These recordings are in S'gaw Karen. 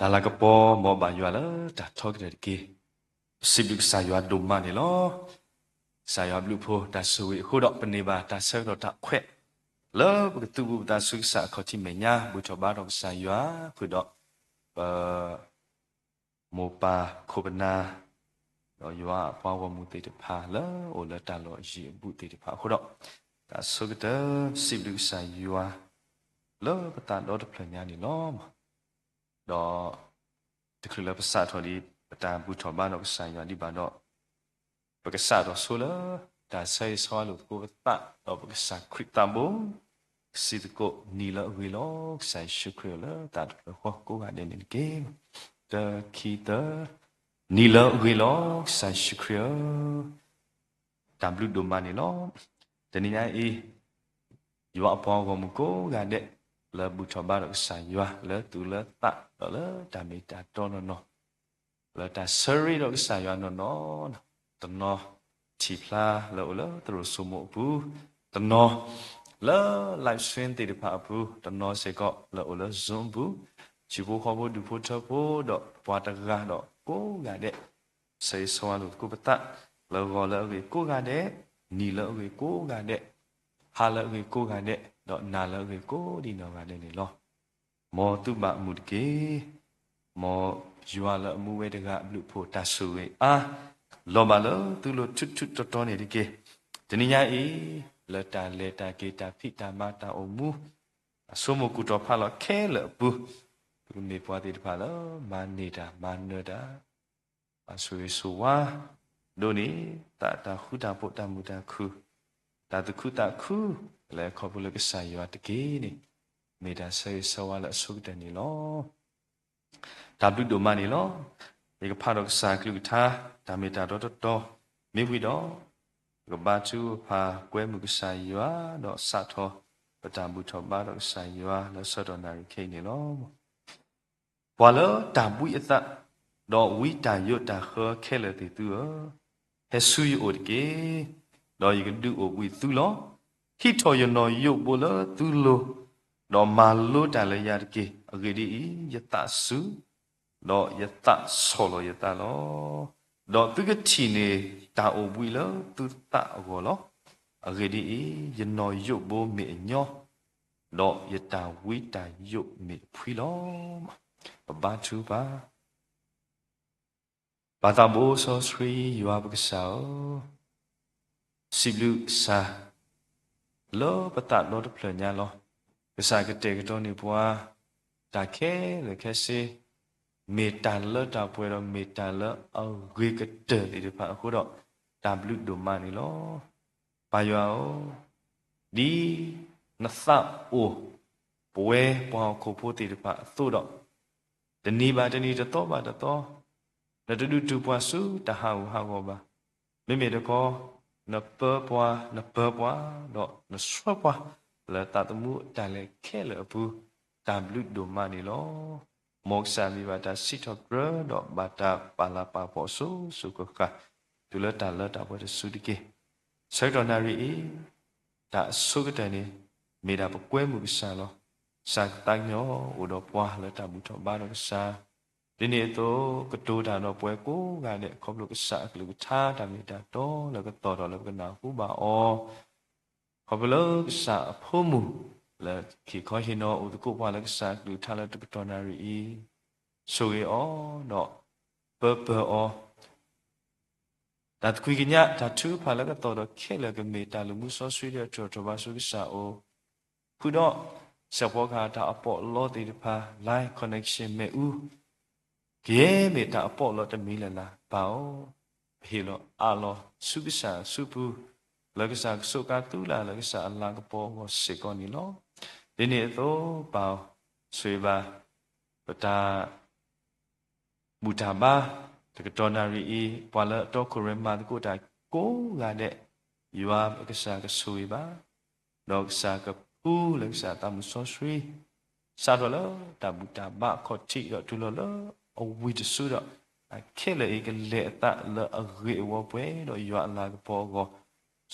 တၢ်လၤကပီၤမ်ဘၣ်ယွၤလၢတၢ်ထီကတၢၢ်တက့ၢ်. ပစံးဘျုးကစၢ်ယွၤဒိၣ်မးန့ၣ်လီၤ. ကစၢ်ယွၤဘျုးဖှိၣ်တၢ်ဆိၣ်ဂ့ၤအဃိဒီး ပန့ၢ်ဘၣ်တၢ်ဆၢကတီၢ်တၢ်ခွဲး လၢပကသူၣ်ပူၤပသးဆူကစၢ်အခီၣ်ထံးမဲာ်ညါ ဘူၣ်ထီၣ်ဘါထီၣ်ကစၢ်ယွၤဃုာ်ဒီး ပ မိၢ်ပၢ်ခိၣ်ပနၢ် ဒီးယွၤအပှၤဂီၢ်မုၢ်သ့ၣ်တဖၣ်လၢအိၣ်လၢတၢ်လီၢ်ယံၤအဘူးသ့ၣ်တဖၣ်အဃိဒီး, တၢ်ဆိကတၢၢ် စံးဘျုးကစၢ်ယွၤ လၢပသးဒီတဖျၢၣ်ညါန့ၣ်လီၤ. ဒီး တချုးလၢပစးထီၣ်ဒံး ပတၢ်ဘူၣ်ထီၣ်ဘါဒီးကစၢ်ယွၤဒံးဘၣ်ဒီး ပကစးထီၣ်ဆိလၢ တၢ်ဆၢဂ့ၤဆၢဝါလိာ်သကိးပသး ဒီးပကစၢ်ခရံာ်သးဘိ စံးသကိး နံၤလၢအဂ့ၤလီၤ ကစၢ်ယ့ၣ်ၡူးခရံာ်ဧၢ လၢသးတဖျၢၣ်ဃီကိးဂၤဒဲးန့ၣ်တက့ၢ်. တၢ ခံ သၢ, နံၤလၢအဂ့ၤလီၤ ကစၢ်ယ့ၣ်ၡူးခရံာ်ဧၢ, တၢ်ဘျုးဒိၣ်မးန့ၣ်လီၤ. တနံၤညါအံၤ ယွၤအပှၤဂီၢ်မုၢ်ကိးဂၤဒဲး လၢဘူၣ်ထီၣ်ဘါဒီးကစၢ်ယွၤ လၢသူၣ်လၢသး ဒီးလၢတၢ်မ့ၢ်တၢ်တီနီၢ်နီၢ် လၢတၢ်ဆၢရ့ဒီးကစၢ်ယွၤနီၢ်နီၢ်, တနီၤထံၣ်ဖျါလၢအိၣ်လၢသရိာ်စိမိၤအပူၤ, တနီၤ လၢ live stream သ့ၣ်တဖၣ်အပူၤ, တနီၤစ့ၢ်ကီးလၢအိၣ်လၢ Zoom အပူၤ, ဆံးဖိဃီဖိဒူၣ်ဖိထၢဖိဒီးပှၤတဂၤဒီးကိးဂၤဒဲး, ဆၢဂ့ၤဆၢဝါလိာ်သကိးပသး လၢဂီၤလၢအဂ့ၤကိးဂၤဒဲး, နံၤလၢအဂ့ၤကိးဂၤဒဲး, ဟါလၢအဂ့ၤကိးဂၤဒဲး, ဒီးနၤလၢအဂ့ၤကိးဒံးနီၢ်ဂၤဒဲးန့ၣ်လီၤ. မ်သုဘၣ်မုာ်တက့ၢ်. မ်ယွၤလၢအမူဝဲတဂၤအဘျုးအဖှိၣ်တၢ်ဆိၣ်ဂ့ၤအါ လီၤဘၣ်လၢသုလိၤထူးထူးတီၤတီၤန့ၣ်တက့ၢ်. တနံၤညါအံၤ လၢတၢ်လဲၤတၢ်က့ၤတၢ်ဖံးတၢ်မၤတၢ်အိၣ်မူ အဆိကမိၣ်ကူၣ်တီၤဖးလီၤခဲလၢာ်အပူၤ, ပကမ့ၢ်ပှၤသ့ၣ်တဖၣ်လၢ မၤန့ၢ်တၢ်မၤနၢၤတၢ် ဘၣ်ဆိၣ်ဂ့ၤဆိၣ်ဝါ ဒိးန့ၢ် သးတၢ်ဃူတၢ်ဖိးတၢ်မုာ်တၢ်ခုၣ် တၢ်သူၣ်ခုသးခု လၢခီဖျိလၢကစၢ်ယွၤတက့ၢ်န့ၣ် မ့ၢ်တၢ်ဆၢဂ့ၤဆၢဝါလၢအဆိကတၢၢ်န့ၣ်လီၤ. တၢ်ဘျုးဒိၣ်မးန့ၣ်လီၤ. ယကဖးဒီးကစၢ်အကလုၢ်ကထါ တၢ်မ့ၢ်တၢ်တီတီတီ မ့ၢ်ဝံၤဒီး ပကဘါထုကဖၣ်ကွဲမုာ်ကစၢ်ယွၤ ဒီးစးထီၣ် ပတၢ်ဘူၣ်ထီၣ်ဘါဒီးကစၢ်ယွၤလၢဆၢကတီၢ်နၣ်ရံၣ်ခဲအံၤန့ၣ်လီၤ. ပှၤလၢတၢ်ဘှံးအသး ဒီးဝံတၢ်ယိးတၢ်ဃၢခဲလၢာ်သ့ၣ်သုဧၢ, ဟဲဆူယအိၣ်တက့ၢ်, ဒီးယကဒုးအိၣ်ဘှံးသုလီၤ. ဟံးထီၣ်ယနီၣ်ယိးဘိလၢသုလိၤ, ဒီးမၤလိတၢ်လၢယၤတက့ၢ်. အဂ့ၢ်ဒ်အံၤ, ယသးစူၤ, ဒီးယသးဆီၣ်လီၤယသးလီၤ. ဒီးသုကထံၣ်န့ၢ်တၢ်အိၣ်ဘှံးလၢသုသးအဂီၢ်လီၤ. အဂ့ၢ်ဒ်အံၤ, ယနီၣ်ယိးဘိမ့ၢ်အညီ, ဒီးယတၢ်ဝံတၢ်ယိးမ့ၢ်အဖှံလီၤ. ပဘါထုကဖၣ်. ပၢ်သးဘိစီဆှံ ယွၤပကစၢ်ဧၢ, စံးဘျုးကစၢ် လၢပသးဒီတဖျၢၣ်ညါလီၤ. ကစၢ်ကတဲာ်ကတီၤန့ၢ်ပှၤ တၢ်ခဲလၢာ်ခဲဆ့, မ့ၢ်တၢ်လၢတၢ်ပှဲၤဒီးမ့ၢ်တၢ်လၢအဂ့ၤကတၢၢ်သ့ၣ်တဖၣ်အဃိဒီး တၢ်ဘျုးဒိၣ်မးန့ၣ်လီၤ. ပၢ်ယွၤဧၢ, ဒ်နသးအိၣ်ပဝဲပှၤဟီၣ်ခိၣ်ဖိသ့ၣ်တဖၣ်အသိးဒီး, တနံၤဘၣ်တနံၤ တသီဘၣ်တသီ, နတဒုးတုၤပှၤဆူတၢ်ဟးဂူာ်ဟးဂီၤဘၣ်. မ့မ့ၢ်တခီ, နပၢပှၤ, နပၢပှၤ, ဒီးနဆှၢပှၤ လၢသးသမူအတၢ်လဲၤခဲလၢာ်အပူၤ, တၢ်ဘျုးဒိၣ်မးန့ၣ်လီၤ. မ်ကစၢ်မ့ၢ်ဘၣ်တၢ်စံးထီၣ်ပတြၢၤ ဒီးဘၣ်တၢ်ပာ်လၤပာ်ဖှိၣ်အစိၤစိၤဃၣ်ဃၣ် တုၤလၢတၢ်လၢတၢ်ပှဲၤတစုတက့ၢ်. ဆၢကတီၢ်နၣ်ရံၣ်အံၤ တၢ်အဆိကတၢၢ်န့ၣ် မ့ၢ်ဒၣ်ပကွဲမုာ်ကစၢ်လီၤ. ကစၢ်ကသးကညီၤအိၣ်ဒီးပှၤလၢတၢ်ဘူၣ်ထီၣ်ဘါဒီးကစၢ်, ဒ်န့ၣ်အသိး ကတိၤတၢ်ဒီးပှၤကိးဂၤဒဲး ခီဖျိကစၢ်အကလုၢ်ကထါတၢ်မ့ၢ်တၢ်တီလၢကသီၣ်ထီၣ်လၢပကနၢ်ဟူဘၣ်အီၤ, ခီဖျိလၢကစၢ်အဖိမုၣ် လၢဟ့ၣ်ခီဟ့ၣ်နီၤအိၣ်သကိးပှၤလၢကစၢ်အကလုၢ်ကထါလၢတကတီၢ်နၣ်ရံၣ်အံၤ, ဆိၣ်ဂ့ၤအီၤဒီးပၢပၢၢ်အီၤ တၢ်သကွံာ်ကညး တၢ်ထုကဖၣ်လၢကသီၣ်ထီၣ်ခဲလၢာ် ကမ့ၢ်တၢ်လူၤမူစီဆှံဒီး အထုးထီၣ်ဘါဆူကစၢ်အအိၣ်, ဃုာ်ဒီး စဲးဖီကဟၣ်တၢ်အပီးအလီသ့ၣ်တဖၣ် live connection မ့ၣ်အူ ကယဲၢ်မ့ၢ်တၢ်အပီးအလီတမံၤလၢ်လၢ် ပၢ်ဧၢ, ပဟ့ၣ်လီၤအးလီၤဆူကစၢ်ဆူပူၤ, လၢကစၢ်ကဆိးကါသူလၢ် လၢကစၢ်အလၤကပီၤအဂီၢ်စ့ၢ်ကီးန့ၣ်လီၤ. ဒ်န့ၣ်အသိး ပၢ်ဧၢ, ဆိၣ်ဂ့ၤဘၣ် ပတၢ် ဘူၣ်တၢ်ဘါ တကတီၢ်နၣ်ရံၣ်အံၤ ပှၤလၢအတီခိၣ်ရိၣ်မဲမၤသကိးတၢ်ကိးဂၤဒဲး, ယွၤကစၢ်ကဆိၣ်ဂ့ၤဘၣ်, ဒီးကစၢ်ကပူၤလၢကစၢ်သးမုၢ်စီဆှံ, စးထီၣ်လၢတၢ်ဘူၣ်တၢ်ဘါအခီၣ်ထံးဒီးတုၤလီၤလၢအဝံၤတစုဒီး, အခဲလၢာ်အံၤကလဲၤအသးလၢအဂ့ၤအဝီပှဲၤဒီးယွၤအလၤကပီၤအဂီၢ်,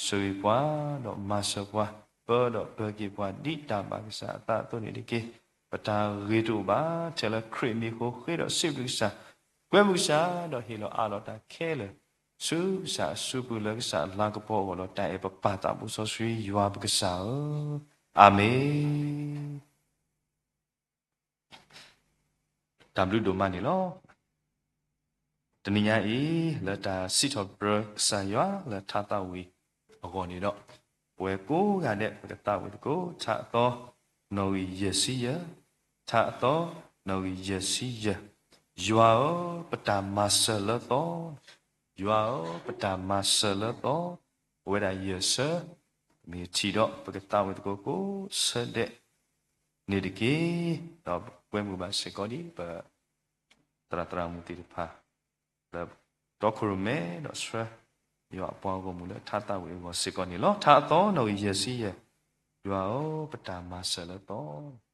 ဆိၣ်ဂ့ၤပှၤ, ဒီးမၤစၢၤပှၤ, ပၢဒီးပၢၤက့ၤပှၤဒ်တၢ်ဘၣ်ကစၢ်အသးအသိးန့ၣ်တက့ၢ်. ပတၢ်ဂ့ၤတအိၣ်ဘၣ်, ထဲလၢခရံာ်အမံၤအဃိ ဃ့ဒီးစံးဘျုးကစၢ်, ကွဲမုာ်ကစၢ်, ဒီးဟ့ၣ်လီၤအးလီၤတၢ်ခဲလၢာ် ဆူကစၢ်အစုပူၤလၢကစၢ်လၤကပီၤအဂီၢ်ဒီး တၢ်အဲၣ်ပပၢ်သးဘိစီဆှံယွၤပကစၢ်ဧၢ, အၤမ့ၣ်. တၢ်ဘျုးဒိၣ်မးန့ၣ်လီၤ. တနံၤညါအံၤ လၢတၢ်စံးထီၣ်ပတြၢၤကစၢ်ယွၤလၢထါသးဝံၣ်အဂီၢ်န့ၣ်ဒီး, ပဝဲကိးဂၤဒဲး ပကသးဝံၣ်သကိး ထါအသီ နီၣ်ဂံၢ်ယဲၢ်ဆံယဲၢ်, ထါအသီ နီၣ်ဂံၢ်ယဲၢ်ဆံယဲၢ်, ယွၤဧၢ, ပတၢ်မၤစၢၤလၢသီ, ယွၤဧၢ, ပတၢ်မၤစၢၤလၢသီ, ပဝဲဒၣ်ယဲၢ်ဆၢ, မ့ၢ်ထံၣ်ဒီး ပကသးဝံၣ်သကိးကိးဆၢဒဲး န့ၣ်တက့ၢ်. ဒီးပကွဲမုာ်ဘၣ်စ့ၢ်ကီးဒ်ပ သရၣ်သရၣ်မုၣ်သ့ၣ်တဖၣ် လၢတီခိၣ်ရိၣ်မဲဒီးဆှၢ ယွၤအပှၤဂီၢ်မုၢ်လၢထါသးဝံၣ်အဂီၢ်စ့ၢ်ကီးန့ၣ်လီၤ. ထါအသီ နီၣ်ဂံၢ်ယဲၢ်ဆံယဲၢ်, ယွၤဧၢ, ပတၢ်မၤစၢၤလၢသီ.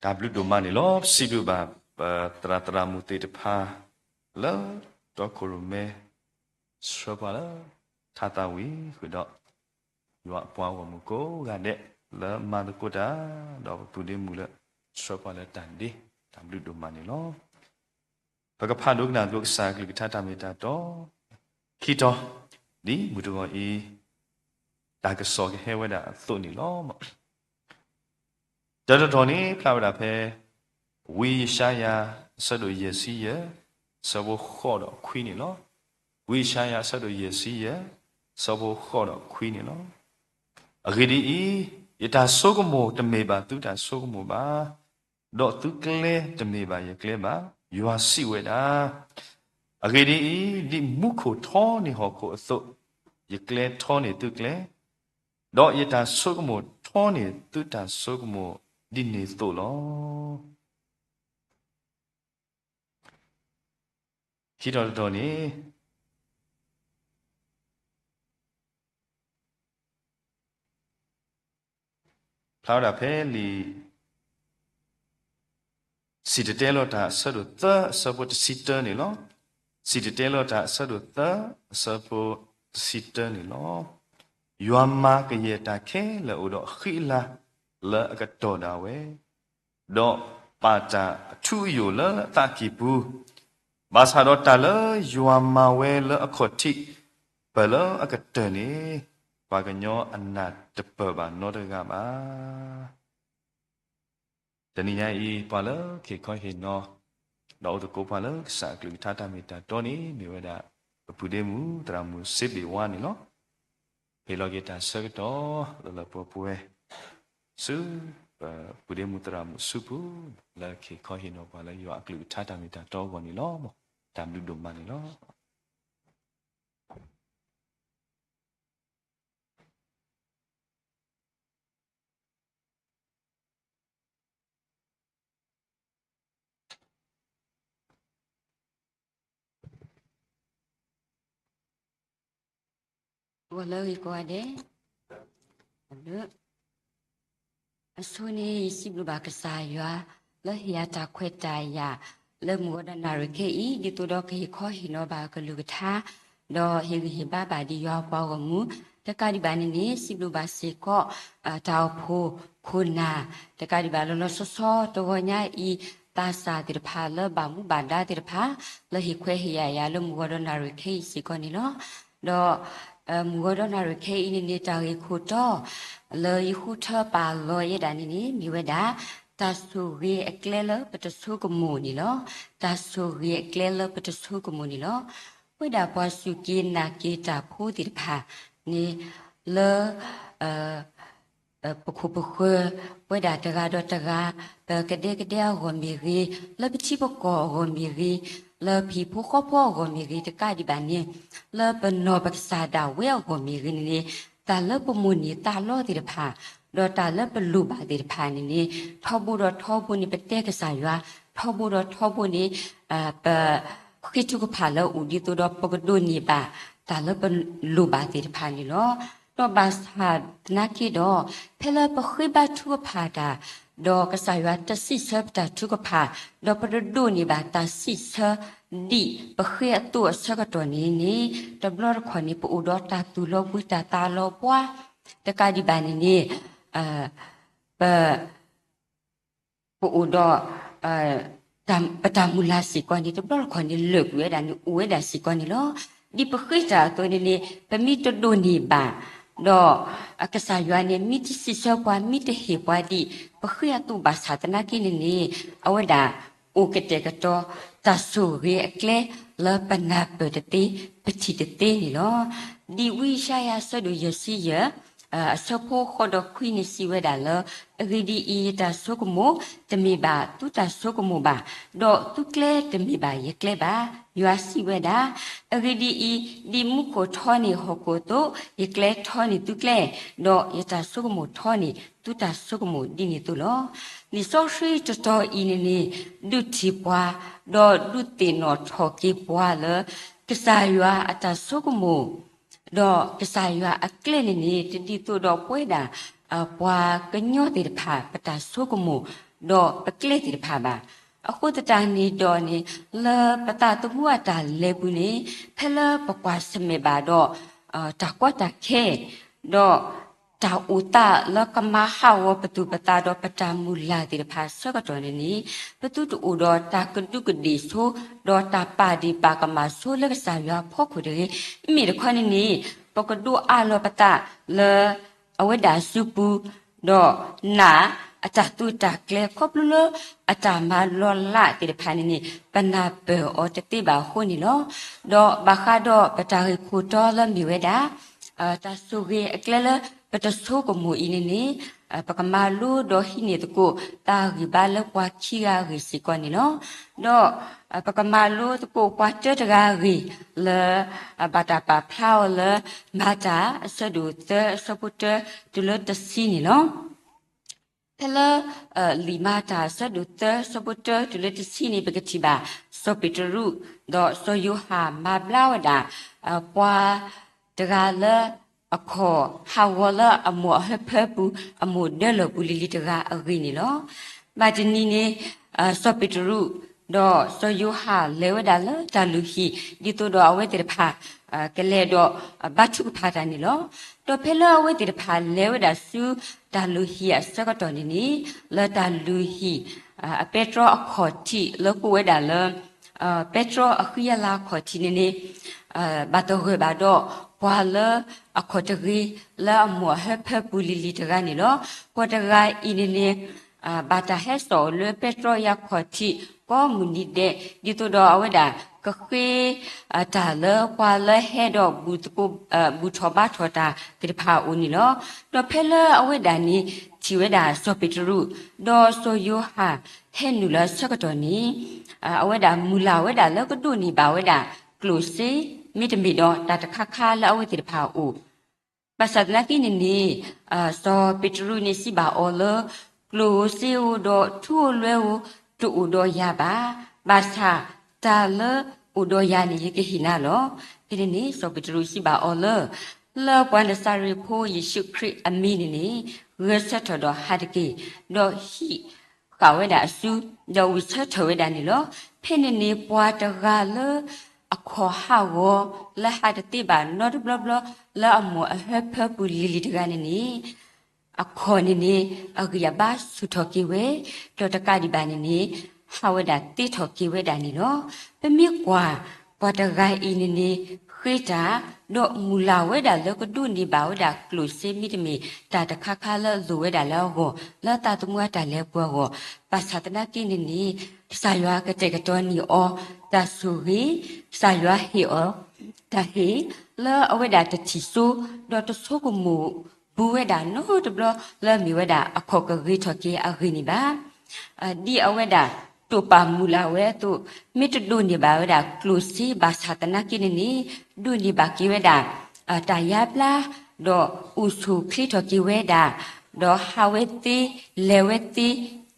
တၢ်ဘျုးဒိၣ်မးန့ၣ်လီၤ. ပစံးဘျုးဘၣ် ပသရၣ်သရၣ်မုၣ်သ့ၣ်တဖၣ် လၢတီခိၣ်ရိၣ်မဲ ဆှၢပှၤလၢ ထါသးဝံၣ်ဃုာ်ဒီး ယွၤအပှၤဂီၢ်မုၢ်ကိးဂၤဒဲး လၢမၤသကိးတၢ် ဒီးပပုၢ်ဒ့မုၣ်လၢ ဆှၢပှၤလၢတၢ်ဒ့ တၢ်ဘျုးဒိၣ်မးန့ၣ်လီၤ. ပကဖးဒိကနၣ်သကိးကစၢ်အကလုၢ်ကထါတၢ်မ့ၢ်တၢ်တီ ခံတီၤ ဒ်မုၢ်တဂီၤအံၤ တၢ်ကစီၣ်ကဟဲဝဲဒၣ်အသိးန့ၣ်လီၤ. တၢ်တတီၤန့ၣ် ဖျါဝဲဒၣ်ဖဲ ဝံယၡါယၤ အဆၢဒိၣ်ယဲၢ်ဆံယဲၢ် ဆၢဖိဃိးဒီးခွံန့ၣ်လီၤ. ဝံယၡါယၤ အဆၢဒိၣ်ယဲၢ်ဆံယဲၢ် ဆၢဖိဃိးဒီးခွံန့ၣ်လီၤ. အဂ့ၢ်ဒ်အံၤ, ယတၢ်ဆိကမိၣ်တမ့ၢ်ဘၣ်သုတၢ်ဆိကမိၣ်ဘၣ်, ဒီးသုကျဲတမ့ၢ်ဘၣ်ယကျဲဘၣ်. ယွၤစံးဝဲဒၣ်, အဂ့ၢ်ဒ်အံၤ, ဒ်မူခိၣ်ထီန့ၢ်ဟီၣ်ခိၣ်အသိး, ယကျဲထီန့ၢ်သုကျဲ, ဒီးယတၢ်ဆိကမိၣ်ထီန့ၢ်သုတၢ်ဆိကမိၣ်ဒ်န့ၣ်အသိးလီၤ. ခံတီၤတတီၤန့ၣ် ဖျါဝဲဒၣ်ဖဲလံာ် စံၣ်တဲၤတဲလီၤတၢ် အဆၢဒိၣ်သၢ အဆၢဖိတဆံတၢန့ၣ်လီၤ. စံၣ်တဲၤတဲလီၤတၢ် အဆၢဒိၣ်သၢ အဆၢဖိတဆံတၢန့ၣ်လီၤ. ယွၤမၤကယဲၢ်တၢ်ခဲလၢာ် အိၣ်ဒီးဃံအလၤလၢအကတီၢ်ဒၣ်ဝဲ, ဒီးပာ်တၢ်အထူအယိာ်လၢအသးကံၢ်ပူၤ, ဘၣ်ဆၣ်ဒီးတၢ်လၢယွၤမၤဝဲလၢအခီၣ်ထံး ပၢၢ်လၢအကတၢၢ်န့ၣ်, ပှၤကညီအနၢ်တပၢၢ်ဘၣ်နီတဂၤဘၣ်. တနံၤညါအံၤ ပှၤလၢကဟ့ၣ်ခီဟ့ၣ်နီၤ ဒီးအိၣ်သကိးပှၤလၢကစၢ်အကလုၢ်ကထါတၢ်မ့ၢ်တၢ်တီန့ၣ် မ့ၢ်ဝဲဒၣ် ပပုၢ်ဒ့မုၣ်သရၣ်မုၣ်စ့ဘ့ၣ်ဝါန့ၣ်လီၤ. ဟ့ၣ်လီၤက့ၤတၢ်ဆၢကတီၢ်လၢလၢပှဲၤပှဲၤ ဆူ ပပုၢ်ဒ့မုၣ်သရၣ်မုၣ်ဆူပူၤ လၢကဟ့ၣ်ခီဟ့ၣ်နီၤပှၤလၢယွၤအကလုၢ်ကထါတၢ်မ့ၢ်တၢ်တီအဂီၢ်န့ၣ်လီၤ. တၢ်ဘျုးဒိၣ်မးန့ၣ်လီၤ. ဂီၤလၢဂ့ၤကိးဂၤဒဲး, အဆိန့ၣ် ယစံးဘျုးဘၣ်ကစၢ်ယွၤ လၢဟ့ၣ်ယၤတၢ်ခွဲးတၢ်ယာ် လၢမုၢ်ဂီၤဒီးနၣ်ရံၣ်ခဲအံၤ ဒ်သိးဒီးကဟ့ၣ်ခီဟ့ၣ်နီၤဘၣ်အကလုၢ်ကထါ, ဒီးဟ့ၣ်ဂံၢ်ဟ့ၣ်ဘါဘၣ်ဒံးယွၤအပှၤဂီၢ်မုၢ်, တကးဒံးဘၣ်န့ၣ်န့ၣ် စံးဘျုးဘၣ်စ့ၢ်ကီး တၢ်အိၣ်ဖှိၣ်ခိၣ်နၢ်, တကးဒံးဘၣ်လီၤလီၤဆီဆီတဂီၤညါအံၤ သးစၢ်သ့ၣ်တဖၣ်လၢဘၣ်မူဘၣ်ဒါသ့ၣ်တဖၣ် လၢဟ့ၣ်ခွဲးဟ့ၣ်ယာ်ယၤလၢမုၢ်ဂီၤဒီးနၣ်ရံၣ်ခဲအံၤစ့ၢ်ကီးန့ၣ်လီၤ. ဒီး မုၢ်ဂီၤဒီးနၣ်ရံၣ်ခဲအံၤန့ၣ်န့ၣ် တၢ်ဂ့ၢ်ခိၣ်တီ လၢယဃုထၢပာ်လီၤယဲဒၣ်န့ၣ်န့ၣ် မ့ၢ်ဝဲဒၣ် တၢ်ဆိၣ်ဂ့ၤအကျဲလၢပတဆိကမိၣ်န့ၣ်လီၤ. တၢ်ဆိၣ်ဂ့ၤအကျဲလၢပတဆိကမိၣ်န့ၣ်လီၤ. ပဝဲဒၣ်ပှၤစူၢ်က့ၤနာ်က့ၤတၢ်ဖိသ့ၣ်တဖၣ်န့ၣ် လၢ ပခိၣ်ပဃၢၤ ပဝဲဒၣ်တဂၤဒီးတဂၤ, ပကဒဲကဒဲအဂီၢ်မ့ၢ်ဂ့ၤ, လၢပထံပကီၢ်အဂီၢ်မ့ၢ်ဂ့ၤ, လၢပဟံၣ်ဖိဃီဖိအဂီၢ်မ့ၢ်ဂ့ၤ, တကးဒံးဘၣ်န့ၣ် လၢပနီၢ်ပကစၢ်ဒၣ်ဝဲအဂီၢ်မ့ၢ်ဂ့ၤန့ၣ်န့ၣ်, တၢ်လၢပမိၣ်န့ၢ်သးလီသ့ၣ်တဖၣ်, ဒီးတၢ်လၢပလိၣ်ဘၣ်သ့ၣ်တဖၣ်န့ၣ်န့ၣ် ထီဘိဒီးထီဘိန့ၣ် ပတဲကစၢ်ယွၤ, ထီဘိဒီးထီဘိန့ၣ် ပ ဃ့ထုကဖၣ်လၢအအိၣ်ဒ်သိးဒီးပကဒိးန့ၢ်ဘၣ် တၢ်လၢပလိၣ်ဘၣ်သ့ၣ်တဖၣ်န့ၣ်လီၤ. ဒီးဘၣ်ဆၣ်သနာ်က့ဒီး ဖဲလၢပဃ့ဘါထုကဖၣ်တၢ်, ဒီးကစၢ်ယွၤတစံးဆၢပတၢ်ထုကဖၣ်, ဒီးပတဒိးန့ၢ်ဘၣ်တၢ်စံးဆၢ ဒ်ပဃ့အသိးအဆၢကတီၢ်န့ၣ်န့ၣ်, တဘျီတခီၣ်န့ၣ် ပအိၣ်ဒီးတၢ်သူၣ်လီၤဘှံးတၢ်သးလီၤဘှါ, တကးဒံးဘၣ်န့ၣ်န့ၣ် ပ ပအိၣ်ဒီး ပတၢ်မုၢ်လၢ်စ့ၢ်ကီးန့ၣ် တဘျီတခီၣ်န့ၣ် လၢာ်ကွံာ်ဝဲဒၣ်န့ၣ် အိၣ်ဝဲဒၣ်စ့ၢ်ကီးန့ၣ်လီၤ. ဒ်ပဃ့တၢ်အသိးန့ၣ်န့ၣ် ပမ့ၢ်တဒိးန့ၢ်ဘၣ်, ဒီးကစၢ်ယွၤန့ၣ် မ့ၢ်တစံးဆၢပှၤ မ့ၢ်တဟ့ၣ်ပှၤဒ်ပဃ့အသိးဘၣ်ဆၣ်သနာ်က့န့ၣ်န့ၣ် အဝဲဒၣ်အိၣ်ကတဲာ်ကတီၤ တၢ်ဆိၣ်ဂ့ၤအကျဲလၢပနၢ်ပၢၢ်တသ့ ပထံၣ်တသ့န့ၣ်လီၤ. ဒ်ဝံယၡါယၤအဆၢဒိၣ်ယဲၢ်ဆံယဲၢ် အဆၢဖိဃိးဒီးခွံန့ၣ်စံးဝဲဒၣ်လၢ အဂ့ၢ်ဒ်အံၤ, ယတၢ်ဆိကမိၣ်တမ့ၢ်ဘၣ်သုတၢ်ဆိကမိၣ်ဘၣ်, ဒီးသုကျဲတမ့ၢ်ဘၣ်ယကျဲဘၣ်. ယွၤစံးဝဲဒၣ်, အဂ့ၢ်ဒ်အံၤ, ဒ်မူခိၣ်ထီန့ၢ်ဟီၣ်ခိၣ်အသိး, ယကျဲထီန့ၢ်သုကျဲ, ဒီးယတၢ်ဆိကမိၣ်ထီန့ၢ်သုတၢ်ဆိကမိၣ်ဒ်န့ၣ်အသိးလီၤ. လံာ်စီဆှံတတီၤအံၤန့ၣ်န့ၣ် ဒုးထံၣ်ပှၤ, ဒီးဒုးသ့ၣ်နီၣ်ထီၣ်က့ၤပှၤလၢ ကစၢ်ယွၤအတၢ်ဆိကမိၣ် ဒီးကစၢ်ယွၤအကျဲန့ၣ်န့ၣ် တဒ်သိးဒီးပဝဲဒၣ် ပှၤကညီသ့ၣ်တဖၣ် ပတၢ်ဆိကမိၣ် ဒီးပကျဲသ့ၣ်တဖၣ်ဘၣ်. အဃိသတးန့ၣ်ဒီးန့ၣ် လၢပသးသမူအတၢ်လဲၤပူၤန့ၣ် ဖဲလၢပကွၢ်ဆၢၣ်မဲာ်ဘၣ်ဒီး တၢ်ကီတၢ်ခဲ ဒီးတၢ်အိၣ်သးလၢကမၤဟးဂီၤပသူၣ်ပသးဒီးပတၢ်မုၢ်လၢ်သ့ၣ်တဖၣ်ဆၢကတီၢ်န့ၣ်န့ၣ် ပသုတအိၣ်ဒီးတၢ်ကဒူးကဒ့ၣ်ဆိ ဒီးတၢ်ပာ်ဒ့ၣ်ပာ်ကမၣ်ဆိလၢကစၢ်ယွၤအဖီခိၣ်တဂ့ၤ. မ့မ့ၢ်တခီန့ၣ်န့ၣ် ပကဒိးအးလီၤပသးလၢအဝဲဒၣ်အစုပူၤ ဒီးနာ်အတၢ်သုးတၢ်ကျဲၤ ခီဖျိလၢအတၢ်မၤလီၤလးသ့ၣ်တဖၣ်န့ၣ်န့ၣ် ပနၢ်ပၢၢ်အီၤတသ့ဘၣ်အဃိန့ၣ်လီၤ. ဒီးဘၣ်ဃးဒီးပတၢ်ဂ့ၢ်ခိၣ်တီလၢမ့ၢ်ဝဲဒၣ် တၢ်ဆိၣ်ဂ့ၤအကျဲလၢပတဆိကမိၣ်အံၤန့ၣ်န့ၣ် ပကမၤလိဒီးဟံးန့ၢ်သကိး တၢ်ဂံၢ်ဘါလၢပှၤခံဂၤအဂ့ၢ်စ့ၢ်ကီးန့ၣ်လီၤ. ဒီးပကမၤလိသကိးပှၤတၢတဂၤအဂ့ၢ်လၢ ဘၣ်တၢ်ပာ်ဖျါအီၤလၢ မၤတၢ်အဆၢဒိၣ်သၢအဆၢဖိတၢတုၤလၢတဆံန့ၣ်လီၤ. ဖဲလၢ လံာ်မၤတၢ်အဆၢဒိၣ်သၢအဆၢဖိတၢတုၤလၢတဆံန့ၣ် ပကထံၣ်ဘၣ် စီၤပ့းတရူး ဒီးစီၤယိၤဟၣ်မၤဘျါဝဲဒၣ် ပှၤတဂၤလၢအခီၣ်ဟးဂီၤလၢအမိၢ်အဟၢဖၢပူၤ အမိၢ်ဒၢလီၢ်ပူၤလံၤလံၤတဂၤအဂ့ၢ်န့ၣ်လီၤ. ဘၣ်တနံၤန့ၣ် စီၤပ့းတရူး ဒီးစီၤယိၤဟၣ်လဲၤဝဲဒၣ်လၢတၢ်လုၢ်ဟံၣ် ဒ်သိးဒီးအဝဲသ့ၣ်တဖၣ် ကလဲၤဒီး ဘါထုကဖၣ်တၢ်န့ၣ်လီၤ. ဒီးဖဲလၢအဝဲသ့ၣ်တဖၣ်လဲၤဝဲဒၣ်ဆူတၢ်လုၢ်ဟံၣ်အဆၢကတီၢ်န့ၣ်န့ၣ် လၢတၢ်လုၢ်ဟံၣ် အပဲတြီအခီၣ်ထံးလၢကိးဝဲဒၣ်လၢ ပဲတြီအဃံအလၤအခီၣ်ထံးန့ၣ်န့ၣ် ဘၣ်တဂၢၢ်ဘၣ်ဒီး ပှၤလၢအခီၣ်တဂ့ၤ လၢအမိၢ်အဟၢဖၢပူၤလံၤလံၤတဂၤန့ၣ်လီၤ. ပှၤတဂၤအံၤန့ၣ်န့ၣ် ဘၣ်တၢ်ဟဲစိာ်အီၤလၢပဲတြီအံၤအခီၣ်ထံး ကိးမုၢ်နံၤဒဲး ဒ်သိးဒီးအဝဲဒၣ်ကဃ့ တၢ်လၢပှၤလၢဟဲဒီး ဘူၣ်ထီၣ်ဘါထီၣ်တၢ်သ့ၣ်တဖၣ်အအိၣ်န့ၣ်လီၤ. ဒီးဖဲလၢအဝဲဒၣ်န့ၣ် ထံၣ်ဝဲဒၣ်စီၤပ့းတရူး ဒီးစီၤယိၤဟၣ်ဟဲနုာ်လီၤအဆၢကတီၢ်န့ၣ် အဝဲဒၣ်မုၢ်လၢ်ဝဲဒၣ်လၢကဒိးန့ၢ်ဘၣ်ဝဲဒၣ်ကျိၣ်စ့ မ့တမ့ၢ်ဒီးတၢ်တခါခါလၢအဝဲသ့ၣ်တဖၣ်အအိၣ် ဘၣ်ဆၣ်သနာ်က့န့ၣ်န့ၣ် စီၤပ့းတရူးန့ၣ်စံးဘၣ်အီၤလၢ ကျိၣ်ဧိၤစ့ဧိၤဒီးထူဧိၤလွဲဧိၤ တအိၣ်ဒီးယၤဘၣ်. ဘၣ်ဆၣ်တၢ်လၢအိၣ်ဒီးယၤန့ၣ် ယကဟ့ၣ်နၤလီၤ. ဖဲန့ၣ်န့ၣ် စီၤပ့းတရူးစံးဘၣ်အီၤလၢ လၢပှၤနစၤရ့းဖိယ့ၣ်ၡူးခရံာ်အမံၤန့ၣ်န့ၣ် ဂဲၤဆၢထၢၣ်ဒီးဟးတက့ၢ်, ဒီးဟံးဃာ်ဝဲဒၣ်အစု, ဒီးဝံၢ်ဆၢထၢၣ်ဝဲဒၣ်န့ၣ်လီၤ. ဖဲန့ၣ်န့ၣ် ပှၤတဂၤလၢအခီၣ်ဟးဂီၤ လၢဟးတသ့ဘၣ်နီတဘျီဘျီ လၢအမိၢ်အဟၢဖၢပူၤလံၤလံၤတဂၤန့ၣ်န့ၣ် အခီၣ်န့ၣ်န့ၣ် အဂံၢ်အဘါဆူၣ်ထီၣ်က့ၤဝဲ, ဒီးတကးဒံးဘၣ်န့ၣ်န့ၣ် ဟးဝဲဒၣ်သ့ထီၣ်က့ၤဝဲဒၣ်န့ၣ်လီၤ. ပမ့ၢ်ကွၢ် ပှၤတဂၤအံၤန့ၣ်န့ၣ် ဃ့တၢ် ဒီးမုၢ်လၢ်ဝဲဒၣ်လၢကဒိးန့ၢ်ဘၣ်ဝဲဒၣ်ကျိၣ်စ့ မ့တမ့ၢ်တၢ်တခါခါလၢအလိၣ်ဝဲဒၣ်လၢအဂီၢ် လၢသးသမူအတၢ်လဲၤပူၤအဂီၢ်, ဘၣ်ဆၣ်သနာ်က့န့ၣ်န့ၣ် ကစၢ်ယွၤကတဲာ်ကတီၤန့ၢ်အီၤတၢ်ဆိၣ်ဂ့ၤ, ကစၢ်ယွၤဟ့ၣ်အီၤတၢ်ဟ့ၣ် လၢအဝဲဒၣ်တထံၣ်စိ ဒီးတဆိကမိၣ်ဘူးဝဲဒၣ်နီတဘျီ လၢမ့ၢ်ဝဲဒၣ်အခီၣ်ကဂ့ၤထီၣ်က့ၤအဂ့ၢ်န့ၣ်ဘၣ်. ဒ်အဝဲဒၣ်တိာ်ပာ်မုၢ်လၢ်ဝဲအသိး, မ့ၢ်တဒိးန့ၢ်ဘၣ်ဝဲဒၣ်ကျိၣ်စ့ဘၣ်ဆၣ်သနာ်က့န့ၣ်န့ၣ် ဒိးန့ၢ်ဘၣ်က့ၤဝဲဒၣ် တၢ်ယါဘျါ, ဒီးအိၣ်ဆူၣ်အိၣ်ချ့ထီၣ်က့ၤဝဲဒၣ်, ဒီးဟးဝဲသ့, လဲၤဝဲသ့,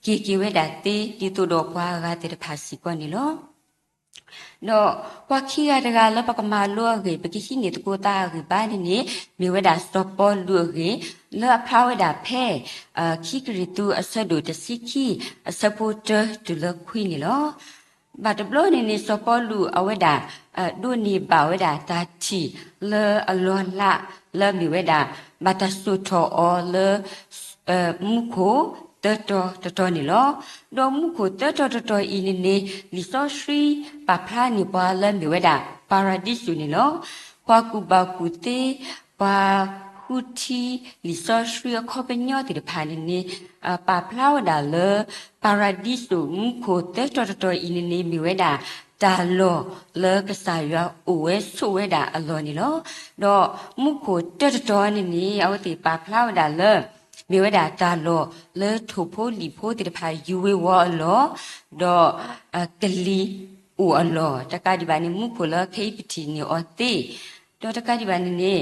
က့ၤက့ၤဝဲဒၣ်သ့ ဒ်သိးဒီးပှၤအဂၤသ့ၣ်တဖၣ်စ့ၢ်ကီးန့ၣ်လီၤ. ဒီးပှၤခံဂၤတဂၤလၢပကမၤလိအဂ့ၢ် ပကဟံးန့ၢ်သကိးသးအဂံၢ်ဘါန့ၣ်န့ၣ် မ့ၢ်ဝဲဒၣ်စီၤပီလူးအဂ့ၢ် လၢအဖျါဝဲဒၣ်ဖဲ ခံကရံၣ်သူးအဆၢဒိၣ်တဆံခံ အဆၢဖိတၢတုၤလၢခွံန့ၣ်လီၤ. ဘၣ်တဘျီန့ၣ်န့ၣ် စီၤပီလူးအဝဲဒၣ် ဒိးန့ၢ်ဘၣ်ဝဲဒၣ်တၢ်ထံၣ်လၢအလီၤလး လၢမ့ၢ်ဝဲဒၣ် ဘၣ်တၢ်စိာ်ထီၣ်အီၤလၢ မူခိၣ်သၢတီၤတတီၤန့ၣ်လီၤ. ဒီးမူခိၣ်သၢတီၤတတီၤအံၤန့ၣ်န့ၣ် လံာ်စီဆှံပာ်ဖျါန့ၢ်ပှၤလၢမ့ၢ်ဝဲဒၣ် ပၤရဒံစူးန့ၣ်လီၤ. ပှၤကူၣ်ဘၣ်ကူၣ်သ့, ပှၤဃုထံလံာ်စီဆှံအခီပညီသ့ၣ်တဖၣ်န့ၣ်န့ၣ် ပာ်ဖျါဝဲဒၣ်လၢ ပၤရဒံစူး မူခိၣ်သၢတီၤတတီၤအံၤန့ၣ်န့ၣ် မ့ၢ်ဝဲဒၣ်တၢ်လီၢ်လၢကစၢ်ယွၤအိၣ်ဝဲဆိးဝဲဒၣ်အလီၢ်န့ၣ်လီၤ. ဒီးမူခိၣ်တၢတီၤတတီၤန့ၣ်န့ၣ် အဝဲသ့ၣ်ပာ်ဖျါဝဲဒၣ်လၢ မ့ၢ်ဝဲဒၣ်တၢ်လီၢ်လၢထိၣ်ဖိလံာ်ဖိသ့ၣ်တဖၣ်ယူၤဝ့ၤဝီၤအလီၢ်, ဒီးကလံၤအိၣ်အလီၢ်, တကးဒံးဘၣ်န့ၣ် မူခိၣ်လၢခဲအံၤပထံၣ်န့ၢ်အီၤသ့, ဒီးတကးဒံးဘၣ်န့ၣ်န့ၣ်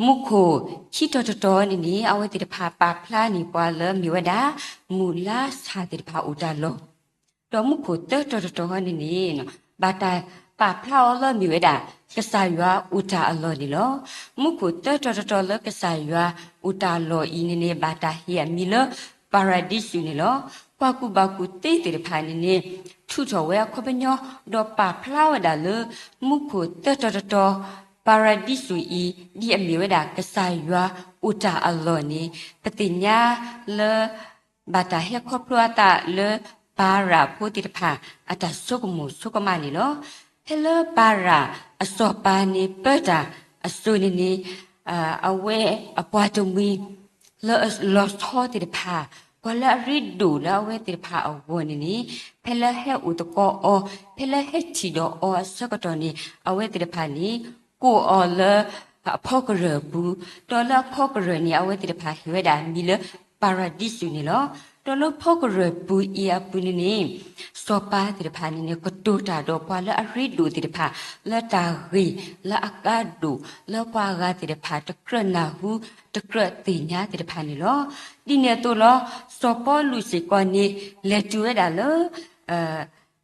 မူခိၣ်ခံတီၤတတီၤန့ၣ်န့ၣ် အဝဲသ့ၣ်တဖၣ်ပာ်ဖျါန့ၢ်ပှၤလၢမ့ၢ်ဝဲဒၣ် မုၢ်လါဆၣ်သ့ၣ်တဖၣ်အိၣ်တၢ်လီၢ်, ဒီးမူခိၣ်သၢတီၤတတီၤန့ၣ်န့ၣ် ဘၣ်တၢ်ပာ်ဖျါအီၤလၢမ့ၢ်ဝဲဒၣ် ကစၢ်ယွၤအိၣ်တၢ်အလီၢ်န့ၣ်လီၤ. မူခိၣ်သၢတီၤတတီၤလၢကစၢ်ယွၤအိၣ်တၢ်လီၢ်အံၤန့ၣ်န့ၣ် ဘၣ်တၢ်ဟ့ၣ်အမံၤလၢ ပၤရဒံစူးန့ၣ်လီၤ. ပှၤကူၣ်ဘၣ်ကူၣ်သ့သ့ၣ်တဖၣ်န့ၣ်န့ၣ် ထုးထီၣ်ဝဲအခီပညီ ဒီးပာ်ဖျါဝဲဒၣ်လၢ မူခိၣ်သၢတီၤတတီၤ ပၤရဒံစူးအံၤ ဒ်အမ့ၢ်ဝဲဒၣ်ကစၢ်ယွၤအိၣ်တၢ်အလီၢ်န့ၣ် ပသ့ၣ်ညါလၢ ဘၣ်တၢ်ဟဲခီဖျိအသးလၢပၤရၤဖိသ့ၣ်တဖၣ် အတၢ်ဆိကမိၣ်ဆိကမးန့ၣ်လီၤ. ဖဲလၢပၤရၤအစီၤပၤန့ၣ်ပၢတၢ်အစိၤန့ၣ်န့ၣ် အဝဲအပှၤတမှံၤ လၢအလီၤဆီသ့ၣ်တဖၣ် ပှၤလၢအရ့ဒိၣ်လၢအဝဲသ့ၣ်တဖၣ်အဂီၢ်န့ၣ်န့ၣ် ဖဲလၢဟဲအိၣ်သကိးအီၤ ဖဲလၢဟဲထံၣ်ဒီးအီၤအဆၢကတီၢ်န့ၣ် အဝဲသ့ၣ်တဖၣ်န့ၣ် ကိးအီၤလၢအဖီကရၢၢ်ပူၤ, ဒီးလၢအဖီကရၢၢ်န့ၣ် အဝဲသ့ၣ်တဖၣ်ဟ့ၣ်ဝဲဒၣ်မံၤလၢ ပၤရဒံစူးန့ၣ်လီၤ. ဒီးလၢဖီကရၢၢ်ပူၤအံၤအပူၤန့ၣ်န့ၣ် စီၤပၤသ့ၣ်တဖၣ်န့ၣ်န့ၣ် ကတိၤတၢ်ဒီးပှၤလၢအရ့ဒိၣ်သ့ၣ်တဖၣ် လၢတၢ်ဂ့ၢ်လၢအကါဒိၣ် လၢပှၤအဂၤသ့ၣ်တဖၣ် တကြၢးနၢ်ဟူ တကြၢးသ့ၣ်ညါသ့ၣ်တဖၣ်န့ၣ်လီၤ. ဒ်န့ၣ်အသိးလီၤ စီၤပီလူးစ့ၢ်ကီးန့ၣ် လဲၤတုၤဝဲဒၣ်လၢ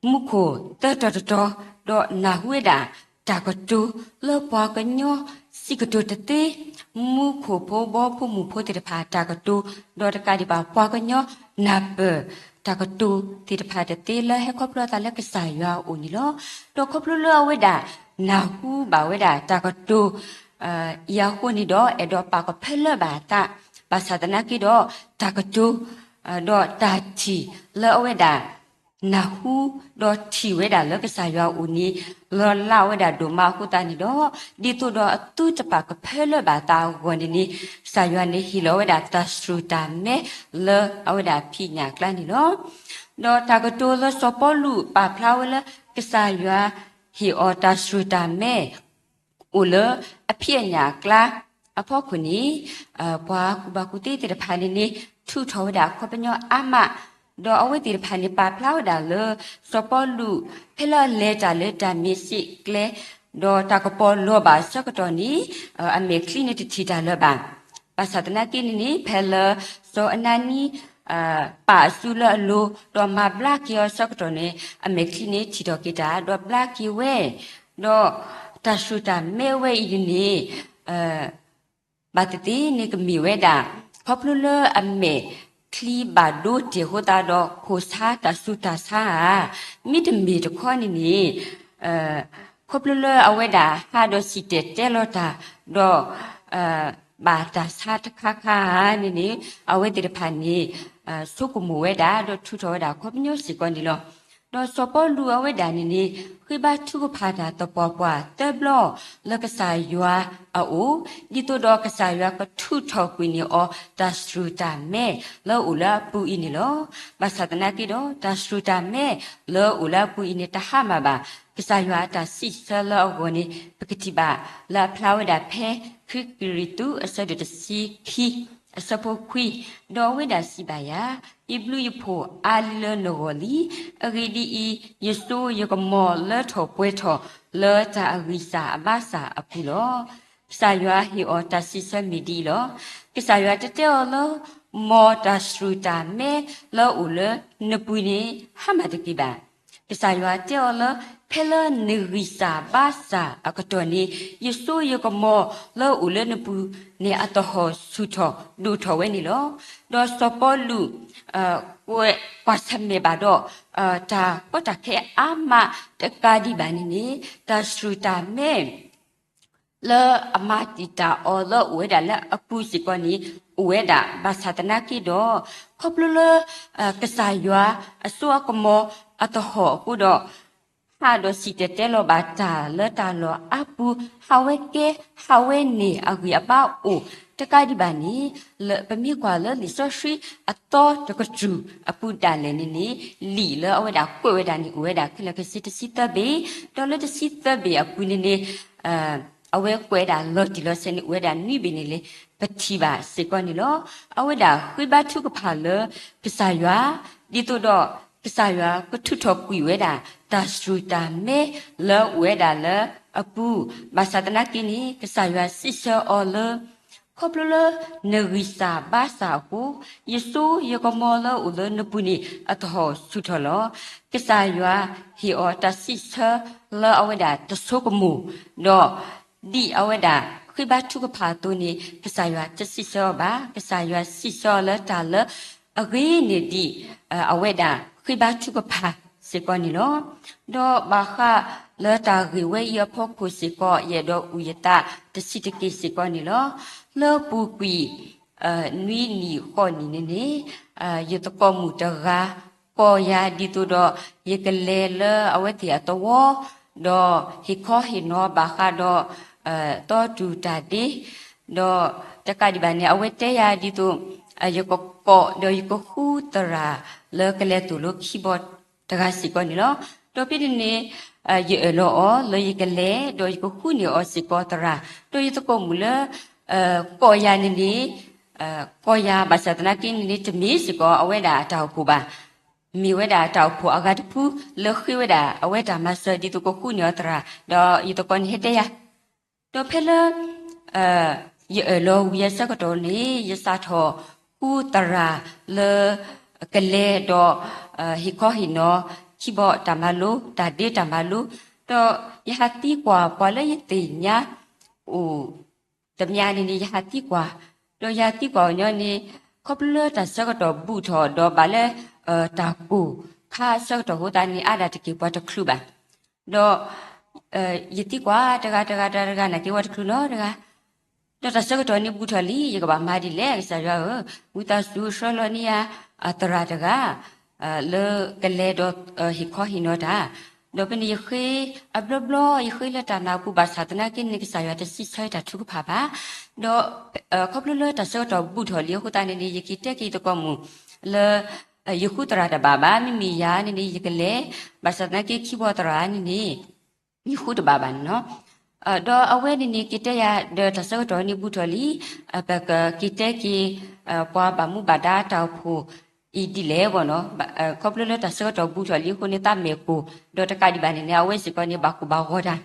မူခိၣ်သၢတီၤတတီၤ ဒီးနၢ်ဟူဝဲဒၣ် တၢ်ကတိၤလၢပှၤကညီစံးကတိၤတသ့, မူခိၣ်ဖိဘီဖိမုၢ်ဖိသ့ၣ်တဖၣ်တၢ်ကတိၤ, ဒီးတကးဒံးဘၣ်ပှၤကညီနၢ်ပၢၢ် တၢ်ကတိၤသ့ၣ်တဖၣ်တသ့လၢဟဲခီဖျိအသးလၢကစၢ်ယွၤအအိၣ်န့ၣ်လီၤ. ဒီးခီဖျိလၢအဝဲဒၣ် နၢ်ဟူဘၣ်ဝဲဒၣ်တၢ်ကတိၤ အံၤအဃိန့ၣ်ဒီး အဲၣ်ဒိးပာ်ကဖၢလၢဘၣ်အသး, ဘၣ်ဆၣ်သနာ်က့ဒီး တၢ်ကတိၤ ဒီးတၢ်ထံၣ်လၢအဝဲဒၣ် နၢ်ဟူ ဒီးထံၣ်ဝဲဒၣ်လၢကစၢ်ယွၤအအိၣ်န့ၣ် လီၤလးဝဲဒၣ်ဒိၣ်မးအဃိသတးန့ၣ်ဒီး ဒ်သိးဒီးအသုတပာ်ကဖၢလၢဘၣ်အသးအဂီၢ်န့ၣ်န့ၣ် ကစၢ်ယွၤန့ၣ်ဟ့ၣ်လီၤဝဲဒၣ်တၢ်စူၢ်တၢ်မဲလၢအဝဲဒၣ်ဖံးညၣ်အကျါန့ၣ်လီၤ. ဒီးတၢ်ကတိၤလၢစီၤပီလူးပာ်ဖျါဝဲလၢ ကစၢ်ယွၤဟ့ၣ်အီၤတၢ်စူၢ်တၢ်မဲ အိၣ်လၢအဖံးအညၣ်အကျါအဖီခိၣ်န့ၣ် ပှၤကူၣ်ဘၣ်ကူၣ်သ့သ့ၣ်တဖၣ်န့ၣ်န့ၣ် ထုးထီၣ်ဝဲဒၣ်အခီပညီအါမး, ဒီးအဝဲသ့ၣ်တဖၣ်န့ၣ် ပာ်ဖျါဝဲဒၣ်လၢ စီၤပီလူး ဖဲလၢအလဲၤတၢ်လၢတၢ်မ့ၢ်စ့ၢ်ကျဲ ဒီးတၢ်ကပီၤလီၤဘၣ်အဆၢကတီၢ်န့ၣ် အမဲာ်ချံန့ၣ်တထံၣ်တၢ်လၢၤဘၣ်. ဘၣ်ဆၣ်သနာ်က့န့ၣ်န့ၣ် ဖဲလၢစီၤအနၤနံ ပာ်အစုလၢအလိၤ ဒီးမၤဘျါက့ၤအီၤအဆၢကတီၢ်န့ၣ် အမဲာ်ချံန့ၣ်ထံၣ်ထီၣ်က့ၤတၢ် ဒီးဘျါက့ၤဝဲ, ဒီးတၢ်စူၢ်တၢ်မဲဝဲအံၤန့ၣ် ဘၣ်သ့ၣ်သ့ၣ်န့ၣ်ကမ့ၢ်ဝဲဒၣ် ခီဖျိလၢအမဲာ်ချံဘၣ်ဒိတ့ၢ်အဃိသတးဒီး ခိၣ်ဆါတၢ်ဆူးတၢ်ဆါဧါ, မ့တမ့ၢ်တခီန့ၣ်န့ၣ် ခီဖျိလၢအဝဲဒၣ်ဟးဒီးစံၣ်တဲၤတဲလီၤတၢ် ဒီး ဘၣ်တၢ်ဆါတခါခါဧါန့ၣ်န့ၣ် အဝဲသ့ၣ်တဖၣ်န့ၣ် ဆိကမိၣ်ဝဲဒၣ် ဒီးထုးထီၣ်ဝဲဒၣ်အခီပညီစ့ၢ်ကီးန့ၣ်လီၤ. ဒီးစီၤပီလူးအဝဲဒၣ်န့ၣ်န့ၣ် ဃ့ဘါထုကဖၣ်တၢ်သပှၢ်ပှၢ်သၢဘျီ လၢကစၢ်ယွၤအအိၣ်, ဒ်သိးဒီးကစၢ်ယွၤကထုးထီၣ်ကွံာ်န့ၢ်အီၤ တၢ်စူၢ်တၢ်မဲလၢအအိၣ်လၢအပူၤအံၤန့ၣ်လီၤ. ဘၣ်ဆၣ်သနာ်က့ဒီး တၢ်စူၢ်တၢ်မဲလၢအအိၣ်လၢအပူၤအံၤန့ၣ် တဟါမၢ်ဘၣ်. ကစၢ်ယွၤအတၢ်စံးဆၢလၢအဂီၢ်န့ၣ် ပကထံၣ်ဘၣ်လၢအဖျါဝဲဒၣ်ဖဲ ခံကရံၣ်သူး အဆၢဒိၣ်တဆံခံ အဆၢဖိခွံ, ဒီးအဝဲဒၣ်စံးဘၣ်ယၤ, ယဘျုးယဖှိၣ်အါလံလၢနဂီၢ်လံ. အဂ့ၢ်ဒ်အံၤ, ယစိယကမီၤလၢထီၣ်ပှဲၤထီၣ်လၢတၢ်အဂံၢ်စၢ်အဘါစၢ်အပူၤလီၤ. ကစၢ်ယွၤဟ့ၣ်အီၤတၢ်စံးဆၢမ့ၢ်ဒ်အံၤလီၤ. ကစၢ်ယွၤတတဲအီၤလၢ မ်တၢ်စူၢ်တၢ်မဲလၢအအိၣ်လၢနပူၤန့ၣ် ဟါမၢ်တက့ၢ်ဘၣ်. ကစၢ်ယွၤတဲအီၤလၢ ဖဲလၢနဂံၢ်စၢ်ဘါစၢ်အကတီၢ်န့ၣ် ယစိယကမီၤလၢအအိၣ်လၢနပူၤန့ၣ် အသဟီၣ်ဆူၣ်ထီၣ်ဒိၣ်ထီၣ်ဝဲန့ၣ်လီၤ. ဒီးစီၤပီလူး ကွၢ်ဆၢၣ်မဲာ်ဘၣ်ဒီး တၢ်ကီတၢ်ခဲအါမးတကးဒံးဘၣ်န့ၣ်န့ၣ် တၢ်စူၢ်တၢ်မဲ လၢအမၤတံာ်တာ်အီၤလၢအအိၣ်ဝဲဒၣ်လၢအပူၤစ့ၢ်ကီးန့ၣ် အိၣ်ဝဲဒၣ်. ဘၣ်ဆၣ်သနာ်က့ဒီး ခီဖျိလၢ ကစၢ်ယွၤအစိအကမီၤအသဟီၣ်အဃိဒီး ဟးဒီးစံၣ်တဲၤတဲလီၤဘၣ်တၢ်လၢတၢ်လီၢ်အါပူၤ ဟးဝဲကဲ ဟးဝဲန့ၢ်အဂံၢ်အဘါအိၣ်တကးဒံးဘၣ်န့ၣ် လၢပမ့ၢ်ကွၢ်လၢလံာ်စီဆှံအသီတကတြူၢ်အပူၤဒၣ်လဲာ်န့ၣ်န့ၣ် လံာ်လၢအဝဲဒၣ်ကွဲးဝဲဒၣ်န့ၣ် အိၣ်ဝဲဒၣ်ခဲလၢာ်ခဲဆ့တဆံသၢဘ့ၣ်, ဒီးလၢတဆံသၢဘ့ၣ်အပူၤန့ၣ်န့ၣ် အဝဲကွဲးဒၣ်လီၤတံၢ်လီၤဆဲးန့ၣ် အိၣ်ဝဲဒၣ်နွံဘ့ၣ်န့ၣ်လီၤ. ပထံၣ်ဘၣ်စ့ၢ်ကီးန့ၣ်လီၤ. အဝဲဒၣ်ဃ့ဘါထုကဖၣ်လၢကစၢ်ယွၤ ဒ်သိးဒီးကစၢ်ယွၤကထုးထီၣ်ကွံာ်ဝဲဒၣ် တၢ်စူၢ်တၢ်မဲလၢအအိၣ်ဝဲဒၣ်လၢအပူၤ, ဘၣ်ဆၣ်သနာ်က့န့ၣ် ကစၢ်ယွၤစံးဆၢအီၤလၢ ခီဖျိလၢနဂံၢ်စၢ်ဘါစၢ်အဃိ ယစိယကမီၤလၢအအိၣ်လၢနပူၤန့ၣ် အသဟီၣ်ဆူၣ်ထီၣ်လီၤ. ကစၢ်ယွၤဟ့ၣ်အီၤတၢ်စံးဆၢလၢအဝဲဒၣ်တဆိကမိၣ်, ဒီးဒ်အဝဲဒၣ်ဃ့ဘါထုကဖၣ်အသိးန့ၣ် ကစၢ်ယွၤတစံးဆၢအီၤဘၣ်. ကစၢ်ယွၤစံးဆၢအီၤလၢတၢ်လၢအဂ့ၤန့ၢ်ဒံး အဝဲဒၣ်ဃ့ဘါထုကဖၣ်စ့ၢ်ကီးန့ၣ်လီၤ. ဒီးဘၣ်ဃးလၢတၢ်ဂ့ၢ်ဝဲအံၤအဖီခိၣ်စ့ၢ်ကီး ယအဲၣ်ဒိးအုၣ်ယသးတဆံးတက့ၢ်စ့ၢ်ကီးန့ၣ်လီၤ. လၢပူၤကွံာ် နွံနံၣ်ဃိးနံၣ်န့ၣ်န့ၣ် ယသကိးမုၣ်တဂၤ ကိးယၤဒ်သိးဒီး ယကလဲၤလၢအဝဲသ့ၣ်အသဝီ, ဒီးဟ့ၣ်ခီဟ့ၣ်နီၤဘၣ်ဃးဒီး သီတူၢ်တၢ်ဒ့, ဒီးတကးဒံးဘၣ်န့ၣ် အဝဲတဲယၤဒ်သိး ယကကိးဒီးယကဃုသရၣ်လၢကလဲၤသိၣ်လိခံဘီတဂၤစ့ၢ်ကီးန့ၣ်လီၤ. ဒီးဖဲန့ၣ်န့ၣ် ယအၢၣ်လီၤအီၤလၢယကလဲၤ ဒီးယကဃုန့ၢ်အီၤစ့ၢ်ကီးသရၣ်, ဒီးယသကိးမုၣ်လၢ ကိးယၤန့ၣ်န့ၣ် ကိးယၤဘၣ်ဆၣ်သနာ်က့န့ၣ်န့ၣ် တမ့ၢ်စ့ၢ်ကီးအဝဲဒၣ်အတၢ်အိၣ်ဖှိၣ်ဘၣ်. မ့ၢ်ဝဲဒၣ်တၢ်အိၣ်ဖှိၣ်အဂၤတဖုလၢဃ့ဝဲဒၣ်အဝဲတၢ်မၤစၢၤဒ်သိးကဃုန့ၢ်အီၤသရၣ်, ဒီးယသကိးန့ၣ်ဟဲတဲယၤ, ဒီးဖဲလၢ ယအၢၣ်လီၤဝံၤအဆၢကတီၢ်န့ၣ် ယစးထီၣ်ဃုသရၣ်လၢ ကလဲၤဒီး ဟ့ၣ်ခီဟ့ၣ်နီၤ ခံဘီတၢ်မၤလိ တၢ်ဒ့တၢ်မၤလိ, ဒီးယဟးသံကွၢ်ပှၤလၢယသ့ၣ်ညါအိၣ် တမံၤန့ၣ်န့ၣ် ယဟးသံကွၢ်, ဒီးယဟးသံကွၢ်အီၤညီန့ၣ် ခီဖျိလၢတၢ်ဆၢကတီၢ်ဘူးထီၣ်ဒီးဘၣ်လၢ တၢ်ကိၢ်ခါအဆၢကတီၢ်အဃိသတးန့ၣ် အါဒၣ်တက့ၢ်ပှၤတချုးဘၣ်. ဒီး ယသံကွၢ်တဂၤတဂၤတဂၤတဂၤ နာ်က့ဝဲတချုးနီတဂၤ ဒီးတၢ်ဆၢကတီၢ်န့ၣ်ဘူးထီၣ်လံ ယကဘၣ်မၤဒ်လဲၣ် ကစၢ်ယွၤဧၢ, ဝံသးစူၤဆှၢလီၤန့ၢ်ယၤ သရၣ်တဂၤ လၢကလဲၤဒီးဟ့ၣ်ခီဟ့ၣ်နီၤတၢ်, ဒီးဖဲန့ၣ်ယဃ့ အဘျီဘျီ ယဃ့လၢတၢ်နာ်ပူၤ ဘၣ်ဆၣ်သနာ်က့န့ၣ် ကစၢ်ယွၤတစံးဆၢတၢ်ထုကဖၣ်ဘၣ်. ဒီး ခီဖျိလၢတၢ်ဆၢကတီၢ်ဘူးထီၣ်လံအဃိသတးန့ၣ်န့ၣ် ယက့ၤတဲက့ၤသကိးမုၢ် လၢ ယဃုသရၣ်တဘၣ်ဘၣ်, မ့မ့ၢ်ယၤန့ၣ်န့ၣ် ယကလဲၤ, ဘၣ်ဆၣ်သနာ်က့ခံဘီသရၣ်န့ၣ်န့ၣ် ယဃုတဘၣ်ဘၣ်န့ၣ်လီၤ. ဒီးအဝဲန့ၣ်န့ၣ် က့ၤတဲယၤ ဒီးတၢ်ဆၢကတီၢ်န့ၣ်ဘူးထီၣ်လံ, ပကက့ၤတဲက့ၤ ပှၤဘၣ်မူဘၣ်ဒါတၢ်အိၣ်ဖှိၣ်အံၤဒ်လဲၣ်ဘၣ်နီၤ, ခီဖျိလၢတၢ်ဆၢကတီၢ်ဘူးထီၣ်လံအဃိန့ၣ် သးမဲာ်ကိၢ်, ဒီးတကးဒံးဘၣ်န့ၣ်န့ၣ် အဝဲစ့ၢ်ကီးန့ၣ် ဘၣ်ကိၢ်ဘၣ်ဂီၤတၢ်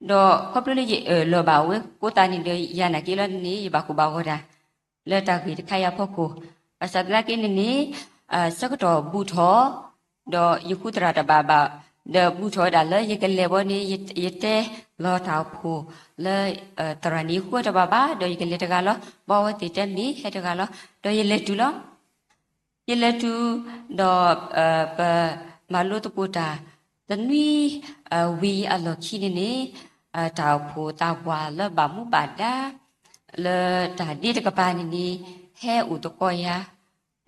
ဒီးခီဖျိလၢယအၢၣ်လီၤဘၣ်အဝဲအဃိသတးန့ၣ်ဒီး ယၤနာ်က့လီၤန့ၣ် ယဘၣ်ကိၢ်ဘၣ်ဂီၤတၢ် လၢတၢ်ဂ့ၢ်တခါအံၤအဖီခိၣ်, ဘၣ်ဆၣ်သနာ်က့န့ၣ်န့ၣ် ဆၢကတီၢ်ဘူးထီၣ်, ဒီးယဃုသရၣ်တဘၣ်ဘၣ်, ဒီးဘူးထီၣ်ဝဲဒၣ်လၢယကလဲၤဘီန့ၣ် ယတဲလီၤတၢ်အိၣ်ဖှိၣ်လၢ သရၣ်န့ၣ်ယဃုတဘၣ်ဘၣ်, ဒီးယကလဲၤတဂၤလီၤ, ဘီအဝဲသ့ၣ်တဲမ့ၢ်ဟဲတဂၤလီၤ, ဒီးယလဲၤတုၤလီၤ. ယလဲၤတုၤ, ဒီး ပမၤလိသကိးတၢ် တနွံ ဝံၤအလီၢ်ခံန့ၣ်န့ၣ်, တၢ်အိၣ်ဖှိၣ်သးဝးလၢဘၣ်မူဘၣ်ဒါ လၢတၢ်ဒ့တကပၤန့ၣ်န့ၣ် ဟဲအိၣ်သကိးယၤ,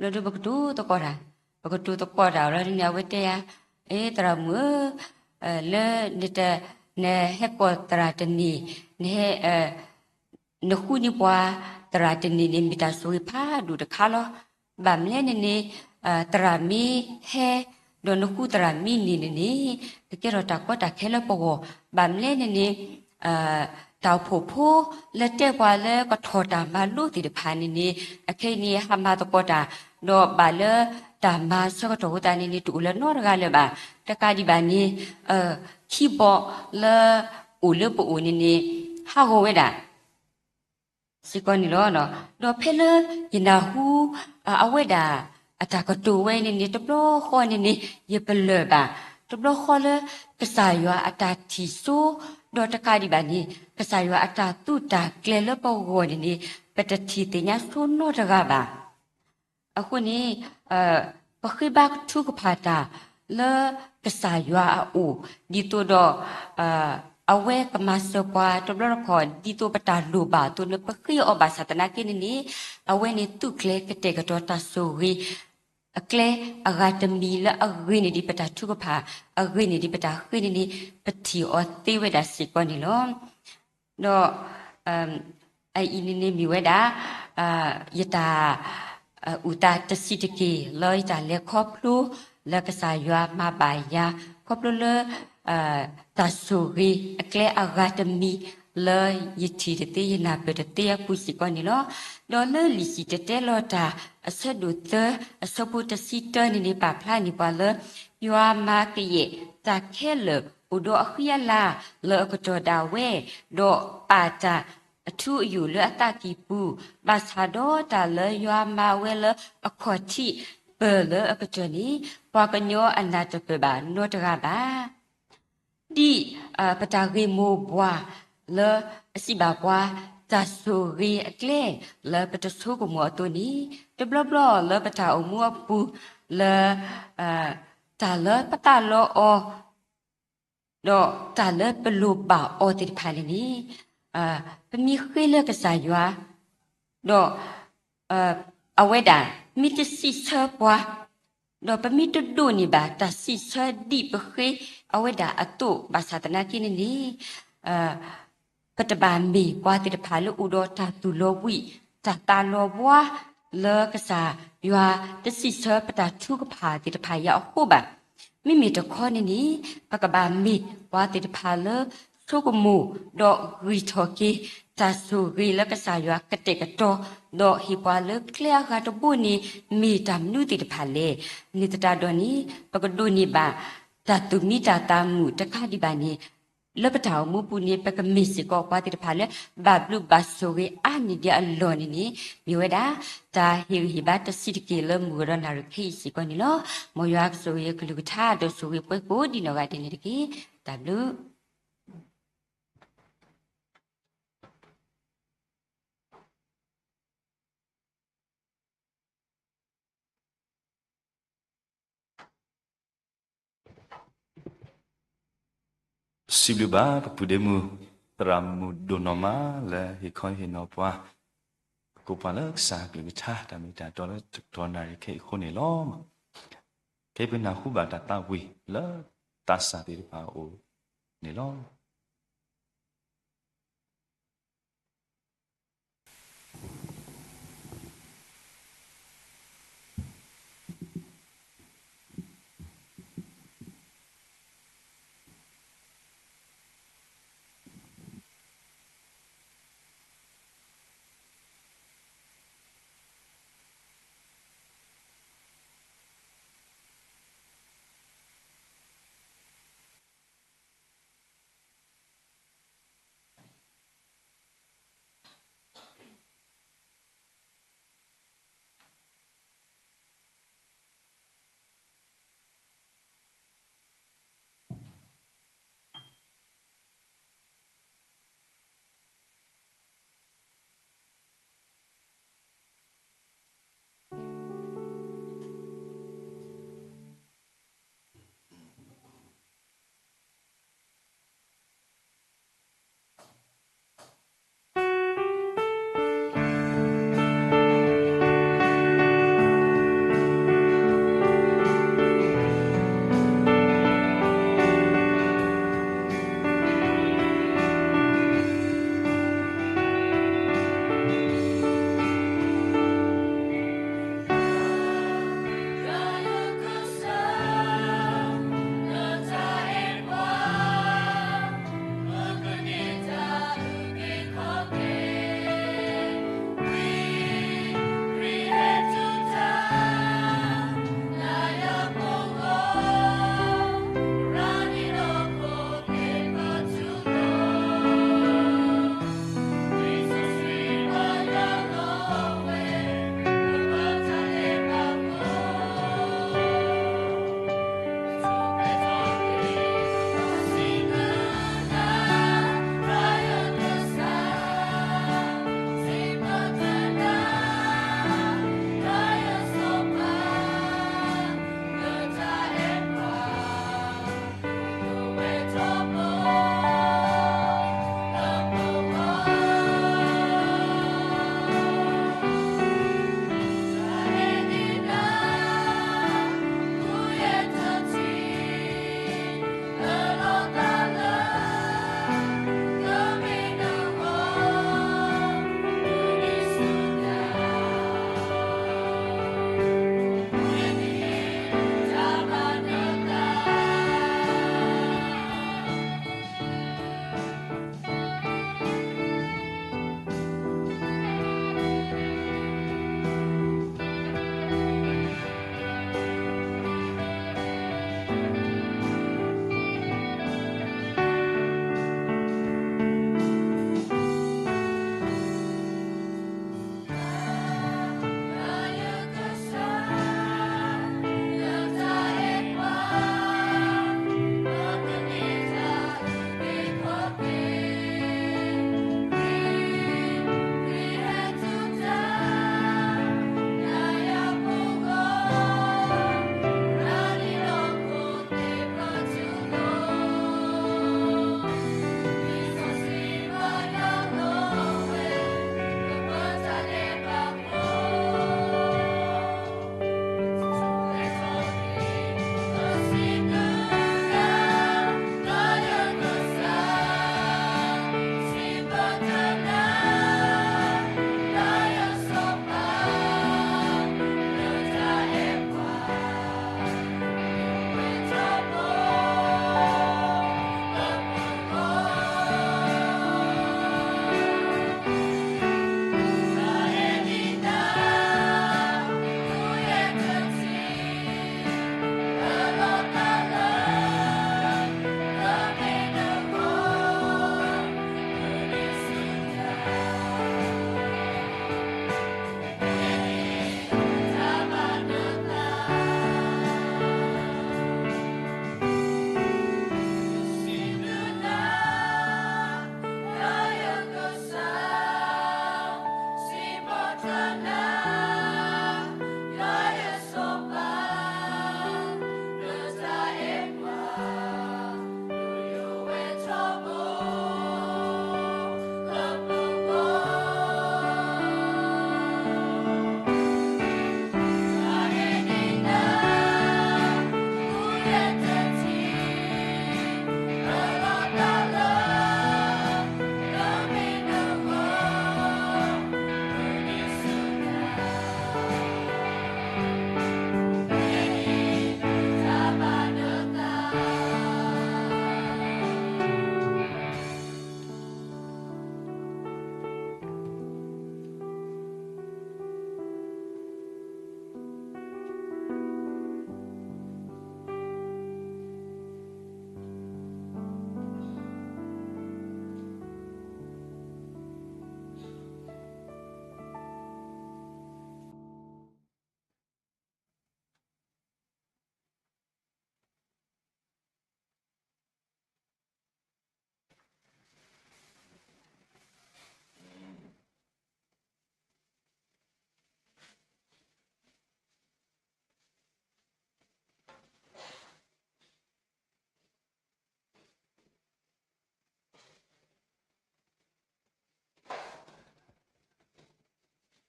ဘျီဒီးပကတိၤသကိးတၢ်, ပကတိၤသကိးတၢ်လီၤန့ၣ် အဝဲတဲယၤ, အဲ သရၣ်မုၣ်ဧၢ, လၢနတ နဟဲကိးသရၣ်တန့ၢ်, နဟဲ နဃုန့ၢ်ပှၤသရၣ်တန့ၢ်န့ၣ် မ့ၢ်တၢ်ဆိၣ်ဂ့ၤဖးဒိၣ်တခါလီၤ. ဘၣ်မနုၤလဲၣ်န့ၣ်န့ၣ်, သရၣ်မ့ၢ်ဟဲ, ဒီးနဃုသရၣ်မ့ၢ်န့ၢ်န့ၣ်န့ၣ်, ကကဲထီၣ်တၢ်ကီတၢ်ခဲလၢပဂီၢ်. ဘၣ်မနုၤလဲၣ်န့ၣ်န့ၣ်, တၢ်အိၣ်ဖှိၣ်ဖိလၢတဲပှၤလၢကထီၣ်တၢ်မၤလိသ့ၣ်တဖၣ်န့ၣ်န့ၣ်, အခဲအံၤန့ၣ် ဟးမၤသကိးတၢ်, ဒီးဘၣ်လၢတၢ်မၤဆၢကတီၢ်အဃိသတးန့ၣ်န့ၣ် တအိၣ်လၢၤနီတဂၤလၢၤဘၣ်. တကးဒံးဘၣ်န့ၣ် ခံဘီလၢအိၣ်လၢပအိၣ်န့ၣ်န့ၣ် ဟးဂီၤဝဲဒၣ် စ့ၢ်ကီးန့ၣ်လီၤ. ဒီးဖဲလၢယနၢ်ဟူ အဝဲဒၣ်အတၢ်ကတိၤဝဲန့ၣ်န့ၣ် တဘျီဃီန့ၣ်န့ၣ် ယပလၢၢ်ဘၣ်, တဘျီဃီလၢ ကစၢ်ယွၤအတၢ်ထံၣ်စိ, ဒီးတကးဒံးဘၣ်န့ၣ် ကစၢ်ယွၤအတၢ်သူၣ်တၢ်ကျဲၤလၢပဂီၢ်န့ၣ်န့ၣ် ပတထံၣ်သ့ၣ်ညါစိနီတဂၤဘၣ်. အဃိန့ၣ် ပဃ့ဘါထုကဖၣ်တၢ်လၢကစၢ်ယွၤအအိၣ်, ဒ်သိးဒီး အဝဲကမၤစၢၤပှၤတဘျီတခီၣ် ဒ်သိးပတၢ်လိၣ်ဘၣ်အသိးန့ၣ် ပဃ့အီၤဘၣ်ဆၣ်သနာ်က့န့ၣ်န့ၣ် အဝဲန့ၣ်သူၣ်ကျဲၤကတဲာ်ကတီၤတၢ်ဆိၣ်ဂ့ၤ အကျဲအဂၤတမံၤလၢအဂ့ၤန့ၣ်ဒံးပတၢ်ထုကဖၣ်, အဂ့ၤန့ၣ်ဒံးပတၢ်ဃ့န့ၣ်န့ၣ် ပထံၣ်အီၤသ့ဝဲဒၣ်စ့ၢ်ကီးန့ၣ်လီၤ. ဒီး အအံၤန့ၣ်န့ၣ်မ့ၢ်ဝဲဒၣ် ယတၢ် အုၣ်သးတဆံးတက့ၢ်လၢယတၢ်လဲၤခီဖျိ လၢကစၢ်ယွၤမၤဘၣ်ယၤ ခီဖျိလၢ တၢ်ဆိၣ်ဂ့ၤအကျဲအဂၤတမံၤ လၢယထံၣ်တသ့ယနၢ်ပၢၢ်တသ့အပူၤစ့ၢ်ကီးန့ၣ်လီၤ. ဒီးလၢလံာ်စံၣ်တဲၤတဲလီၤတၢ် အဆၢဒိၣ်သၢ အဆၢဖိတဆံတၢန့ၣ်န့ၣ် ပာ်ဖျါန့ၢ်ပှၤလၢ ယွၤမၤကယဲၢ်တၢ်ခဲလၢာ် အိၣ်ဒီးအဃံအလၤလၢအကတီၢ်ဒၣ်ဝဲ, ဒီးပာ်တၢ်အထူအယိာ်လၢအသးကံၢ်ပူၤ, ဘၣ်ဆၣ်ဒီးတၢ်လၢယွၤမၤဝဲလၢအခီၣ်ထံး ပၢၢ်လၢအကတီၢ်န့ၣ် ပှၤကညီအနၢ်တပၢၢ်ဘၣ်နီတဂၤဘၣ်. ဒ်ပတၢ်ဂ့ၢ်မိၢ်ပှၢ်လၢအစံးဘၣ်ပှၤ တၢ်ဆိၣ်ဂ့ၤအကျဲလၢပတဆိကမိၣ်အသိးန့ၣ် တဘျီဘျီလၢပတၢ်အိၣ်မူအပူၤလၢ တၢ်လၢပသးလီအီၤ ဒီးတၢ်လၢပလိၣ်ဘၣ်အီၤသ့ၣ်တဖၣ်န့ၣ်န့ၣ် ပမ့ၢ်ဃ့လၢကစၢ်ယွၤ ဒီး အဝဲဒၣ်မ့ၢ်တစံးဆၢပှၤ, ဒီးပမ့ၢ်တဒိးန့ၢ်ဘၣ်တၢ်စံးဆၢဒ်ပဃ့အဝဲဒၣ်အသိးဘၣ်ဆၣ်သနာ်က့န့ၣ်န့ၣ် ပတဘၣ်မ့ၢ်ပှၤသ့ၣ်တဖၣ်လၢအိၣ်ဒီးတၢ်သူၣ်လီၤဘှံး တၢ်သးလီၤဘှါ လၢကစၢ်ယွၤတစံးဆၢပတၢ်ထုကဖၣ်သ့ၣ်တဖၣ်အံၤအဃိဘၣ်. မ့မ့ၢ်တခီန့ၣ်န့ၣ် ပကဘၣ်မ့ၢ်ပှၤသ့ၣ်တဖၣ်လၢဆိကမိၣ် ဒီးဂံၢ်ထီၣ်က့ၤ တၢ်ဆိၣ်ဂ့ၤလၢကစၢ်ယွၤကတဲာ်ကတီၤ ဒီးဟ့ၣ်ပှၤလၢကျဲအဂၤတဘိန့ၣ် မ့ၢ်တၢ်မနုၤသ့ၣ်တဖၣ်လဲၣ်. န့ၣ်သတးဒီးန့ၣ် ပကဒိးန့ၢ်ဘၣ် တၢ်သူၣ်မံတၢ်သးမုာ်တခါဒံးဘၣ်န့ၣ် လၢပတၢ်အိၣ်မူပူၤန့ၣ် ပကမ့ၢ်စ့ၢ်ကီးပှၤသ့ၣ်တဖၣ်လၢ ဘၣ်ဘျုးဘၣ်ဆိၣ်ဂ့ၤအါန့ၢ်ဒံးအလီၢ်န့ၣ်န့ၣ် မ့ၢ်ဝဲဒၣ် တၢ်ဟ့ၣ်ဂံၢ်ဟ့ၣ်ဘါတဆံးတက့ၢ်လၢမုၢ်ကဒီးနၣ်ရံၣ်ခဲအံၤစ့ၢ်ကီးန့ၣ်လီၤ. မ်ယွၤကဆိၣ်ဂ့ၤကလုၢ်ကထါ ဒီးဆိၣ်ဂ့ၤပှၤကိးဒံးနီၢ်ဂၤဒဲးန့ၣ်တက့ၢ်. တၢ်ဘျုး စံးဘျုးဘၣ်ပပုၢ်ဒ့မုၣ် သရၣ်မုၣ်ဒိၣ်နီၢ်မးလၢဟ့ၣ်ခီဟ့ၣ်နီၤပှၤ ပကိးပှၤလၢကစၢ်အကလုၢ်ကထါ တၢ်မ့ၢ်တၢ်တီလၢတကတီၢ်နၣ်ရံၣ်ခဲအံၤအဃိန့ၣ်လီၤ. ခဲအံၤပနၢ်ဟူဘၣ်တၢ်သးဝံၣ်လၢသးစၢ်သ့ၣ်တဖၣ်အအိၣ်န့ၣ်လီၤ.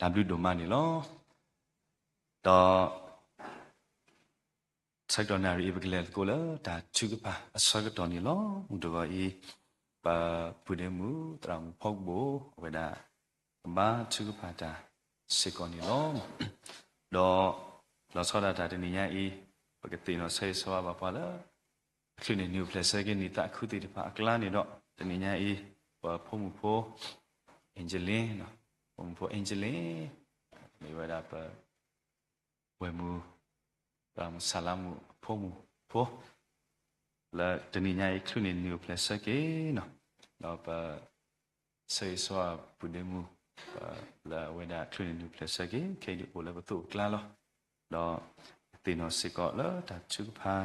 တၢ်ဘျုးဒိၣ်မးန့ၣ်လီၤ. ဒီး ဆၢကတီၢ်နၣ်ရံၣ်အံၤ ပကလဲၤသကိးလၢတၢ်ထုကဖၣ်အဆၢကတီၢ်န့ၣ်လီၤ. မုၢ်တဂီၤအံၤ ပပုၢ်ဒ့မုၣ် သရၣ်မုၣ်ဖီကဘိၣ် အဝဲဒၣ် ကဘါထုကဖၣ်တၢ်စ့ၢ်ကီးန့ၣ်လီၤ. ဒီး လီၤဆီဒၣ်တၢ်တနံၤညါအံၤ ပကသ့ၣ်နီၣ်ဆၢဂ့ၤဆၢဝါဘၣ်ပှၤလၢ အချုးန့ၣ်နုာ်အိၣ်ဖျဲၣ်ဆၢက့ၤနံၣ်သးခုသ့ၣ်တဖၣ်အကျါန့ၣ်ဒီး တနံၤညါအံၤ ပဖိမုၣ်ဖိ Angeline, ဖိမုၣ်ဖိ Angeline မ့ၢ်ဝဲဒၣ်ပ ဝဲၢ်မုၢ် သရၣ်မုၣ်ဆၣ်လါမုၣ်အဖိမုၣ်ဖိ လၢတနံၤညါအံၤ အချုးန့ၣ်နုာ်အိၣ်ဖျဲၣ်ဆၢက့ၤနီၤ, ဒီးပ ဆၢဂ့ၤဆၢဝါပုၢ်ဒ့မုၣ် လၢအဝဲဒၣ်အချုးန့ၣ်နုာ်အိၣ်ဖျဲၣ်ဆၢက့ၤ ခဲအံၤဒုးအိၣ်လၢပသိးပကျါလီၤ. ဒီးပသ့ၣ်နီၣ်စ့ၢ်ကီးလၢတၢ်ထုကဖၣ်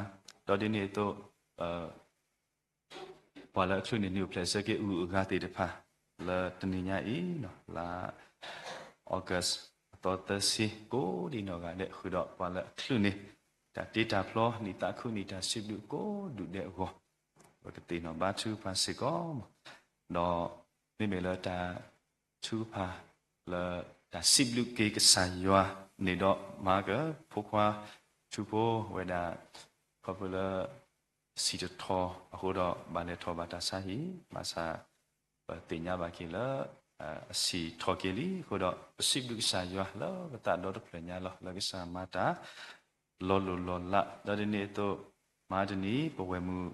ဒီးဒ်န့ၣ်အသိး ပှၤလၢအချုးန့ၣ်နုာ်အိၣ်ဖျဲၣ်ဆၢက့ၤအဂုၤအဂၤသ့ၣ်တဖၣ် လၢတနံၤညါအံၤ လါ August အသီသၢဆံ ကိးဒံနီၢ်ဂၤဒဲး ဃုာ်ဒီးပှၤလၢအချုးန့ၣ် တၢ်တ့တၢ်ဖျီ နံၣ်သးခုနံၣ်တၢ်စံးဘျုးကိးဒူၣ်ဒဲးအဂီၢ် ပကသ့ၣ်နီၣ်ဘါထုကဖၣ်စ့ၢ်ကီး ဒီးမ့မ့ၢ်လၢတၢ်ထုကဖၣ် လၢတၢ်စံးဘျုးက့ၤကစၢ်ယွၤန့ၣ်ဒီး မၤက ဖိခွါ ထူဖိဝဲဒၣ် ခီဖျိလၢ စံၣ်တထီၣ်အဃိဒီး ဘၣ်လဲၤထီၣ်ဘၣ်တၢ်ဆါဟံၣ် ဘၣ်ဆၣ် ပသ့ၣ်ညါဘၣ်က့ၤလၢ အစံၣ်ထီၣ်က့ၤလံအဃိဒီး ပစံးဘျုးကစၢ်ယွၤလၢပသးဒီတဖျၢၣ်ညါလီၤ. လၢကစၢ်မၤတၢ် လီၤလိၢ်လီၤလး ဒီးဒ်န့ၣ်အသိး မဟါတနံၤ ပဝဲၢ်မုၢ်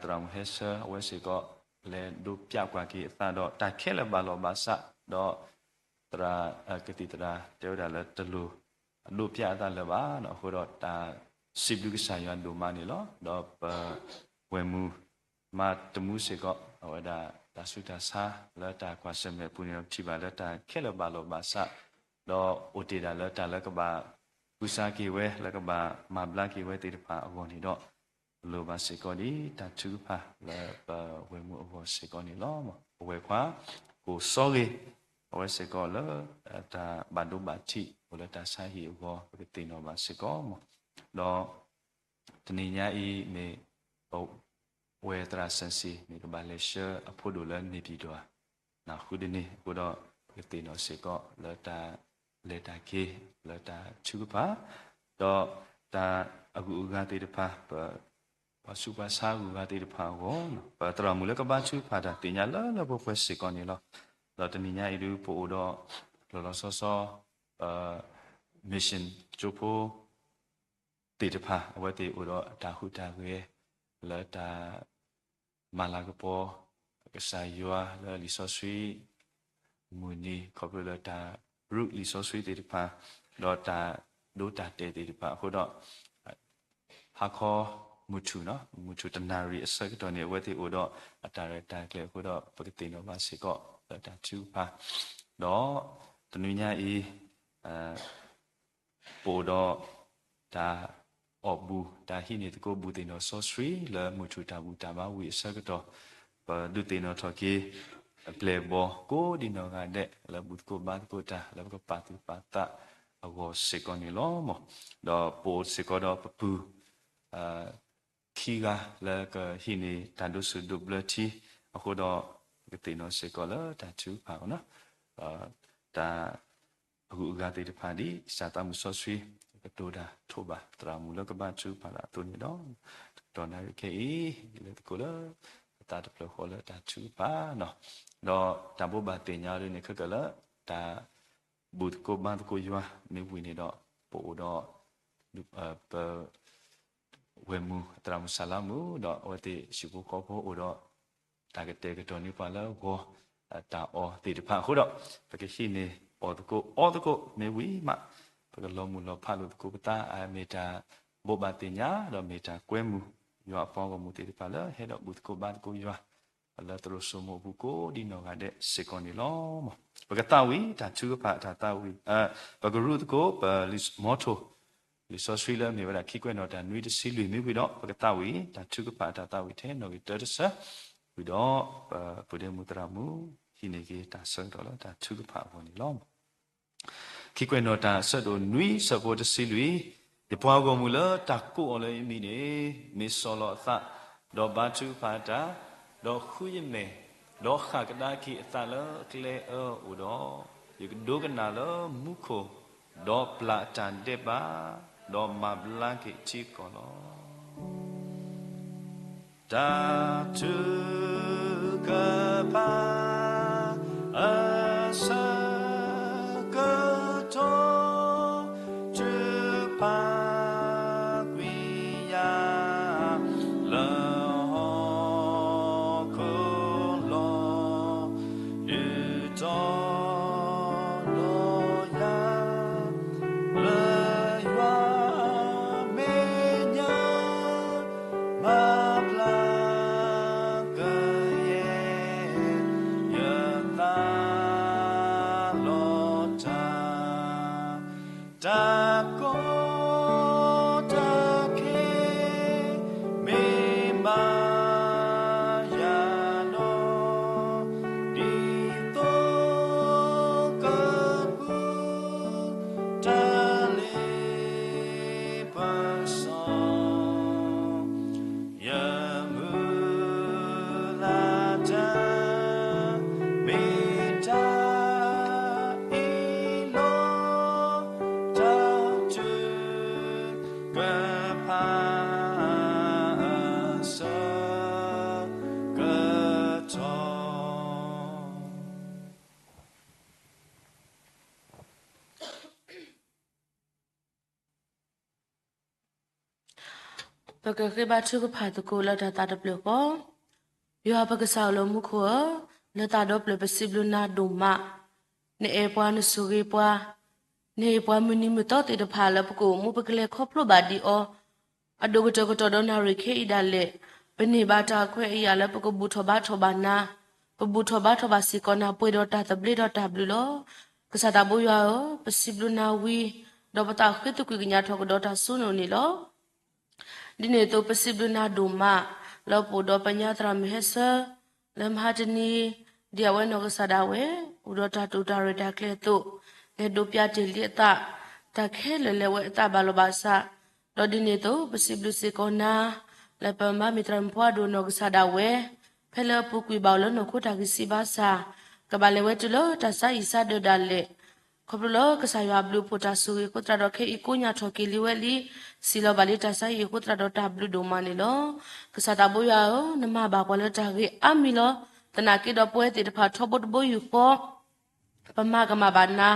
သရၣ်မုၣ်ဟဲဆၢ အဝဲစ့ၢ်ကီး လဲၤဒိးပျးကွၢ်က့ၤအသးဒီး တၢ်ခဲလၢာ်ဘၣ်လီၤဘၣ်စး ဒီး သရၣ် ကသံၣ်သရၣ် တဲဝဲဒၣ်လၢတလိၣ် ဒိးပျးအသးလၢၤဘၣ်နီၤ အဃိဒီး တၢ်စံးဘျုးကစၢ်ယွၤဒိၣ်မးန့ၣ်လီၤ. ဒီးပဝဲၢ်မုၢ် မၤတမူစ့ၢ်ကီး အဝဲဒၣ်တၢ်ဆူးတၢ်ဆါ လၢတၢ်ကွၢ်ဆၢၣ်မဲာ်အပူၤန့ၣ်ဒီး ပထံၣ်ဘၣ်လၢတၢ်ခဲလၢာ်ဘၣ်လီၤဘၣ်စး ဒီးအိၣ်တ့ၢ်ဒၣ်လၢတၢ်လၢကဘၣ် ကူစါက့ၤဝဲ လၢကဘၣ်မၤဘျါက့ၤဝဲသ့ၣ်တဖၣ်အဂီၢ်န့ၣ်ဒီး လိၣ်ဘၣ်စ့ၢ်ကီးဒ်တၢ်ထုကဖၣ် လၢပဝဲၢ်မုၢ်အဂီၢ်စ့ၢ်ကီးန့ၣ်လီၤ. ပဝဲၢ်ခွါ ကိၣ်စီဂ့ၤ အဝဲစ့ၢ်ကီးလၢ တၢ်ဘၣ်ဒိဘၣ်ထံး အိၣ်လၢတၢ်ဆါဟံၣ်အဂီၢ် ပကသ့ၣ်နီၣ်ဘၣ်စ့ၢ်ကီးမး ဒီး တနံၤညါအံၤမ့ၢ် ပဝဲၢ်သရၣ်စၢၣ်စ့ၣ် မ့ၢ်ကဘၣ်လဲၤဆှၢအဖိဒိၣ်လၢန့ၣ်ပံၤဒွၤ နၢ်ဟူဒ်န့ၣ်အဃိဒီး ပကသ့ၣ်နီၣ်စ့ၢ်ကီးလၢတၢ်လဲၤတၢ်က့ၤ လၢတၢ်ထုကဖၣ် ဒီးတၢ်အဂုၤအဂၤသ့ၣ်တဖၣ် ပ ပှၤဆူးပှၤဆါအဂုၤအဂၤသ့ၣ်တဖၣ်အဂီၢ် ပသရၣ်မုၣ်လၢကဘါထုကဖၣ်တၢ်သ့ၣ်ညါလၢလၢပှဲၤပှဲၤစ့ၢ်ကီးန့ၣ်လီၤ. ဒီးတနံၤညါအံၤဒုး ပအိၣ်ဒီး လီၤလီၤဆီဆီ ပ mission ကၠိဖိ သ့ၣ်တဖၣ် အဝဲသ့ၣ်အိၣ်ဒီးအတၢ်ဟူးတၢ်ဂဲၤ လၢတၢ် မၤလၤကပီၤ ကစၢ်ယွၤလၢလံာ်စီဆှံ မုၢ်နံၤ ခီဖျိလၢတၢ်ရူးလံာ်စီဆှံသ့ၣ်တဖၣ် ဒီးတၢ်ဒိတၢ်တဲာ်သ့ၣ်တဖၣ်အဃိဒီး ဟါခီ မုၢ်ထူၣ်နီၤ မုၢ်ထူၣ်တနၣ်ရံၣ်အဆၢကတီၢ်န့ၣ် အဝဲသ့ၣ်အိၣ်ဒီးအတၢ်ရဲၣ်တၢ်ကျဲၤအဃိဒီး ပကသ့ၣ်နီၣ်ဘၣ်စ့ၢ်ကီးလၢတၢ်ထုကဖၣ် ဒီး တနွံညါအံၤ ပအိၣ်ဒီး တၢ်အီၣ်ဘူၣ် တၢ်ဟံးန့ၢ်သကိးဘူၣ်သ့ၣ်နီၣ်စီဆှံ လၢမုၢ်ထူၣ်တၢ်ဘူၣ်တၢ်ဘါဝံၤအဆၢကတီၢ် ပဒုးသ့ၣ်နီၣ်ထီၣ်က့ၤ အပျဲၢ်အဘီၣ်ကိးဒံနီၢ်ဂၤဒဲး လၢဘူၣ်သကိးဘါသကိးတၢ် လၢပကပာ်သူၣ်ပာ်သးအဂီၢ်စ့ၢ်ကီးန့ၣ်လီၤ. ဒီးပအိၣ်စ့ၢ်ကီးဒီးပပုၢ် ခံဂၤလၢကဟံးန့ၢ်တၢ်ဒိးဆူၣ်ဒိးဘျၢထံအဃိဒီး ပကသ့ၣ်နီၣ်စ့ၢ်ကီးလၢတၢ်ထုကဖၣ်အဂီၢ်နီၤ တၢ် အဂုၤအဂၤသ့ၣ်တဖၣ်ဒ်ကစၢ်သးမုၣ်စီဆှံ ကတိၤတၢ်ထိးဘၣ် သရၣ်မုၣ်လၢကဘါထုကဖၣ်လၢအသိးန့ၣ်ဒီး တကတီၢ်နၣ်ရံၣ်ခဲအံၤ လဲၤသကိးလၢ ပသးတဖျၢၣ်ဃီလၢတၢ်ထုကဖၣ်နီၤ ဒီးတၢ်ဘိးဘၣ်သ့ၣ်ညါဒ်န့ၣ် ခဲကၢၢ်လၢ တၢ် ဘူၣ်သကိးဘါသကိးယွၤမ့ၢ်ဝံၤန့ၣ်ဒီး ပအိၣ်ဒီး ပ ဝဲၢ်မုၢ် သရၣ်မုၣ်စၢ်လါမုၣ် ဒီးအဝဲသ့ၣ်ဟံၣ်ဖိဃီဖိအိၣ်ဒီး တၢ်ကတဲာ်ကတီၤန့ၢ်ပှၤလၢဂီၤ တၢ်အီၣ်သ့ၣ်တဖၣ်အဃိဒီး ပကဟံးန့ၢ်အီၣ်သကိးအီသကိးမ့ၢ်ဝံၤမး ပကလီၤမုၢ်လီၤဖးလိာ်သကိးပသး အမ့ၢ်တၢ်ဘိးဘၣ်သ့ၣ်ညါ ဒီးမ့ၢ်တၢ်ကွဲမုာ် ယွၤအပှၤဂီၢ်မုၢ်သ့ၣ်တဖၣ်လၢဟဲဒီးဘူၣ်သကိးဘါသကိးယွၤ လၢသရိာ်စိမိၤအပူၤကိးဒံနီၢ်ဂၤဒဲးစ့ၢ်ကီးန့ၣ်လီၤ. ပကသးဝံၣ်တၢ်ထုကဖၣ်တၢ်သးဝံၣ် ပကရူးသကိး ပ motto လံာ်စီဆှံလၢမ့ၢ်ဝဲဒၣ်ခံကွဲးနီၣ်တၢ်နွံတဆံလွံၢ်မ့ၢ်ဝံၤဒီး ပကသးဝံၣ်တၢ်ထုကဖၣ်တၢ်သးဝံၣ်ထဲနီၣ်ဂံၢ်တၢတဆၢ ဝံၤဒီး ပပုၢ်ဒ့မုၣ်သရၣ်မုၣ် ဟံးန့ၢ်က့ၤတၢ်ဆၢကတီၢ်လၢတၢ်ထုကဖၣ်အဂီၢ်န့ၣ်လီၤ. ခံကွဲးနီၣ်တၢ်အဆၢဒိၣ်နွံဆၢဖိတဆံလွံၢ်, ယပှၤဂီၢ်မုၢ်လၢတၢ်ကိးအီၤလၢယမံၤန့ၣ် မ့ၢ်စီၢ်လီၤအသး, ဒီးဘါထုကဖၣ်တၢ်, ဒီးဃုယမဲာ်, ဒီးဃၣ်ကဒါက့ၤအသးလၢအကျဲအၢအအိၣ်ဒီး, ယကဒိကနၣ်လၢမူခိၣ်, ဒီးပျၢ်အတၢ်ဒဲးဘး, ဒီးမၤဘျါက့ၤထံကီၢ်လီၤ. တၢ်ထုကဖၣ်အဆၢကတီၢ်, ထုကဖၣ်ကွံာ်ယၤ လၢဟီၣ်ခိၣ်လီၤ. ဒုးတီၤလီၤယၤ လၢယွၤအမဲာ်ညါ, မၤဘျါကယဲၢ် ယသးလီၤတၢ်, တၢ်ကီတၢ်ခဲ မ့ၢ်ဘၣ်ယၤလီၤ. ဒ်သိးကပူၤ တၢ်လ့ပစီ ယမုၢ်လၢ်တၢ် မ့ၢ်တၢ်အ့ၣ်လိာ်, တၢ်ထုကဖၣ်အဆၢကတီၢ်. ပကဃ့ဘါထုကဖၣ်သကိးလၢတၢ်သးတဖျၢၣ်ဃီ, ယွၤပကစၢ်အိၣ်လၢမူခိၣ်ဧၢ, လၢသးဒီဖျၢၣ်ပစံးဘျုးနၤဒိၣ်မး, နအဲၣ်ပှၤနဆိၣ်ဂ့ၤပှၤ, နဟ့ၣ်ပှၤမုၢ်နံၤမုၢ်သီသ့ၣ်တဖၣ်လၢပကအိၣ်မူပကလဲၤခီဖျိဘၣ်ဒံးအီၤ, အဒိၣ်ကတၢၢ်ကတီၢ်ဒီးနၣ်ရံၣ်ခဲအံၤဒၣ်လဲာ်, ပန့ၢ်ဘၣ်တၢ်ခွဲးအယာ်လၢပကဘူၣ်ထီၣ်ဘါထီၣ်ဘၣ်နၤ, ပဘူၣ်ထီၣ်ဘါထီၣ်ဘၣ်စ့ၢ်ကီးနၤပှဲၤဒီးတၢ်သဘျ့ဒီးတၢ်ဘျုးလီၤ. ကစၢ်သးဘိယွၤဧၢ, ပစံးဘျုးနၤဝံၤ, ဒီးပသးဃ့သကွံာ်ကညးထီၣ်ကဒီးတၢ်စိန့ၣ်လီၤ. ဒ်န့ၣ်အသိးပစံးဘျုးနၤဒိၣ်မး, လၢပအိၣ်ဒီးပညါသရၣ်မုၣ်ဟဲဆၢ, လၢမဟါတနံၤ, ဒ်အဝဲနီၢ်ကစၢ်ဒၣ်ဝဲ, အိၣ်ဒီးတၢ်တိာ်တၢ်ရဲၣ်တၢ်ကျဲၤအသိး, လဲၤဒိးပျၢ်တ့ၢ်လံအသး, တၢ်ခဲလၢာ်လၢအဝဲအသးဘၣ်လီၤဘၣ်စး, ဒီးဒ်န့ၣ်အသိး ပစံးဘျုးစ့ၢ်ကီးနၤ, လၢပမၤမ့ၢ်သရၣ်မုၣ်ဖိအဒိၣ်နီၢ်ကစၢ်ဒၣ်ဝဲ, ဖဲလၢအပူၤကွံာ်ဘၣ်အိၣ်လၢနီၢ်ခိတၢ်ဂံၢ်စၢ်ဘါစၢ်, ကဘၣ်လဲၤဝဲတုၤလၢတၢ်ဆါဟံၣ်ဆါဒၢးဒၣ်လဲာ်, ခီဖျိလၢကစၢ်ယွၤအဘျုးအဖှိၣ်တၢ်ဆိၣ်ဂ့ၤအဃိသတးဒီးခဲအံၤကိးညါထီၣ်က့ၤလံဝဲလံ, စံးလီၤဘၣ်လံတၢ်ဆါဟံၣ်အဃိသတးဒီးတၢ်ဘျုးဒိၣ်မးန့ၣ်လီၤ. ကစၢ်သးဘိယွၤဧၢ, နမၤဘၣ်ပှၤလၢတၢ်ဂ့ၤအါမံၤလီၤ. သနာ်က့ဒီးပဝဲသ့ၣ်တဖၣ်ထီဘိတဘိယူၢ်ဃီ ပမၤကမၣ်ဘၣ်နၤ,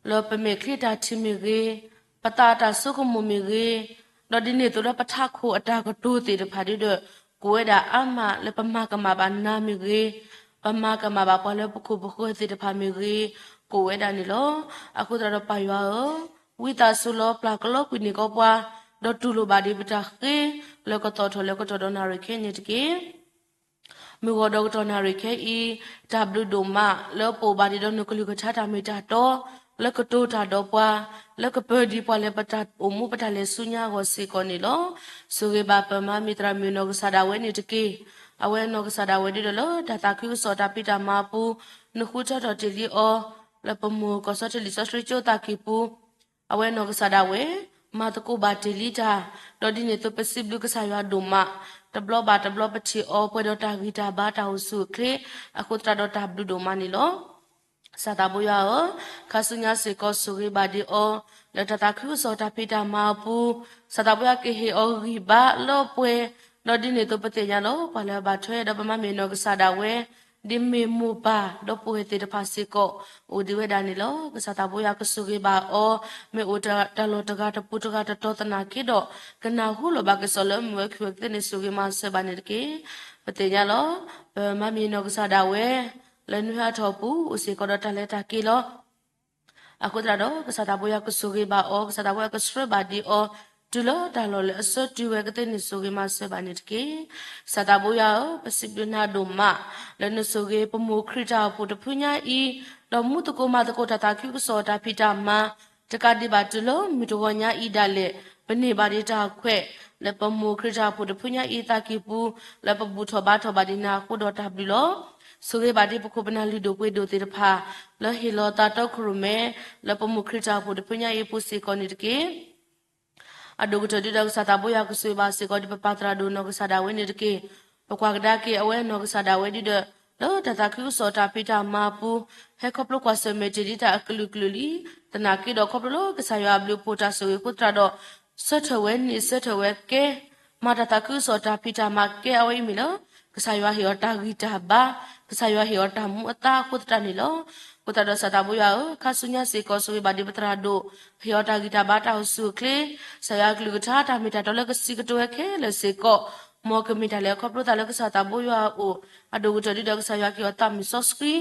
လၢပမဲာ်ချံတၢ်ထံၣ်မ့ၢ်ဂ့ၤ, ပသးအတၢ်ဆိကမိၣ်မ့ၢ်ဂ့ၤ, ဒီးဒ်န့ၣ်အသိးလၢပထးခိၣ်အတၢ်ကတိၤသ့ၣ်တဖၣ်ဒ်ဒီး, ကအိၣ်ဝဲဒၣ်အါမးလၢပမၤကမၣ်ဘၣ်နၤမ့ၢ်ဂ့ၤ, ပမၤကမၣ်ဘၣ်ပှၤလၢပခိၣ်ပဃၢၤသ့ၣ်တဖၣ်မ့ၢ်ဂ့ၤ, ကအိၣ်ဝဲဒၣ်န့ၣ်လီၤ. အဃိသတးဒီးပၢ်ယွၤဧၢ, ဝံသးစူၤလီၤပျၢ်ကလီကွံာ်န့ၢ်ကီးပှၤ, ဒီးတူၢ်လိာ်ဘၣ်ဒံးပတၢ်ဃ့, လၢကသီၣ်ထီၣ်လၢကတီၢ်ဒီးနၣ်ရံၣ်ခဲအံၤန့ၣ်တက့ၢ်. မုၢ်ဂီၤဒီးကတီၢ်နၣ်ရံၣ်ခဲအံၤ, တၢ်ဘျုးဒိၣ်မးလၢပအိၣ်ဘၣ်ဒံးဒီးနကလုၢ်ကထါတၢ်မ့ၢ်တၢ်တီ, လၢကတိၤတၢ်ဒီးပှၤ, လၢကပၢၤဒံးပှၤလၢပတၢ်အိၣ်မူပတၢ်လဲၤဆူညါအဂီၢ်စ့ၢ်ကီးန့ၣ်လီၤ. ဆိၣ်ဂ့ၤဘၣ်ပမၤမ့ၢ်သရၣ်မုၣ်နီၢ်ကစၢ်ဒၣ်ဝဲန့ၣ်တက့ၢ်. အဝဲနီၢ်ကစၢ်ဒၣ်ဝဲဒ်ဒီးလၢတၢ်သးခုကစီၣ်တၢ်ဖံးတၢ်မၤအပူၤ, နဃုထၢထီၣ်တ့ၢ်လံအီၤ, လၢပမိၢ်ကီၢ်စီထံလံာ်စီဆှံကၠိသးကံၢ်ပူၤ အဝဲနီၢ်ကစၢ်ဒၣ်ဝဲ, မၤသကိးဘၣ်တ့ၢ်လံတၢ်, ဒီးဒ်န့ၣ်အသိးပစံးဘျုးကစၢ်ယွၤဒိၣ်မး, တဘျီဘၣ်တဘျီပထံၣ်အီၤပှဲၤဒီးတၢ်ဂံၢ်တၢ်ဘါတၢ်အိၣ်ဆူၣ်အိၣ်ချ့, အဃိသတးဒီးတၢ်ဘျုးဒိၣ်မးန့ၣ်လီၤ. ကစၢ်သးဘိယွၤဧၢ, ခါဆူညါစ့ၢ်ကီးဆိၣ်ဂ့ၤဘၣ်ဒံးအီၤ, လၢတၢ်သးခုကစီၣ်တၢ်ဖံးတၢ်မၤအပူၤ, ကစၢ်သးဘိယွၤကဟ့ၣ်အီၤဂံၢ်ဘါလၢအပှဲၤ, ဒီးဒ်န့ၣ်အသိးပသ့ၣ်ညါလီၤ ပှၤလၢအဘၣ်ထွဲဒီးပမၤမ့ၢ်နီၢ်ကစၢ်ဒၣ်ဝဲ, ဒ်မ့ၢ်မိၢ်ပၢ်ဒီပုၢ်ဝဲၢ်သ့ၣ်တဖၣ်စ့ၢ်ကီး, အိၣ်ဒံးဝဲဒၣ်န့ၣ်လီၤ. ကစၢ်သးဘိယွၤကဆိၣ်ဂ့ၤဘၣ်အီၤ, မ့ၢ်အိၣ်တၢ်လီၢ်တဂၤတပူၤတဂၤတတီၤသနာ်က့ဒီး, ကနၢ်ဟူလီၤဘၣ်ကစီၣ်လၢမုၢ်ဝဲခံဝဲကသ့ၣ်န့ၣ်ဆိၣ်ဂ့ၤမၤစၢၤဘၣ်န့ၣ်တက့ၢ်. ပသ့ၣ်ညါလီၤ, ပမၤမ့ၢ်နီၢ်ကစၢ်ဒၣ်ဝဲ, လၢနုၢ်ဟးထီၣ်ပူၤအိၣ်စ့ၢ်ကီးဒီးတၢ်လဲၤတၢ်က့ၤလီၤ. အဃိသတးဒီး ကစၢ်သးဘိယွၤကဆိၣ်ဂ့ၤဘၣ်အီၤ, ကစၢ်သးဘိယွၤကဆှၢဘၣ်ဒံးအီၤ, တုၤလၢတၢ်လီၢ်လၢအဆၢတုၤဝဲကသ့ၣ်န့ၣ်ဆိၣ်ဂ့ၤမၤစၢၤဘၣ်န့ၣ်တက့ၢ်. ကစၢ်သးဘိယွၤဧၢ, ပစံးဘျုးနၤဒိၣ်မး, လၢနဆိၣ်ဂ့ၤပမိၢ်ခရံာ်တၢ်အိၣ်ဖှိၣ်တဖုညါအံၤ, ဒီးမူသကိးမၤသကိးတၢ်သးခုကစီၣ်တၢ်ဖံးတၢ်မၤ, တကးဒံးဘၣ်တုၤလၢမုၢ်တဂီၤညါအံၤဒၣ်လဲာ်, ပန့ၢ်ဘၣ်ဒံးတၢ်ခွဲး, လၢပမိၢ်ခရံာ်တၢ်အိၣ်ဖှိၣ်တဖုညါအံၤသးကံၢ်ပူၤ, လၢပဘူၣ်ထီၣ်ဘါထီၣ်ဘၣ်ဒံးနၤအဃိဒီးတၢ်ဘျုးလီၤ. ဆိၣ်ဂ့ၤဘၣ်ဒံးပခိၣ်ပနၢ်လုၢ်ဒိၣ်ပှ့ၤဒိၣ်သ့ၣ်တဖၣ်, လၢဟ့ၣ်လီၤသးတီခိၣ်ရိၣ်မဲ, လၢပမိၢ်ခရံာ်တၢ်အိၣ်ဖှိၣ်တဖုညါအံၤအပူၤစ့ၢ်ကီးန့ၣ်တက့ၢ်. အဒိၣ်ကတၢၢ်ဒ်ဒီးကစၢ်သးဘိယွၤကဆိၣ်ဂ့ၤဘၣ်စ့ၢ်ကီးဒံးပပၢ်သရၣ်ဒိၣ်နီၢ်ကစၢ်ဒၣ်ဝဲန့ၣ်တက့ၢ်. ပကွၢ်ကဒါက့ၤအဝဲနီၢ်ကစၢ်ဒၣ်ဝဲဒ်ဒီး လၢတၢ်သးခုကစီၣ်တၢ်ဖံးတၢ်မၤအပူၤ ဟဲခီဖျိကွၢ်ဆၢၣ်မဲာ်တ့ၢ်ဒံးတၢ်အကလုာ်ကလုာ်လံ. သနာ်က့ဒီးခီဖျိလၢကစၢ်ယွၤအဘျုးအဖှိၣ်တၢ်ဆိၣ်ဂ့ၤအဃိသတးဒီး ဆၢထၢၣ်ဝဲန့ၣ်ဆၢထၢၣ်ဝဲကဲ မၤတၢ်သးခုကစီၣ်တၢ်ဖံးတၢ်မၤကဲအဝဲအံၤမ့ၢ်လၢ ကစၢ်ယွၤဟ့ၣ်အီၤတၢ်ဂံၢ်တၢ်ဘါ, ကစၢ်ယွၤဟ့ၣ်အီၤတၢ်မူအသါအဃိသတးန့ၣ်လီၤ. အဃိသတးဒီးစၢ်သးဘိယွၤဧၢ, ခါဆူညါစ့ၢ်ကီး ဆိၣ်ဂ့ၤဘၣ်ဒံးပသရၣ်ဒိၣ်, ဟ့ၣ်အီၤတၢ်ဂံၢ်တၢ်ဘါတၢ်အိၣ်ဆူၣ်အိၣ်ချ့, ကစၢ်ယွၤအကလုၢ်ကထါတၢ်မ့ၢ်တၢ်တီလၢကစံးကတိၤဝဲခဲလၢာ်စ့ၢ်ကီး, မ်ကမ့ၢ်တၢ်လဲၤခီဖျိသးလၢကစၢ်သးဘိယွၤအအိၣ်, အဒိၣ်ကတၢၢ်ဒ်ဒီးကစၢ်ယွၤက့ၤအီၤသးမုၢ်စီဆှံ,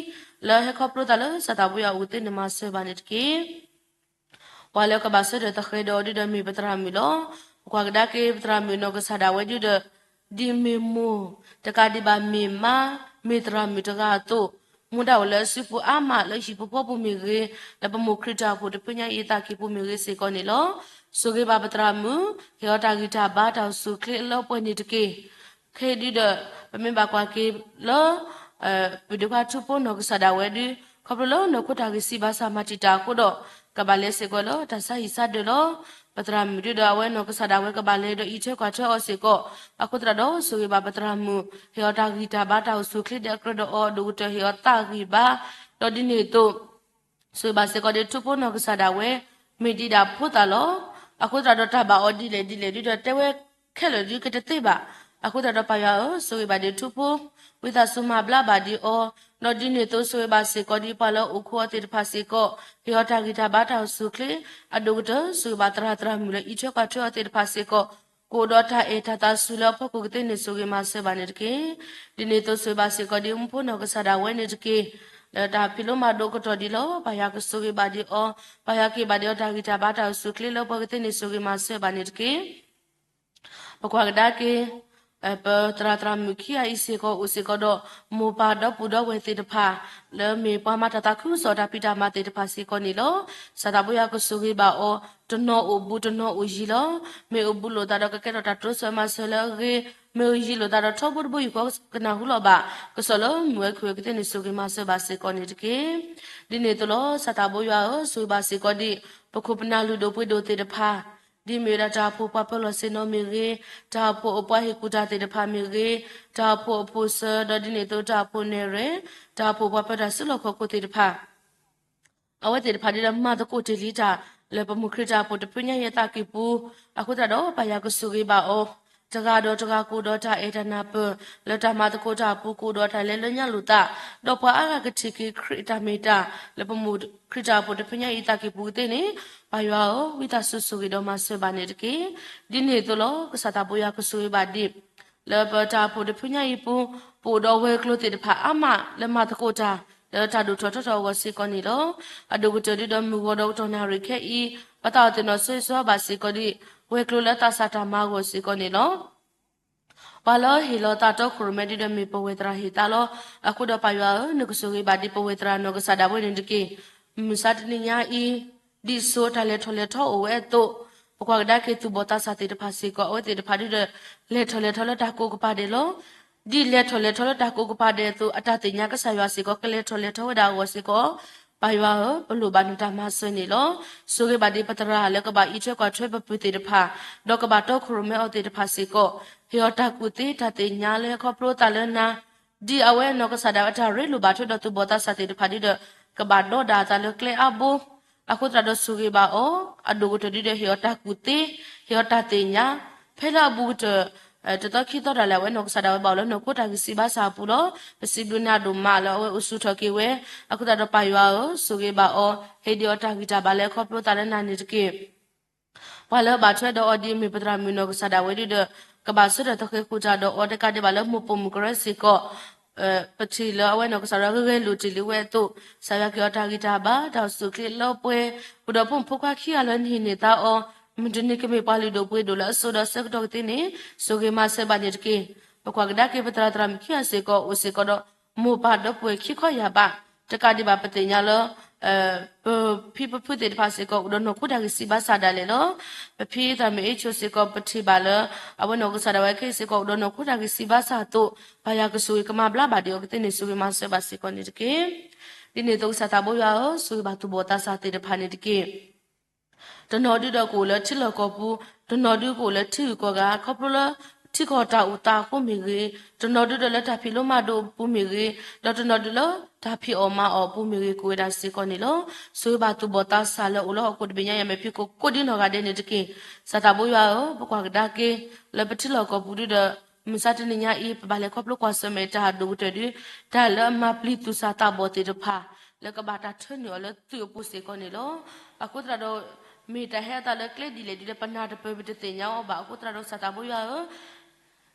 လၢဟဲခီဖျိသးလၢစၢ်သးဘိယွၤအအိၣ်သ့န့ၣ်မၤစၢၤဘၣ်န့ၣ်တက့ၢ်. ပှၤလၢကဘၣ်ဆၢထၢၣ်သဃဲၤဒီးအီၤဒ်ဒီးမ့ၢ်ပသရၣ်မုၣ်လီၤ. ပကွၢ်ကဒါက့ၤပသရၣ်မုၣ်နီၢ်ကစၢ်ဒၣ်ဝဲဒ်ဒီး ဒ်မ့ၢ်မိၢ်, တကးဒံးဘၣ်မ့ၢ်မါ, မ့ၢ်သရၣ်မုၣ်တဂၤအသိး, မူဒါအိၣ်လၢအစုပူၤအါမးလၢဟံၣ်ပူၤဃီပူၤမ့ၢ်ဂ့ၤ, လၢပမိၢ်ခရံာ်တၢ်အိၣ်ဖှိၣ်တဖုညါအံၤအသးကံၢ်ပူၤမ့ၢ်ဂ့ၤစ့ၢ်ကီးန့ၣ်လီၤ. ဆိၣ်ဂ့ၤဘၣ်ပသရၣ်မုၣ်, ဟ့ၣ်အီၤတၢ်ဂံၢ်တၢ်ဘါတၢ်အိၣ်ဆူၣ်အိၣ်ချ့အလၢပှဲၤန့ၣ်တက့ၢ်. ခဲအံၤဒ်ဒီး ပမ့ၢ်ဘၣ်ကွၢ်က့ၤလၢ ပဒုးခွါထူဖိနီၢ်ကစၢ်ဒၣ်ဝဲဒုး ခီဖျိလၢနီၢ်ခိတၢ်ဂံၢ်စၢ်ဘါစၢ်မၤတံာ်တာ်အဃိဒီး ကဘၣ်လဲၤစ့ၢ်ကီးလၢတၢ်ဆါဟံၣ်ဆါဒၢးလီၤ. ပသရၣ်မုၣ်ဒ်ဒီးအဝဲနီၢ်ကစၢ်ဒၣ်ဝဲကဘၣ်လဲၤဒီးအံးထွဲကွၢ်ထွဲအီၤစ့ၢ်ကီး, အဃိသတးဒီးဆိၣ်ဂ့ၤဘၣ်ပသရၣ်မုၣ်, ဟ့ၣ်အီၤတၢ်ဂံၢ်တၢ်ဘါတၢ်အိၣ်ဆူၣ်အိၣ်ချ့ဒီးအကြၢးဒီးအီၤဒိၣ်ကတၢၢ်ဟ့ၣ်အီၤသးဂံၢ်ဘါ, ဒီးဒ်န့ၣ်အသိး ဆိၣ်ဂ့ၤဘၣ်စ့ၢ်ကီးဒ်ထူဖိနီၢ်ကစၢ်ဒၣ်ဝဲ မ့ၢ်ဒံးဒၣ်ဖိသၣ်လီၤ. အဃိသတးဒီးတၢ်ဘၣ်အီၤဒ်လဲၣ်ဒ်လဲၣ်ဒ်ဒီးတဲဝဲခဲလၢာ်ဒ်ကတသ့ဘၣ်. အဃိသတးဒီးပၢ်ယွၤဧၢ, ဆိၣ်ဂ့ၤဘၣ်ဒံးထူဖိ, ဝံသးစူၤမၤဘျါဘၣ်ဒံးအီၤ, ဒီးဒ်န့ၣ်အသိးဆိၣ်ဂ့ၤဘၣ်စ့ၢ်ကီးဒ်ပှၤလၢအိၣ်ခိးအီၤသ့ၣ်တဖၣ်စ့ၢ်ကီး, ဟ့ၣ်အီၤတၢ်ဂံၢ်တၢ်ဘါတၢ်အိၣ်ဆူၣ်အိၣ်ချ့, အဒိၣ်ကတၢၢ်ဆိၣ်ဂ့ၤဘၣ်သရၣ်သရၣ်မုၣ်လၢအံးထွဲကွၢ်ထွဲအီၤသ့ၣ်တဖၣ်စ့ၢ်ကီး, ကအိၣ်ဒီးတၢ်အဲၣ်တၢ်သးစူၤလၢအဖီခိၣ်ကသ့န့ၣ်ဆိၣ်ဂ့ၤမၤစၢၤဘၣ်န့ၣ်တက့ၢ်. ဒ်န့ၣ်အသိးဆိၣ်ဂ့ၤဘၣ်စ့ၢ်ကီးဒ်မူဖိနီၢ်ကစၢ်ဒၣ်ဝဲန့ၣ်တက့ၢ်. လၢတၢ်ဖံးလိမၤဒိးကတီၢ်ဒံးလီၤ. ပၢ်ယွၤကဆိၣ်ဂ့ၤဘၣ်ဒံးအီၤ, ပၢ်ယွၤက့ၤဘၣ်ဒံးအီၤတၢ်ဂံၢ်တၢ်ဘါတၢ်အိၣ်ဆူၣ်အိၣ်ချ့လၢပှဲၤကသ့န့ၣ်ဆိၣ်ဂ့ၤမၤစၢၤဘၣ်န့ၣ်တက့ၢ်. ပကွၢ်ကဒါက့ၤ ပသရၣ်သရၣ်မုၣ်ခံဂၤအံၤစ့ၢ်ကီးအိၣ်စ့ၢ်ကီးဒီး မိၢ်ပၢ်ဒီပုၢ်ဒီဝဲၢ်သ့ၣ်တဖၣ် လၢမ့ၢ်ပှၤမၤတၢ်သးခုကစီၣ်တၢ်ဖံးတၢ်မၤသ့ၣ်တဖၣ်စ့ၢ်ကီးန့ၣ်လီၤ. စၢ်သးဘိယွၤကဆိၣ်ဂ့ၤဘၣ်အီၤ, တနီၤအိၣ်ဘူးတနီၤအိၣ်ယံၤလီၤ. မ့ၢ်အိၣ်ဘူးလိာ်သးဒီးကကဲထီၣ်တၢ်တိစၢၤမၤစၢၤလၢအဂ့ၤ, မ့ၢ်အိၣ်ယံၤလိာ်သးဒီးထီဘိတဘိယူၢ်ဃီကနၢ်ဟူလီၤဘၣ်, ကစီၣ်လၢမုာ်ဝဲခုၣ်ဝဲကသ့န့ၣ်ဆိၣ်ဂ့ၤမၤစၢၤဘၣ်စ့ၢ်ကီးန့ၣ်တက့ၢ်. ဒ်န့ၣ်အသိးလီၤ. စၢ်သးဘိယွၤဧၢ, ဆိၣ်ဂ့ၤဘၣ်စ့ၢ်ကီးဒံး ပခိၣ်ပနၢ်လုၢ်ဒိၣ်ပှ့ၤဒိၣ်သ့ၣ်တဖၣ် ဒ်မ့ၢ်ဝဲဒၣ်တၢ်အိၣ်ဖှိၣ်ပှၤပၢၤလီၢ်ဆ့ၣ်နီၤမ့ၢ်ဂ့ၤ, တၢ်အိၣ်ဖှိၣ်အပှၤဟ့ၣ်ကူၣ်တၢ်သ့ၣ်တဖၣ်မ့ၢ်ဂ့ၤ, တၢ်အိၣ်ဖှိၣ်အဖိစၢၤ ဒီးဒ်န့ၣ်အသိးတၢ်အိၣ်ဖှိၣ်နဲၣ်ရွဲၣ်, တၢ်အိၣ်ဖှိၣ်ပှၤပၢၤတၢ်စုလီၢ်ခီၣ်ခိၣ်သ့ၣ်တဖၣ် အဝဲသ့ၣ်တဖၣ်ဒ်ဒီးမၤသကိးတ့ၢ်လံတၢ် လၢပမိၢ်ခရံာ်တၢ်အိၣ်ဖှိၣ်တဖုညါအံၤအသးကံၢ်ပူၤ, အဃိသတးဒီးပၢ်ယွၤကဆိၣ်ဂ့ၤဘၣ်အီၤ, တဂၤဒီးတဂၤကအိၣ်ဒီးတၢ်အဲၣ်တၢ်နၢ်ပၢၢ်, လၢတၢ်မၤသကိးတၢ်အပူၤကအိၣ်ဒီးတၢ်လဲၤလၢညါလိာ်သး, ဒီးပှၤအါဂၤကထံၣ်က့ၤခရံာ်အတၢ်မ့ၢ်တၢ် လၢပမိၢ်ခရံာ်တၢ်အိၣ်ဖှိၣ်တဖုညါအံၤအသးကံၢ်ပူၤကသ့န့ၣ်, ပၢ်ယွၤဧၢ, ဝံသးစူၤဆိၣ်ဂ့ၤဒီးမၤစၢၤဘၣ်န့ၣ်တက့ၢ်. ဒ်န့ၣ်အသိးလီၤ. ကစၢ်သးဘိယွၤကဆိၣ်ဂ့ၤဘၣ်ဒံး လၢပတၢ်အိၣ်ဖှိၣ်တဖုညါအံၤပူၤ, ပအိၣ်ဒီးဝဲၤကျိၤသ့ၣ်တဖၣ်အါမးလၢမၤသကိးတၢ် လၢတၢ်ဒိၣ်ထီၣ်ထီထီၣ်အဂီၢ်စ့ၢ်ကီးန့ၣ်လီၤ. အဒိၣ်ကတၢၢ်ဒ်ဒီးမုၢ်ဂီၤဒီးကတီၢ်နၣ်ရံၣ်ခဲအံၤ, ပသးအိၣ်သ့ၣ်နီၣ်ဆိၣ်ဂ့ၤဆိၣ်ဝါဘၣ်စ့ၢ်ကီးဒံး ဝဲၤကျိၤလၢသးစၢ်တၢ်မၤအဂီၢ်စ့ၢ်ကီးန့ၣ်လီၤ. ပှၤလၢဟ့ၣ်လီၤသးတီခိၣ်ရိၣ်မဲဒ်ဒီးမ့ၢ်ပဝဲၢ်သရၣ်ဟ့ၣ်သးလီၤ. အဃိဒီးပၢ်ယွၤဧၢ, နကဆိၣ်ဂ့ၤဘၣ်ဒံးပဝဲၢ်သရၣ်နီၢ်ကစၢ်ဒၣ်ဝဲန့ၣ်တက့ၢ်. မုၢ်မဆါတနံၤညါအံၤ, ဒ်သိးတၢ်လဲၤထီၣ်လဲၤထီအိၣ်ဝဲအသိး, ပကွၢ်ကဒါက့ၤသူၣ်ဘီၣ်သးစၢ်သ့ၣ်တဖၣ်စ့ၢ်ကီး အဝဲသ့ၣ်တဖၣ်ဒ်ဒီး လဲၤထီၣ်လဲၤထီလၢတၢ်ကိးကပၤဒဲးလီၤ. ဒ်လဲၤထီၣ်လဲၤထီလၢတၢ်ကိးကပၤဒဲးအသိး အတၢ်သ့ၣ်ညါကစၢ်ယွၤစ့ၢ်ကီး ကလဲၤထီၣ်လဲၤထီဝဲဒၣ်အဂီၢ်စ့ၢ်ကီး, ပၢ်ယွၤဧၢ, ပလိၣ်ဘၣ်နတၢ်မၤစၢၤန့ၣ်လီၤ. ဆိၣ်ဂ့ၤဘၣ်ဒံးပသရၣ်လၢကဘၣ်အံးထွဲကွၢ်ထွဲပပုၢ်သ့ၣ်တဖၣ်, ဒီးကဘၣ်တီခိၣ်ရိၣ်မဲအီၤသ့ၣ်တဖၣ်စ့ၢ်ကီး, ဟ့ၣ်အီၤတၢ်ကူၣ်သ့တၢ်သ့ၣ်ညါလၢဟဲခီဖျိသးလၢနၤ ဒ်အဝဲနီၢ်ကစၢ်ဒၣ်ဝဲတၢ်ရ့လိာ်ဘၣ်ထွဲဒီးသူၣ်ဘီၣ်သးစၢ်သ့ၣ်တဖၣ်ဒ်ဒီး ကဘၣ်ဒီးဒၣ်အသးလၢကျဲအါဘိ, အဃိသတးဒီးဆိၣ်ဂ့ၤဘၣ်အီၤ, အဒိၣ်ကတၢၢ်ဒ်ဒီးဟ့ၣ်အီၤတၢ်ကူၣ်သ့, ဟ့ၣ်အီၤတၢ်သ့ၣ်ညါ, ဖဲလၢအဘူးကတၢၢ် တသီခံသီတၢ်လဲၣ် အဝဲနီၢ်ကစၢ်ဒၣ်ဝဲဘၣ်အိၣ်လၢနီၢ်ခိတၢ်ဂံၢ်စၢ်ဘါစၢ်အပူၤလီၤ. ပစံးဘျုးနၤဒိၣ်မးလၢအဝဲအိၣ်ဆူၣ်ထီၣ်က့ၤဝဲ, အဃိသတးဒီးပၢ်ယွၤဧၢ, ဆိၣ်ဂ့ၤဘၣ်အီၤ, ဟ့ၣ်ဒံးအီၤတၢ်ဂံၢ်တၢ်ဘါလၢခီဖျိသးလၢနၤန့ၣ်တက့ၢ်. ပှၤလၢအဘၣ်ထွဲဒီးအီၤဒ်အမ့ၢ်ပသရၣ်မုၣ်နီၢ်ကစၢ်ဒၣ်ဝဲဒ်ဒီး ကဘၣ်ဆၢထၢၣ်သဃဲၤဃုာ်တၢ်ဒီးအီၤတကးဒံးဘၣ်လၢမိၢ်ပိာ်မုၣ်ကရၢစ့ၢ်ကီး, ပထံၣ်လၢအဝဲနီၢ်ကစၢ်ဒၣ်ဝဲဂဲၤလိာ်တ့ၢ်လံဝဲအသိး, ကစၢ်ယွၤက့ၤအီၤတၢ်ဂံၢ်တၢ်ဘါ တၢ်အိၣ်ဆူၣ်အိၣ်ချ့လၢပှဲၤ, ပဒီးဖိမုၣ်ဖိခွါခံဂၤလၢနဟံးန့ၢ်သါအီၤ, မုၢ်တနံၤကမ့ၢ်ပှၤလုၢ်ဒိၣ်ပှ့ၤဒိၣ်လၢအစိဒီးဆၢကတီၢ်ကသ့န့ၣ်, ဆိၣ်ဂ့ၤမၤစၢၤဘၣ်န့ၣ်တက့ၢ်. ပကွၢ်ကဒါက့ၤပသရၣ်သရၣ်မုၣ်ခံဂၤစ့ၢ်ကီး အိၣ်စ့ၢ်ကီးဒီး မိၢ်ပၢ်ဒီပုၢ်ဝဲၢ်ခံခီယၢ်ဘး, တကးဒံးဘၣ်ပသ့ၣ်ညါလၢ ပဖံပဖုသ့ၣ်တဖၣ်စ့ၢ်ကီး အိၣ်ဒီးနီၢ်ခိတၢ်ဂံၢ်စၢ်ဘါစၢ်ဒၣ်လဲာ်လီၤ. ပဖံသရၣ်မုၣ်အ့ၣ်ဆိၣ်စ့ၢ်ကီး ပထံၣ်ဘၣ်လၢ အဝဲနီၢ်ကစၢ်ဒၣ်ဝဲခဲအံၤစ့ၢ်ကီး အိၣ်ဒီးနီၢ်ခိတၢ်ဂံၢ်စၢ်ဘါစၢ်အသိး, ပၢ်ယွၤကဆိၣ်ဂ့ၤကမၤဘျါဘၣ်ဒံးအီၤကသ့န့ၣ် ဆိၣ်ဂ့ၤမၤစၢၤဘၣ်စ့ၢ်ကီးန့ၣ်တက့ၢ်. ဒ်န့ၣ်အသိးကစၢ်သးဘိယွၤဧၢ, ဆိၣ်ဂ့ၤဘၣ်သူၣ်ဘီၣ်သးစၢ်သ့ၣ်တဖၣ်န့ၣ်တက့ၢ်. တနီၤဒုဒီးကအိၣ်လၢထံလီၢ်ကီၢ်ပူၤ, တနီၤဒုကအိၣ်လၢထံဂုၤကီၢ်ဂၤ ခီဖျိလၢ ထံကီၢ်တၢ်အိၣ်သးအဃိမ့ၢ်ဂ့ၤ, တနီၤဒုဒီးလၢတၢ်ဖံးလိမၤဒိးအပူၤမ့ၢ်ဂ့ၤ, ဒီးတနီၤဒုလၢတၢ်ဖံးအီၣ်မၤအီၣ်အပူၤမ့ၢ်ဂ့ၤ ကအိၣ်ဝဲဒၣ်စ့ၢ်ကီးန့ၣ်လီၤ. ဆိၣ်ဂ့ၤဘၣ်သူၣ်ဘီၣ်သးစၢ်လၢအိၣ်လၢဟီၣ်ခိၣ်တဘ့ၣ်ညါအံၤ အမဲာ်ဖံးခိၣ်ကိးဒ်နီၢ်ဂၤဒဲးန့ၣ်တက့ၢ်. စီၤသးဘိယွၤဧၢ, ပကွၢ်ကဒါက့ၤ လၢပထံလီၢ်ကီၢ်ပူၤဒုဒီး မုၢ်ဆါတနံၤညါအံၤ ပဘၣ်လဲၤခီဖျိကွၢ်ဆၢၣ်မဲာ်တၢ်ဒိၣ်ကတၢၢ်ဒု, တၢ်လၢအမၤပျံၤသူၣ်စၢ်သးဘီၣ်သ့ၣ်တဖၣ် လၢကဘၣ်တၢ်ထၢနုာ်အီၤလၢသုးအပူၤစ့ၢ်ကီးန့ၣ်လီၤ. အဃိသတးဒီး မ့ၢ်တၢ်ဟဲအသးလၢကျဲဒ်လဲၣ်ဒ်လဲၣ် ပနၢ်တပၢၢ် ပတသ့ၣ်ညါအီၤဘၣ်. အဃိသတးဒီး စီၤသးဘိယွၤဧၢ,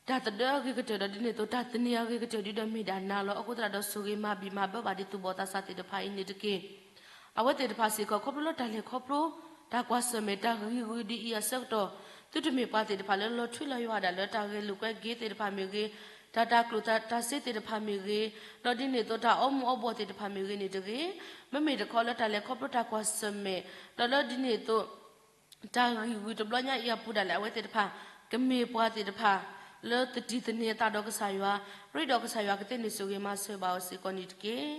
တၢ်သဒၢအဂ့ၤကတၢၢ်ဒီးဒ်န့ၣ်အသိး တၢ်သန့ၤအဂ့ၤကတၢၢ်ဒုဒီးမ့ၢ်ဒၣ်နၤလီၤ. အဃိသတးဒီး ဆိၣ်ဂ့ၤမၤဘံၣ်မၤဘၢဘၣ်ဒ်သူၣ်ဘီၣ်သးစၢ်သ့ၣ်တဖၣ်အံၤန့ၣ်တက့ၢ်. အဝဲသ့ၣ်တဖၣ်စ့ၢ်ကီး ခီဖျိလၢတၢ်လဲၤခီဖျိ တၢ်ကွၢ်ဆၢၣ်မဲာ်တၢ်ဂံၤဂုာ်ဒ်အံၤအဆၢကတီၢ် သုတမ့ၢ်ပှၤသ့ၣ်တဖၣ်လၢလီၤထွံလီၤယွၤဒၣ်လၢတၢ်ဂဲၤလိာ်ကွဲက့ၤသ့ၣ်တဖၣ်မ့ၢ်ဂ့ၤ, တၢ်တၢ်ကျိၣ်တၢ်စ့သ့ၣ်တဖၣ်မ့ၢ်ဂ့ၤ, ဒီးဒ်န့ၣ်အသိးတၢ်အီမူၤအီဘှီၣ်သ့ၣ်တဖၣ်မ့ၢ်ဂ့ၤန့ၣ်တဂ့ၤ, မ့မ့ၢ်တခီလၢတၢ်လဲၤခီဖျိတၢ်ကွၢ်ဆၢၣ်မဲာ် ဒီးလၢဒ်န့ၣ်အသိး တၢ်ဂံၤဂုာ်တဘျီညါအံၤအပူၤဒၣ်လဲာ် အဝဲသ့ၣ်တဖၣ် ကမ့ၢ်ပှၤသ့ၣ်တဖၣ် လၢသတံၤသန့ၤအသးဒီးကစၢ်ယွၤ, ရ့ဒီးကစၢ်ယွၤကသ့န့ၣ် ဆိၣ်ဂ့ၤမၤစၢၤဘၣ်အီၤစ့ၢ်ကီးန့ၣ်တက့ၢ်.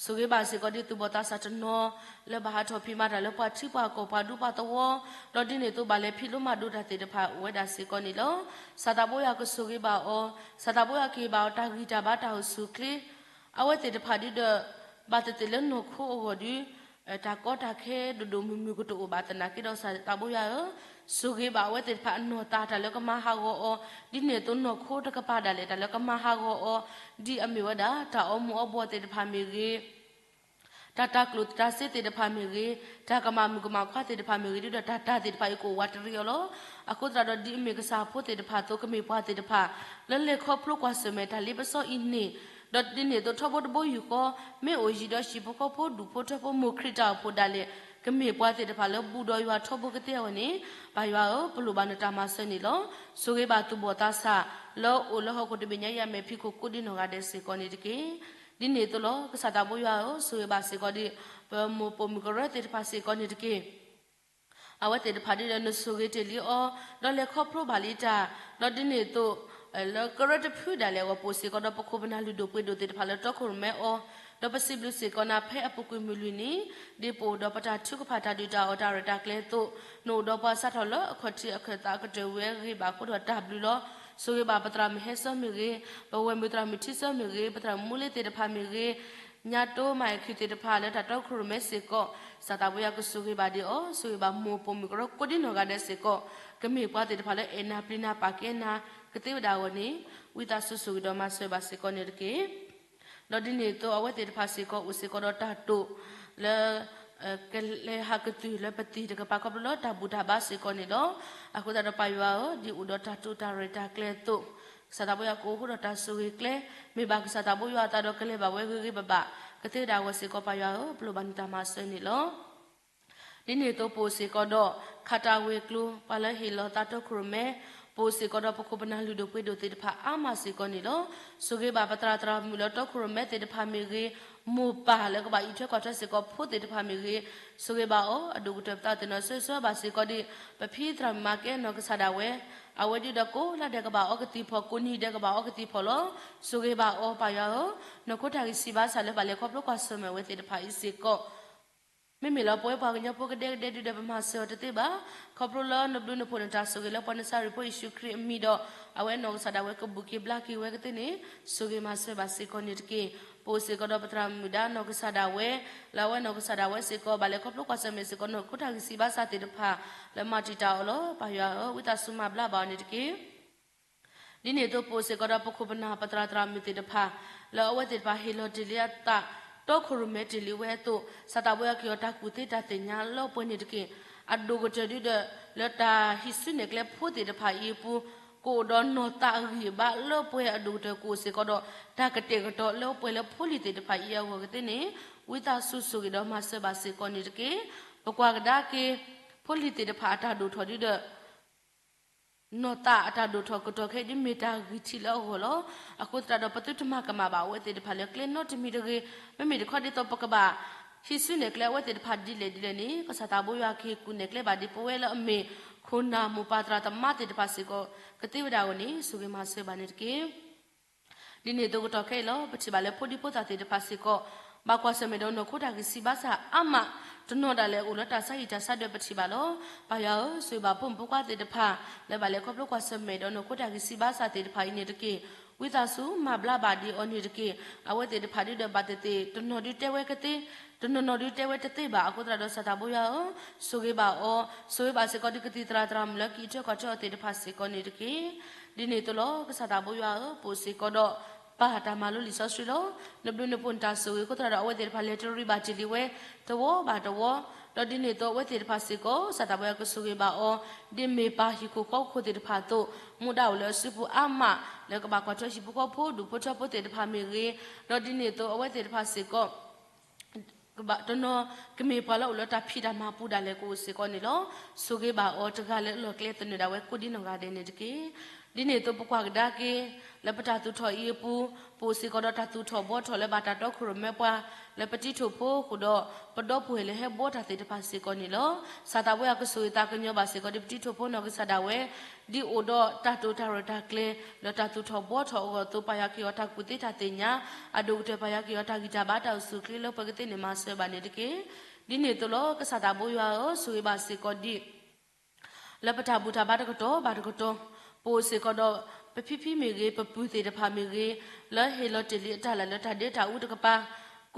ဆိၣ်ဂ့ၤဘၣ်စ့ၢ်ကီးဒ်သူၣ်ဘီၣ်သးစၢ်တနီၤ လၢဘၣ်ဟးထီၣ်ဖံးမၤတၢ်လၢပှၤထံပှၤကီၢ်ပှၤဒူပှၤသဝီ, ဒီးဒ်န့ၣ်အသိးဘၣ်လဲၤဖံးလိမၤဒိးတၢ်သ့ၣ်တဖၣ်အိၣ်ဝဲဒၣ်စ့ၢ်ကီးန့ၣ်လီၤ. စီၤသးဘိယွၤကဆိၣ်ဂ့ၤဘၣ်အီၤ, စီၤသးဘိယွၤကဟ့ၣ်ဘၣ်အီၤတၢ်ဂံၢ်တၢ်ဘါတၢ်အိၣ်ဆူၣ်အိၣ်ချ့ အဝဲသ့ၣ်တဖၣ်ဒုဒီး ဘၣ်သ့ၣ်သ့ၣ်လၢနီၢ်ခိအဂီၢ်ဒု တၢ်ကီတၢ်ခဲဒိၣ်ဒိၣ်မုၢ်မုၢ်ကတအိၣ်ဘၣ်သနာ်က့ဒီး စီၤသးဘိယွၤဧၢ, ဆိၣ်ဂ့ၤဘၣ်အဝဲသ့ၣ်တဖၣ်အနီၢ်သးတၢ်လၢကမၤဟးဂီၤအီၤ, ဒ်န့ၣ်အသိးနီၢ်ခိတကပၤဒၣ်လဲာ် တၢ်လၢကမၤဟးဂီၤအီၤ ဒ်အမ့ၢ်ဝဲဒၣ် တၢ်အီမူၤအီဘှီၣ်သ့ၣ်တဖၣ်မ့ၢ်ဂ့ၤ, တၢ်တၢ်ကျိၣ်တၢ်စ့သ့ၣ်တဖၣ်မ့ၢ်ဂ့ၤ, တၢ်ကမၤမုၣ်ကမၤခွါသ့ၣ်တဖၣ်မ့ၢ်ဂ့ၤဒုဒီး တၢ်တၢ်သ့ၣ်တဖၣ်အံၤကအိၣ်ဝးတရံးအီၤလီၤ. အဃိသတးဒီးဒ်အမ့ၢ်ကစၢ်ဖိသ့ၣ်တဖၣ်အသိး ကမ့ၢ်ပှၤသ့ၣ်တဖၣ် လၢလဲၤခီဖျိကွၢ်ဆၢၣ်မဲာ်တၢ်လ့ပစီအံၤန့ၣ်, ဒီးဒ်န့ၣ်အသိးထီဘိတဘိယူၢ်ဃီ မ့ၢ်အိၣ်ယံၤဒီးဟံၣ်ဖိဃီဖိဒူၣ်ဖိထၢဖိမိၢ်ခရံာ်တၢ်အိၣ်ဖှိၣ်ဒၣ်လဲာ် ကမ့ၢ်ပှၤသ့ၣ်တဖၣ်လၢဘူးဒီးယွၤထီဘိကသ့အဂီၢ်န့ၣ်, ပၢ်ယွၤဧၢ, ပလိၣ်ဘၣ်နတၢ်မၤစၢၤန့ၣ်လီၤ. ဆိၣ်ဂ့ၤဘၣ်သူၣ်ဘီၣ်သးစၢ် လၢအိၣ်လၢဟီၣ်ခိၣ်တဘ့ၣ်ညါအံၤအမဲာ်ဖံးခိၣ်ကိးဒ်နီၢ်ဂၤဒဲးစ့ၢ်ကီးန့ၣ်တက့ၢ်. ဒ်န့ၣ်အသိးလီၤ ကစၢ်သးဘိယွၤဧၢ, ဆိၣ်ဂ့ၤဘၣ်စ့ၢ်ကီးဒ် ပမိၢ်ပိာ်မုၣ်ကရၢသ့ၣ်တဖၣ်စ့ၢ်ကီးန့ၣ်တက့ၢ်. အဝဲသ့ၣ်တဖၣ်ဒ်ဒီးနဆိၣ်ဂ့ၤတ့ၢ်လံအီၤ, ဒီးလဲၤခီဖျိဘၣ်လံတၢ်, ဒီးဒ်န့ၣ်အသိး လၢကရၢတဖုဒၣ်လဲာ်အဂီၢ် ပအိၣ်စ့ၢ်ကီးဒီးပခိၣ်ပနၢ်လုၢ်ဒိၣ်ပှ့ၤဒိၣ်သ့ၣ်တဖၣ်လၢတီခိၣ်ရိၣ်မဲအီၤ, ဒီးပစံးဘျုးစ့ၢ်ကီးနၤဖဲအပူၤကွံာ်မုၢ်လွံၢ်နံၤ, ဒ်ပအိၣ်ဒီးပတၢ်ထုကဖၣ်တၢ်ဒုၣ်တၢ်အီၣ်တၢ်ရဲၣ်တၢ်ကျဲၤအသိး, နအိၣ်ဒီးပှၤစးထီၣ်လၢအခီၣ်ထံးအခၢၣ်သးအကတၢၢ်ဝံၤအဂ့ၢ်ဘၣ်အဃိဒီးတၢ်ဘျုးလီၤ. ဆိၣ်ဂ့ၤဘၣ်ပသရၣ်မုၣ်ဟဲစီမ့ၢ်ဂ့ၤ, ပဝဲၢ်မုၣ်သရၣ်မုၣ်ထံစီမ့ၢ်ဂ့ၤ, ပသရၣ်မုၣ်မူလ့သ့ၣ်တဖၣ်မ့ၢ်ဂ့ၤ, ညါတိမၤအဲၣ်ခုၣ်သ့ၣ်တဖၣ်လၢတၢ်တီခိၣ်ရိၣ်မဲစ့ၢ်ကီး, စီၤသးဘိယွၤကဆိၣ်ဂ့ၤဘၣ်ဒံးအီၤ, ဆိၣ်ဂ့ၤဘၣ်မိၢ်ပိာ်မုၣ်ကရၢကိးဒ်နီၢ်ဂၤဒဲးစ့ၢ်ကီး, ကမ့ၢ်ပှၤသ့ၣ်တဖၣ်လၢအဲၣ်နၤပျံၤနၤပာ်ကဲနၤ ကသ့ဝဲဒၣ်အဂီၢ်န့ၣ်, ဝံသးစူၤဆိၣ်ဂ့ၤဒီးမၤစၢၤဘၣ်စ့ၢ်ကီးန့ၣ်တက့ၢ်. ဒီးဒ်န့ၣ်အသိး အဝဲသ့ၣ်တဖၣ်စ့ၢ်ကီးအိၣ်စ့ၢ်ကီးဒီးတၢ်တိာ်လၢ ကလဲၤဟးကသုၢ်လၢပသံၣ်တကပၤခီဖျိလၢတၢ်ဘူၣ်တၢ်ဘါစ့ၢ်ကီးန့ၣ်လီၤ. အဃိသတးဒီးပၢ်ယွၤဧၢ, ဒ်အိၣ်ဒီးတၢ်တိာ်တၢ်ရဲၣ်တၢ်ကျဲၤအသိး, ကစၢ်သးဘိယွၤကအိၣ်ဃုာ်ဒီးတၢ်ဆိၣ်ဂ့ၤကျဲ, မ့ၢ်ဘၣ်ကစၢ်သးဘိယွၤအသးဒီးကလဲၤဘၣ်ဝဲဂ့ၤဂ့ၤဘၣ်ဘၣ်, ကသ့ဝဲဒၣ်အဂီၢ်စ့ၢ်ကီးပၢ်ယွၤဧၢ, ပလိၣ်ဘၣ်နတၢ်မၤစၢၤန့ၣ်လီၤ. ဒ်န့ၣ်အသိးပအိၣ်စ့ၢ်ကီးဒီး ခးတၢ်ဝ့ၤကျိၤ ပှၤလၢဟ့ၣ်လီၤသးတီခိၣ်ရိၣ်မဲ, ပအိၣ်စ့ၢ်ကီးဒီးပခိၣ်ပနၢ်လုၢ်ဒိၣ်ပှ့ၤဒိၣ်သ့ၣ်တဖၣ်အါမးစ့ၢ်ကီးန့ၣ်လီၤ. ဆိၣ်ဂ့ၤဘၣ်ပသရၣ်သရၣ်မုၣ်လၢတီခိၣ်ရိၣ်မဲသ့ၣ်တဖၣ်မ့ၢ်ဂ့ၤ, မိၢ်ပၢ်လၢကဘၣ်အံးထွဲကွၢ်ထွဲစ့ၢ်ကီးဖိသ့ၣ်တဖၣ်မ့ၢ်ဂ့ၤ, ဆိၣ်ဂ့ၤဘၣ်အီၤ, အဒိၣ်ကတၢၢ်ပသးသ့ၣ်နီၣ်ဆၢဆၢဘၣ်စ့ၢ်ကီးဒံး, ပဖံသရၣ်မုၣ်မၤကဲနီၢ်ကစၢ်ဒၣ်ဝဲ, အဝဲဒုးဒီးကိးလါဒဲးကဘၣ်အီကသံၣ်ဖီၣ်, ကိးနံၤဒဲးကဘၣ်အီကသံၣ်ဖီၣ်လီၤ. ဆိၣ်ဂ့ၤဘၣ်အီၤပၢ်ယွၤဧၢ, နီၢ်ခိတၢ်ဂံၢ်ဆံးဘါစၢ်လၢဘၣ်လဲၤခီဖျိကွၢ်ဆၢၣ်မဲာ်ဝဲသ့ၣ်တဖၣ်အံၤစ့ၢ်ကီး မ့မ့ၢ်လၢပဝဲပှၤကညီဖိကဒဲကဒဲဒုးဒီးပမၤစၢၤအီၤတသ့ဘၣ်. ခီဖျိလၢနဘျုးနဖှိၣ်နတၢ်ဆိၣ်ဂ့ၤလၢပှၤနစၤရ့းဖိယ့ၣ်ၡူးခရံာ်အမံၤဒီး အဝဲနီၢ်ကစၢ်ဒၣ်ဝဲကဘူၣ်က့ၤဘျါက့ၤဝဲကသ့န့ၣ် ဆိၣ်ဂ့ၤမၤစၢၤဘၣ်စ့ၢ်ကီးန့ၣ်တက့ၢ်. ပအိၣ်စ့ၢ်ကီးဒီးပသရၣ်မုၣ်ဒါနီၢ်ကစၢ်ဒၣ်ဝဲ, လၢအဝဲနီၢ်ကစၢ်ဒၣ်ဝဲစ့ၢ်ကီး ဘၣ်လဲၤခီဖျိကွၢ်ဆၢၣ်မဲာ်စ့ၢ်ကီး နီၢ်ခိတၢ်ဂံၢ်ဆံးဘါစၢ်သ့ၣ်တဖၣ် လၢမၤတံာ်တာ်အီၤလီၤ. ပၢ်ယွၤဧၢ, ဝံသးစူၤမၤဘျါဘၣ်အီၤန့ၣ်တက့ၢ်. ဒ်န့ၣ်အသိးပအိၣ်စ့ၢ်ကီးဒီးပခိၣ်ပနၢ်ပသရၣ်သရၣ်မုၣ်သ့ၣ်တဖၣ် လၢအဝဲသ့ၣ်တဖၣ်ဟ့ၣ်လီၤတ့ၢ်လံအသး တီခိၣ်ရိၣ်မဲတ့ၢ်လံဝဲအသိး စီၤသးဘိယွၤကဟ့ၣ်အီၤတၢ်ကူၣ်သ့တၢ်သ့ၣ်ညါလၢပှဲၤန့ၣ်တက့ၢ်. အဒိၣ်ကတၢၢ်ဒုဒီး လၢတၢ်ဟံးစုနဲၣ်ကျဲဖိသ့ၣ်တဖၣ်အံၤအပူၤ ကအိၣ်ဒီးနီၢ်သးအဂံၢ်အဘါလၢပှဲၤအဒိၣ်ကတၢၢ် ကအိၣ်စ့ၢ်ကီးဒီးတၢ်ကတဲာ်ကတီၤလၢပှဲၤလၢဖိလံၤသ့ၣ်တဖၣ်အံၤအဂီၢ်ကသ့န့ၣ် ဝံသးစူၤဆိၣ်ဂ့ၤဒီးမၤစၢၤဘၣ်စ့ၢ်ကီးန့ၣ်တက့ၢ်. ပကွၢ်ကဒါက့ၤ ဖိလံၤသ့ၣ်တဖၣ်အတၢ်ဒိၣ်ထီၣ်ဒုဒီး နီၢ်သးအတၢ်ဒိၣ်ထီၣ်ကတီၢ်ခဲအံၤဒ်မ့ၢ်တၢ်ဂံၢ်ထံးလၢအဂီၢ်လီၤ. အဃိသတးဒီး ပသုတမၤကမၣ်ဘၣ်အဝဲသ့ၣ်တဖၣ်လၢကျဲနီတမံၤတဂ့ၤ. မ့မ့ၢ်တခီဒ်သိးပကဘၣ် ဟံးစုနဲၣ်ကျဲအဝဲသ့ၣ်တဖၣ်ဒ်လဲၣ်ဒ်လဲၣ်န့ၣ် ကစၢ်သးဘိယွၤကဟ့ၣ်ကူၣ်နဲၣ်ကျဲဘၣ်ဒ်ပဝဲလၢအမ့ၢ် ခိၣ်နၢ်မိၢ်ပၢ်သရၣ်သမါသ့ၣ်တဖၣ်စ့ၢ်ကီး ကသ့ဝဲဒၣ်အဂီၢ်န့ၣ် ဆိၣ်ဂ့ၤမၤစၢၤဘၣ်န့ၣ်တက့ၢ်. ဒ်န့ၣ်အသိးကတီၢ်ခဲအံၤလီၤ ပထံၣ်ဘၣ်လၢဖိဒံဖိသၣ်သ့ၣ်တဖၣ်စ့ၢ်ကီး ဘၣ်ကွၢ်ဆၢၣ်မဲာ်ဒီးနီၢ်ခိတၢ်ဂံၢ်ဆံးဘါစၢ်အါမး, တနီၤဒၣ်လဲာ်အိၣ်လၢတၢ်ဆါဟံၣ်တၢ်ဆါဒၢးပထံၣ်ဘၣ်လီၤ. ပၢ်ယွၤဧၢ, ဆိၣ်ဂ့ၤဘၣ်ဖိမုၣ်ဖိခွါသ့ၣ်တဖၣ် လၢဘၣ်လဲၤခီဖျိကွၢ်ဆၢၣ်မဲာ်ဒီးနီၢ်ခိတၢ်ဂံၢ်စၢ်ဘါစၢ်သ့ၣ်တဖၣ်အံၤန့ၣ်တက့ၢ်. ဝံသးစူၤမၤဘျါဘၣ်ဒံးအီၤန့ၣ်တက့ၢ်. အဝဲသ့ၣ်တဖၣ်ဒုဒီးဘၣ်သ့ၣ်သ့ၣ် တနီၤဒုတဲဝဲကသ့, တနီၤနီၤဒုတဲဝဲတသ့ဘၣ်အဃိသတးဒီး စၢ်သးဘိယွၤဧၢ, ဆိၣ်ဂ့ၤဘၣ်အီၤ, ဆိၣ်ဂ့ၤဘၣ်စ့ၢ်ကီးဒ်ကသံၣ်သရၣ်သရၣ်မုၣ်လၢကအံးထွဲကွၢ်ထွဲအီၤသ့ၣ်တဖၣ်စ့ၢ်ကီးန့ၣ်တက့ၢ်. ဒ်န့ၣ်အသိးလီၤ. ကစၢ်သးဘိယွၤဧၢ, ပအိၣ်စ့ၢ်ကီးဒီး ပၢ်တၢ်မၤလိလံာ်စီဆှံလီၤ. နဘျုးနဖှိၣ်နတၢ်ဆိၣ်ဂ့ၤအဃိသတးဒီး အဝဲသ့ၣ်တဖၣ်လဲၤတရံးဘၣ်တ့ၢ်လံဝဲ တဝီဘၣ်တဝီ, ဒီးဒ်န့ၣ်အသိးအဝဲသ့ၣ်တဖၣ်စ့ၢ်ကီး ကစၢ်သးဘိယွၤကဆိၣ်ဂ့ၤဘၣ်အီၤ ဒ်မ့ၢ်ပၢ်ဟံၣ်ခိၣ်ဃီခိၣ်သ့ၣ်တဖၣ်အသိး, မူဒါအိၣ်လၢအစုပူၤအါမး လၢကဘၣ်ကွၢ်ထွဲဟံၣ်ဖိဃီဖိ ဒူၣ်ဖိထၢဖိသ့ၣ်တဖၣ်မ့ၢ်ဂ့ၤ, ဒီးဒ်န့ၣ်အသိးအဝဲသ့ၣ်တဖၣ်စ့ၢ်ကီး ကဘၣ်တနီၤ ကမ့ၢ်ပှၤလၢအိၣ်လၢတၢ်ဖံးတၢ်မၤပူၤဒၣ်လဲာ်ကအိၣ်စ့ၢ်ကီးန့ၣ်လီၤ. ဆိၣ်ဂ့ၤဘၣ်အီၤတဂၤလၢအလီၢ်ကျဲသနၢၣ်ဒၣ်ဝဲကိးဒ်နီၢ်ဂၤဒဲးန့ၣ်တက့ၢ်. ဒ်န့ၣ်အသိးပကွၢ်ကဒါက့ၤ လၢပတၢ်သူၣ်ထီၣ်အံၤအပူၤ, ပအိၣ်စ့ၢ်ကီးဒီးတၢ်သူၣ်ထီၣ်ဘှီထီၣ်လၢဘၣ်တၢ်တီခိၣ်ရိၣ်မဲပှၤ လၢပတံထိၣ်ဖိအဃိဒီး ပဒီပုၢ်ဝဲၢ်လၢဟဲဘှီတၢ်သ့ၣ်တဖၣ်စ့ၢ်ကီးန့ၣ်လီၤ. ကစၢ်သးဘိယွၤကဆိၣ်ဂ့ၤသးကညီၤဘၣ်စ့ၢ်ကီးဒ်ပတံထိၣ်ဖိနီၢ်ကစၢ်ဒၣ်ဝဲ ဒ်အိၣ်ဒီးတၢ်တိာ်တၢ်ရဲၣ်တၢ်ကျဲၤ လၢတၢ်သူၣ်ထီၣ်ဘှီထီၣ်အဂီၢ်အသိး ပၢ်ယွၤကဟ့ၣ်အီၤတၢ်ကူၣ်သ့တၢ်သ့ၣ်ညါ, အဒိၣ်ကတၢၢ်ပၢ်ယွၤကဟ့ၣ်အီၤတၢ်ဂံၢ်တၢ်ဘါတၢ်အိၣ်ဆူၣ်အိၣ်ချ့လၢပှဲၤကသ့န့ၣ်မၤစၢၤဘၣ်န့ၣ်တက့ၢ်. ဒ်န့ၣ်အသိးလီၤ. ကစၢ်သးဘိယွၤဧၢ, ဆိၣ်ဂ့ၤဘၣ်စ့ၢ်ကီးဒ် လၢပတၢ်ဘူၣ်တၢ်ဘါတကတီၢ်ဘၣ်တကတီၢ်, ပအိၣ်စ့ၢ်ကီးဒီး ပဖံဖံမ့ၢ်ဂ့ၤ, ပပုၢ်သ့ၣ်တဖၣ်မ့ၢ်ဂ့ၤ, လၢဟ့ၣ်လီၤတ့ၢ်လံအတၢ်လၢာ်လၢတၢ်ဒ့တၢ်အူတကပၤ,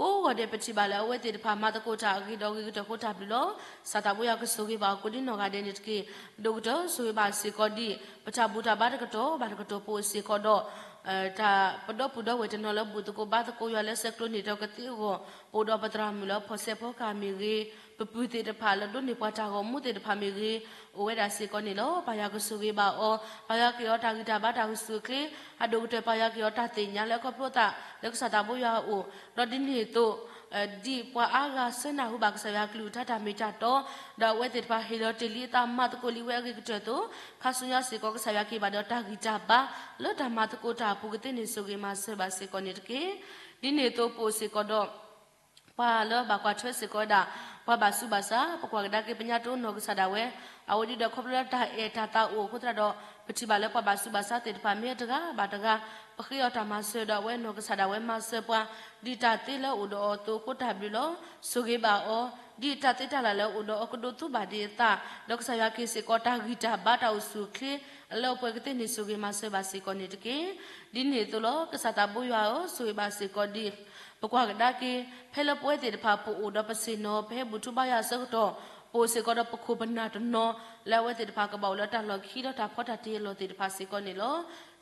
ကိးဂီၤဒဲးပထံၣ်ဘၣ်လၢအဝဲသ့ၣ်တဖၣ် မၤသကိးတၢ်အဂ့ၤဒီးဂ့ၤကတၢၢ်ဃိတၢ်ဘျုးလီၤ. ကစၢ်သးဘိယွၤကဆိၣ်ဂ့ၤဘၣ်အီၤကိးဒ်နီၢ်ဂၤဒဲးန့ၣ်တက့ၢ်. ဒိၣ်ကတၢၢ်ဆိၣ်ဂ့ၤဘၣ်စ့ၢ်ကီးဒ် ပတၢ်ဘူၣ်တၢ်ဘါတကတီၢ်ဘၣ်တကတီၢ် ပအိၣ်စ့ၢ်ကီးဒီး တၢ်ပဒီပုၢ်ဒီဝဲၢ်တနီၤလၢဘူၣ်သကိးဘါသကိးယွၤလၢဆဲးကျိးန့ၢ်တၢ်ကသ့အဂီၢ်, ပအိၣ်ဒီးပသရၣ်မုၣ်လၢဖီၣ်စဲးဖီကၢ်မ့ၢ်ဂ့ၤ, ပပုၢ်သ့ၣ်တဖၣ်လၢဒိးန့ၢ်ပှၤတၢ်ဂီၤမူသ့ၣ်တဖၣ်မ့ၢ်ဂ့ၤ, အိၣ်ဝဲဒၣ်စ့ၢ်ကီးန့ၣ်လီၤ. ပၢ်ယွၤကဆိၣ်ဂ့ၤဘၣ်အီၤ, ပၢ်ယွၤကဟ့ၣ်အီၤတၢ်ဂံၢ်တၢ်ဘါတၢ်အိၣ်ဆူၣ်အိၣ်ချ့, အဒိၣ်ကတၢၢ်ပၢ်ယွၤကဟ့ၣ်အီၤတၢ်သ့ၣ်ညါလၢခီဖျိသးလၢကစၢ်သးဘိယွၤအအိၣ်, ဒီးဒ်န့ၣ်အသိး ဒ်ပှၤအါဂၤဆၢနၢ်ဟူဘၣ်ကစၢ်ယွၤကလုၢ်ကထါတၢ်မ့ၢ်တၢ်တီ, ဒီးအဝဲသ့ၣ်တဖၣ်ဟ့ၣ်လီၤတ့ၢ်လံအသးမၤသကိးလံဝဲအဂ့ၤကတၢၢ်အသိး, ခါဆူညါစ့ၢ်ကီး ကစၢ်ယွၤကဟ့ၣ်ဘၣ်ဒီးတၢ်ဂံၢ်တၢ်ဘါ လၢတၢ်မၤသကိးတၢ်အပူၤကသ့န့ၣ်ဆိၣ်ဂ့ၤမၤစၢၤဘၣ်စ့ၢ်ကီးန့ၣ်တက့ၢ်. ဒ်န့ၣ်အသိးပအိၣ်စ့ၢ်ကီးဒီး ပှၤလၢဘၣ်ကွၢ်ထွဲစ့ၢ်ကီးဝဲဒၣ် ပှၤဘၣ်ဆူးဘၣ်ဆါ, ပကွၢ်ကဒါက့ၤပညါတအိၣ်နီၢ်ကစၢ်ဒၣ်ဝဲ, အဝဲဒၣ်ဒီးခီဖျိလၢတၢ်အဲၣ်တၢ်သးအိၣ်အဃိသတးဒီး ပထံၣ်ဘၣ်လၢပှၤဘၣ်ဆူးဘၣ်ဆါသ့ၣ်တဖၣ်မ့ၢ်တဂၤဘၣ်တဂၤ, ပဃ့အီၤတၢ်မၤစၢၤဒီးအဝဲနီၢ်ကစၢ်ဒၣ်ဝဲမၤစၢၤပှၤ ဒ်တၢ်သ့လၢအအိၣ်ဒီးအီၤအသိးအဃိတၢ်ဘျုးလီၤ. ဆိၣ်ဂ့ၤဘၣ်အီၤ, ဒ်တၢ်သ့တၢ်လၢ်လၢအအိၣ်ဒီးအီၤကဒိးသူဘၣ်ဒံးအသး, ဒီးကစၢ်ယွၤကဟ့ၣ်စ့ၢ်ကီးတၢ်ဂံၢ်တၢ်ဘါတၢ်အိၣ်ဆူၣ်အိၣ်ချ့ အလၢအပှဲၤကသ့န့ၣ်ဆိၣ်ဂ့ၤမၤစၢၤဘၣ်စ့ၢ်ကီးန့ၣ်တက့ၢ်. ဒ်န့ၣ်အသိးလီၤ. ကစၢ်သးဘိယွၤဧၢ, ဆိၣ်ဂ့ၤဘၣ်စ့ၢ်ကီးဒ် ပကွၢ်ကဒါက့ၤ ဖဲလၢပဝဲသ့ၣ်တဖၣ်ပအိၣ်ဒီးပဆ့ၣ်နီၤ ပဟဲဘူၣ်ထူဘါယွၤအဆၢကတီၢ်, ပအိၣ်စ့ၢ်ကီးဒီးပခိၣ်ပနၢ်တနီၤ လၢအဝဲသ့ၣ်တဖၣ်ကဘၣ်အိၣ်လၢတၢ်လီၢ်ခံဒီးတၢ်ဖီတၢ်တ့အလီၢ်သ့ၣ်တဖၣ်စ့ၢ်ကီးန့ၣ်လီၤ.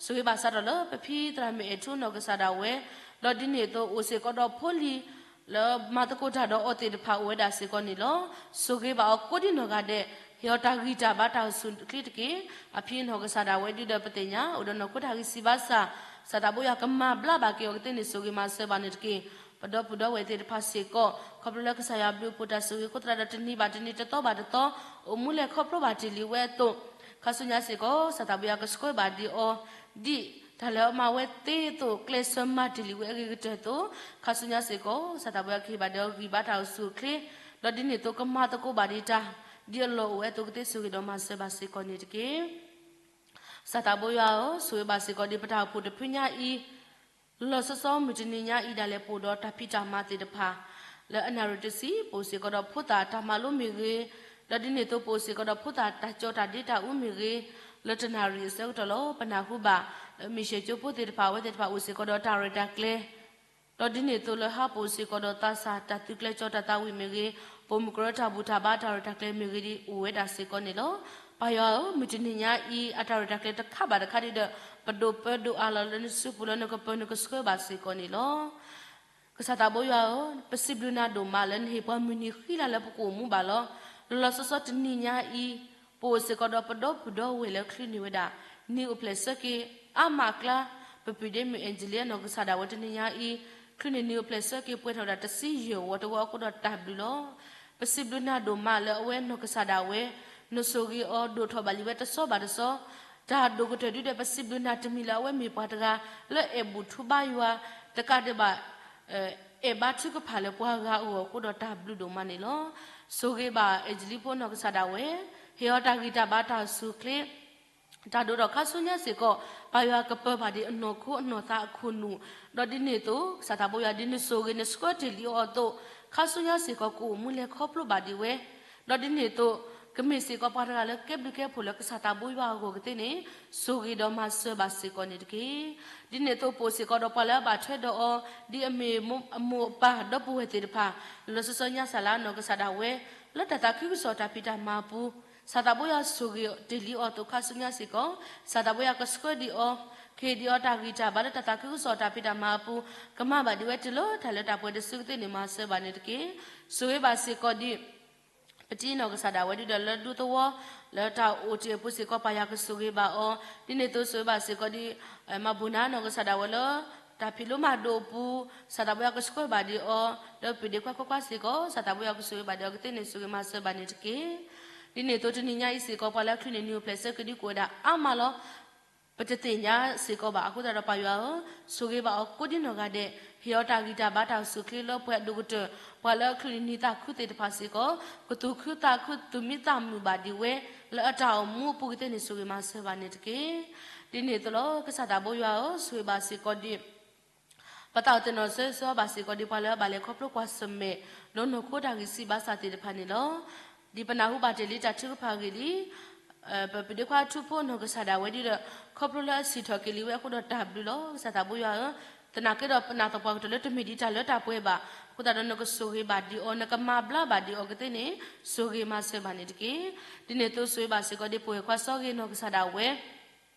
ဆိၣ်ဂ့ၤဘၣ်စးထီၣ်လၢပဖံသရၣ်မုၣ်အဲၣ်ထူနီၢ်ကစၢ်ဒၣ်ဝဲ, ဒီးဒ်န့ၣ်အသိးအိၣ်စ့ၢ်ကီးဒီးဖိလံၤ လၢမၤသကိးတၢ်ဒီးအီၤသ့ၣ်တဖၣ်အိၣ်ဝဲဒၣ်စ့ၢ်ကီးန့ၣ်လီၤ. ဆိၣ်ဂ့ၤဘၣ်အီၤကိးဒ်နီၢ်ဂၤဒဲး, ဟ့ၣ်အီၤတၢ်ဂံၢ်တၢ်ဘါတၢ်အိၣ်ဆူၣ်အိၣ်ချ့တက့ၢ်. အဖံနီၢ်ကစၢ်ဒၣ်ဝဲဒုဒီးပသ့ၣ်ညါ အိၣ်ဒီးနီၢ်ခိတၢ်ဂံၢ်စၢ်ဘါစၢ်, ကစၢ်သးဘိယွၤကမၤဘျါဘၣ်က့ၤအီၤကသ့န့ၣ်ဆိၣ်ဂ့ၤမၤစၢၤဘၣ်န့ၣ်တက့ၢ်. ပဒီပုၢ်ဒီဝဲၢ်သ့ၣ်တဖၣ်စ့ၢ်ကီး ခီဖျိလၢကစၢ်ယွၤဘျုးအဖှိၣ်တၢ်ဆိၣ်ဂ့ၤအဃိသတးဒီးတနံၤဘၣ်တနံၤတသီဘၣ်တသီ အိၣ်မူလဲၤခီဖျိဘၣ်တ့ၢ်လံဝဲအသိး, ခါဆူညါစ့ၢ်ကီး ကစၢ်သးဘိယွၤကဆှၢဘၣ်ဒံးအီၤ ဒ်တၢ်လၢအမၤဝဲသ့အသိး ကျဲးစၢးမၤတ့ၢ်လံဝဲအဂ့ၤကတၢၢ်အသိး, ခါဆူညါစ့ၢ်ကီး ကစၢ်သးဘိယွၤကဟ့ၣ်ဘၣ်ဒံးအီၤဂံၢ်ဘါတၢ်အိၣ်ဆူၣ်အိၣ်ချ့, ဒီးဒ်န့ၣ်အသိးကမၤသကိးဘၣ်ဒံးတၢ် ဒ်အလီၢ်အိၣ်ဝဲအသိးကသ့ဆိၣ်ဂ့ၤဒီးမၤစၢၤဘၣ်စ့ၢ်ကီးန့ၣ်တက့ၢ်. ကစၢ်သးဘိယွၤဧၢ, ဆိၣ်ဂ့ၤဘၣ်စ့ၢ်ကီးဒံးပတၢ်အိၣ်ဖှိၣ်တဖုညါအံၤ, လီၤဆီဆီမုၢ်တနံၤညါအံၤဒၣ်လဲာ် ပအိၣ်ဒီးတၢ်ဖံးတၢ်မၤသ့ၣ်တဖၣ်, လၢအနၣ်ရံၣ်တဆံ ပအိၣ်စ့ၢ်ကီးဒီးဖိသၣ်တၢ်မၤလိမ့ၢ်ဂ့ၤ, ဒီးဒ်န့ၣ်အသိးပအိၣ်စ့ၢ်ကီးဒီးဖိသၣ်တၢ်ကၠီတၢ်ဒ့တၢ်အူမ့ၢ်ဂ့ၤ, လၢတနၣ်ရံၣ်အဆၢကတီၢ်လီၤ ပနၢ်ဟူဘၣ် လၢမ့ၢ်ရှဲၣ်ကၠိဖိသ့ၣ်တဖၣ် အဝဲသ့ၣ်တဖၣ်အိၣ်စ့ၢ်ကီးဒီးတၢ်ရဲၣ်တၢ်ကျဲၤ ဒီးဒ်န့ၣ်အသိးလၢဟါပအိၣ်စ့ၢ်ကီးဒီးသးစၢ်တၢ်သုးကျဲၤကၠီတၢ်သးဝံၣ်မ့ၢ်ဂ့ၤ, ပိာ်မုၣ်ကရၢတၢ်ဘူၣ်တၢ်ဘါတၢ်ရဲၣ်တၢ်ကျဲၤမ့ၢ်ဂ့ၤဒ်အိၣ်ဝဲဒၣ်စ့ၢ်ကီးန့ၣ်လီၤ. ပၢ်ယွၤဧၢ, မုၢ်တနံၤညါအံၤ အတၢ်ရဲၣ်တၢ်ကျဲၤတခါဘၣ်တခါဒ်ဒီး ပဒိၣ်ပၢဒိၣ်အါလီၤလၢနစုပူၤလၢနကပၢၤနကဆှၢဘၣ်စ့ၢ်ကီးန့ၣ်လီၤ. ကစၢ်သးဘိယွၤဧၢ, ပစံးဘျုးနၤဒိၣ်မးလၢနဟ့ၣ်ပှၤမုၢ်နံၤဃံလၤလၢပကအိၣ်မူဘၣ်လီၤ. လီၤလီၤဆီဆီတနံၤညါအံၤ, ပအိၣ်စ့ၢ်ကီးဒီးပဒီပုၢ်ဒီဝဲၢ်လၢချုးန့ၢ်ဝဲဒၣ် နံၤအိၣ်ဖျဲၣ်ဆၢက့ၤ အါမးအကျါ, ပပုၢ်ဒ့မုၣ်အဲၣ်ကၠလံအနီၢ်ကစၢ်ဒၣ်ဝဲတနံၤညါအံၤ, ချုးန့ၢ်နံၤအိၣ်ဖျဲၣ်ဆၢက့ၤပှဲၤထီၣ်ဝဲဒၣ်တဆံယဲၢ်ဝီတဝီအဃိဒီးတၢ်ဘျုးလီၤ. ပစံးဘျုးနၤဒိၣ်မးလၢအဝဲနီၢ်ကစၢ်ဒၣ်ဝဲ, နဆိၣ်ဂ့ၤအီၤဒိၣ်ထီၣ်ဘၣ်လံဝဲတစီဘၣ်တစီ, တၢ်ဒိၣ်ကတၢၢ်ဒုဒီးပစံးဘျုးနၤတမံၤလၢအဝဲမ့ၢ်ပှၤတဂၤ လၢအဲၣ်ဘူၣ်ထူဘါယွၤ, တကးဒံးဘၣ် အဲၣ်ဘါထုကဖၣ်လၢပှၤဂၤအဂီၢ်အဃိဒီးတၢ်ဘျုးဒိၣ်မးန့ၣ်လီၤ. ဆိၣ်ဂ့ၤဘၣ်အဲၣ်ကၠလံဖိနီၢ်ကစၢ်ဒၣ်ဝဲ, ဟ့ၣ်အီၤတၢ်ဂံၢ်တၢ်ဘါတၢ်အိၣ်ဆူၣ်အိၣ်ချ့ တၢ်ဒိၣ်ထီၣ်ခါဆူညါစ့ၢ်ကီး, ပၢ်ယွၤကပၢၤဘၣ်ဒံးအနီၢ်ခိအနီၢ်သးအခိၣ်နူာ်, ဒီးဒ်န့ၣ်အသိး ကစၢ်သးဘိယွၤဒ်နဆိၣ်ဂ့ၤနဆှၢတ့ၢ်လံအီၤအသိး, ခါဆူညါစ့ၢ်ကီးကအိၣ်မူလဲၤခီဖျိဘၣ်ဒံးဝဲ, ဒီးဒ်န့ၣ်အသိး ကမ့ၢ်စ့ၢ်ကီးပှၤတဂၤလၢကဲဘျုးကဲဖှိၣ်လၢကစၢ်သးဘိယွၤအဂီၢ်ကသ့န့ၣ် ဆိၣ်ဂ့ၤဒီးမၤစၢၤဘၣ်စ့ၢ်ကီးန့ၣ်တက့ၢ်. ဒ်န့ၣ်အသိးပအိၣ်စ့ၢ်ကီးဒီးပှၤလၢအဘၣ်ထွဲဒီးအီၤ ဒ်အမ့ၢ်အမိၢ်အပၢ်ဒီပုၢ်ဝဲၢ်သ့ၣ်တဖၣ် လီၤဆီဆီညါစၢ်လၢနီၢ်ကစၢ်ဒၣ်ဝဲ လၢတၢ်သးခုကစီၣ်တၢ်ဖံးတၢ်မၤအပူၤ ကစၢ်သးဘိယွၤဆိၣ်ဂ့ၤတ့ၢ်လံအီၤအသိးခါဆူညါစ့ၢ်ကီး ကစၢ်သးဘိယွၤကဆှၢဒံးအီၤ ကဟ့ၣ်ဒံးအီၤတၢ်ဂံၢ်တၢ်ဘါလၢတၢ်သးခုကစီၣ်တၢ်ဖံးတၢ်မၤအပူၤ ကမၤဘၣ်ဒံးဝဲတုၤလၢတၢ်လၢတၢ်ပှဲၤတစုကသ့န့ၣ် မၤစၢၤဘၣ်န့ၣ်တက့ၢ်. ဆိၣ်ဂ့ၤဘၣ်စ့ၢ်ကီးဒံး ပတံၤနီၢ်ကစၢ်ဒၣ်ဝဲဒုဒီးလၢဒူသဝီ လၢတၢ်အိၣ်တ့ၢ်အပူၤစ့ၢ်ကီး ပၢ်ယွၤကဆိၣ်ဂ့ၤဘၣ်အီၤ, ဒ်န့ၣ်အသိးဆိၣ်ဂ့ၤဘၣ်စ့ၢ်ကီးဒံး မၤဘူၣ်နၤနီၢ်ကစၢ်ဒၣ်ဝဲလၢ တၢ်ဖံးလိမၤဒိးအပူၤ ကစၢ်သးဘိယွၤကဆှၢဘၣ်ဒံးအီၤ လၢပ့ၤဒ့ခွါခွါခွါစ့ၢ်ကီး ကစၢ်သးဘိယွၤကဆိၣ်ဂ့ၤဘၣ်ဒံးအီၤကသ့န့ၣ် ဆိၣ်ဂ့ၤမၤစၢၤဘၣ်န့ၣ်တက့ၢ်. ဒ်န့ၣ်အသိးတနံၤညါအံၤစ့ၢ်ကီး ပှၤလၢအချုးန့ၢ်နံၤအိၣ်ဖျဲၣ်ဆၢကဒုကအိၣ်ဝဲဒၣ်အါမးလီၤ. ပတသ့ၣ်ညါစ့ၢ်ကီးဘၣ်. အဃိသတးဒီးပၢ်ယွၤဧၢ, ဆိၣ်ဂ့ၤဘၣ်အီၤကိးဒ်နီၢ်ဂၤဒဲး, ဟ့ၣ်အီၤတၢ်ဂံၢ်တၢ်ဘါတၢ်အိၣ်ဆူၣ်အိၣ်ချ့လၢပှဲၤအဒိၣ်ကတၢၢ်, ပှၤလၢအချုးန့ၢ်နံၤသးခုသ့ၣ်တဖၣ်စ့ၢ်ကီး ကသူၣ်ခုသးခုသူၣ်မံသးမုာ်ဘၣ်ဒံးဝဲ လၢအတၢ်အိၣ်မူအပူၤကသ့န့ၣ် ဆိၣ်ဂ့ၤမၤစၢၤဘၣ်န့ၣ်တက့ၢ်. ဒ်န့ၣ်အသိးလီၤ. ကစၢ်သးဘိယွၤဧၢ, ဆိၣ်ဂ့ၤဘၣ်စ့ၢ်ကီးဒံး ပသးအိၣ်သ့ၣ်နီၣ်ဆၢဆၢဘၣ်စ့ၢ်ကီးဒံးပှၤလၢအဘၣ်လဲၤခီဖျိကွၢ်ဆၢၣ်မဲာ် ဒီးနီၢ်ခိတၢ်ဂံၢ်စၢ်ဘါစၢ်သ့ၣ်တဖၣ်န့ၣ်လီၤ. ဒ်ပနၢ်ဟူဘၣ်တ့ၢ်လံတၢ်ထုကဖၣ်အဂ့ၢ်လံ, ပပဒ့ခွါထူဖိနီၢ်ကစၢ်ဒၣ်ဝဲဒုဒီး ခီဖျိလၢအစံၣ်ထီၣ်က့ၤလံဝဲအဃိဒီးတၢ်ဘျုးလီၤ. ကစၢ်သးဘိယွၤဧၢ, သနာ်က့ဒီးပနၢ်သပှၢ်ကတၢၢ်လၢတမ့ၢ်ဒ်တၢ်လၢတၢ်ပှဲၤဘၣ်. အဃိသတးဒီးနကဆိၣ်ဂ့ၤဘၣ်ဒံးအီၤ, နကမၤဘျါဘၣ်ဒံးအီၤကသ့န့ၣ် ဆိၣ်ဂ့ၤမၤစၢၤဘၣ်န့ၣ်တက့ၢ်. ဒ်န့ၣ်အသိးဆိၣ်ဂ့ၤဘၣ်စ့ၢ်ကီးဒံးပဝဲၢ်ခွါစီၤဂ့ၤနီၢ်ကစၢ်ဒၣ်ဝဲ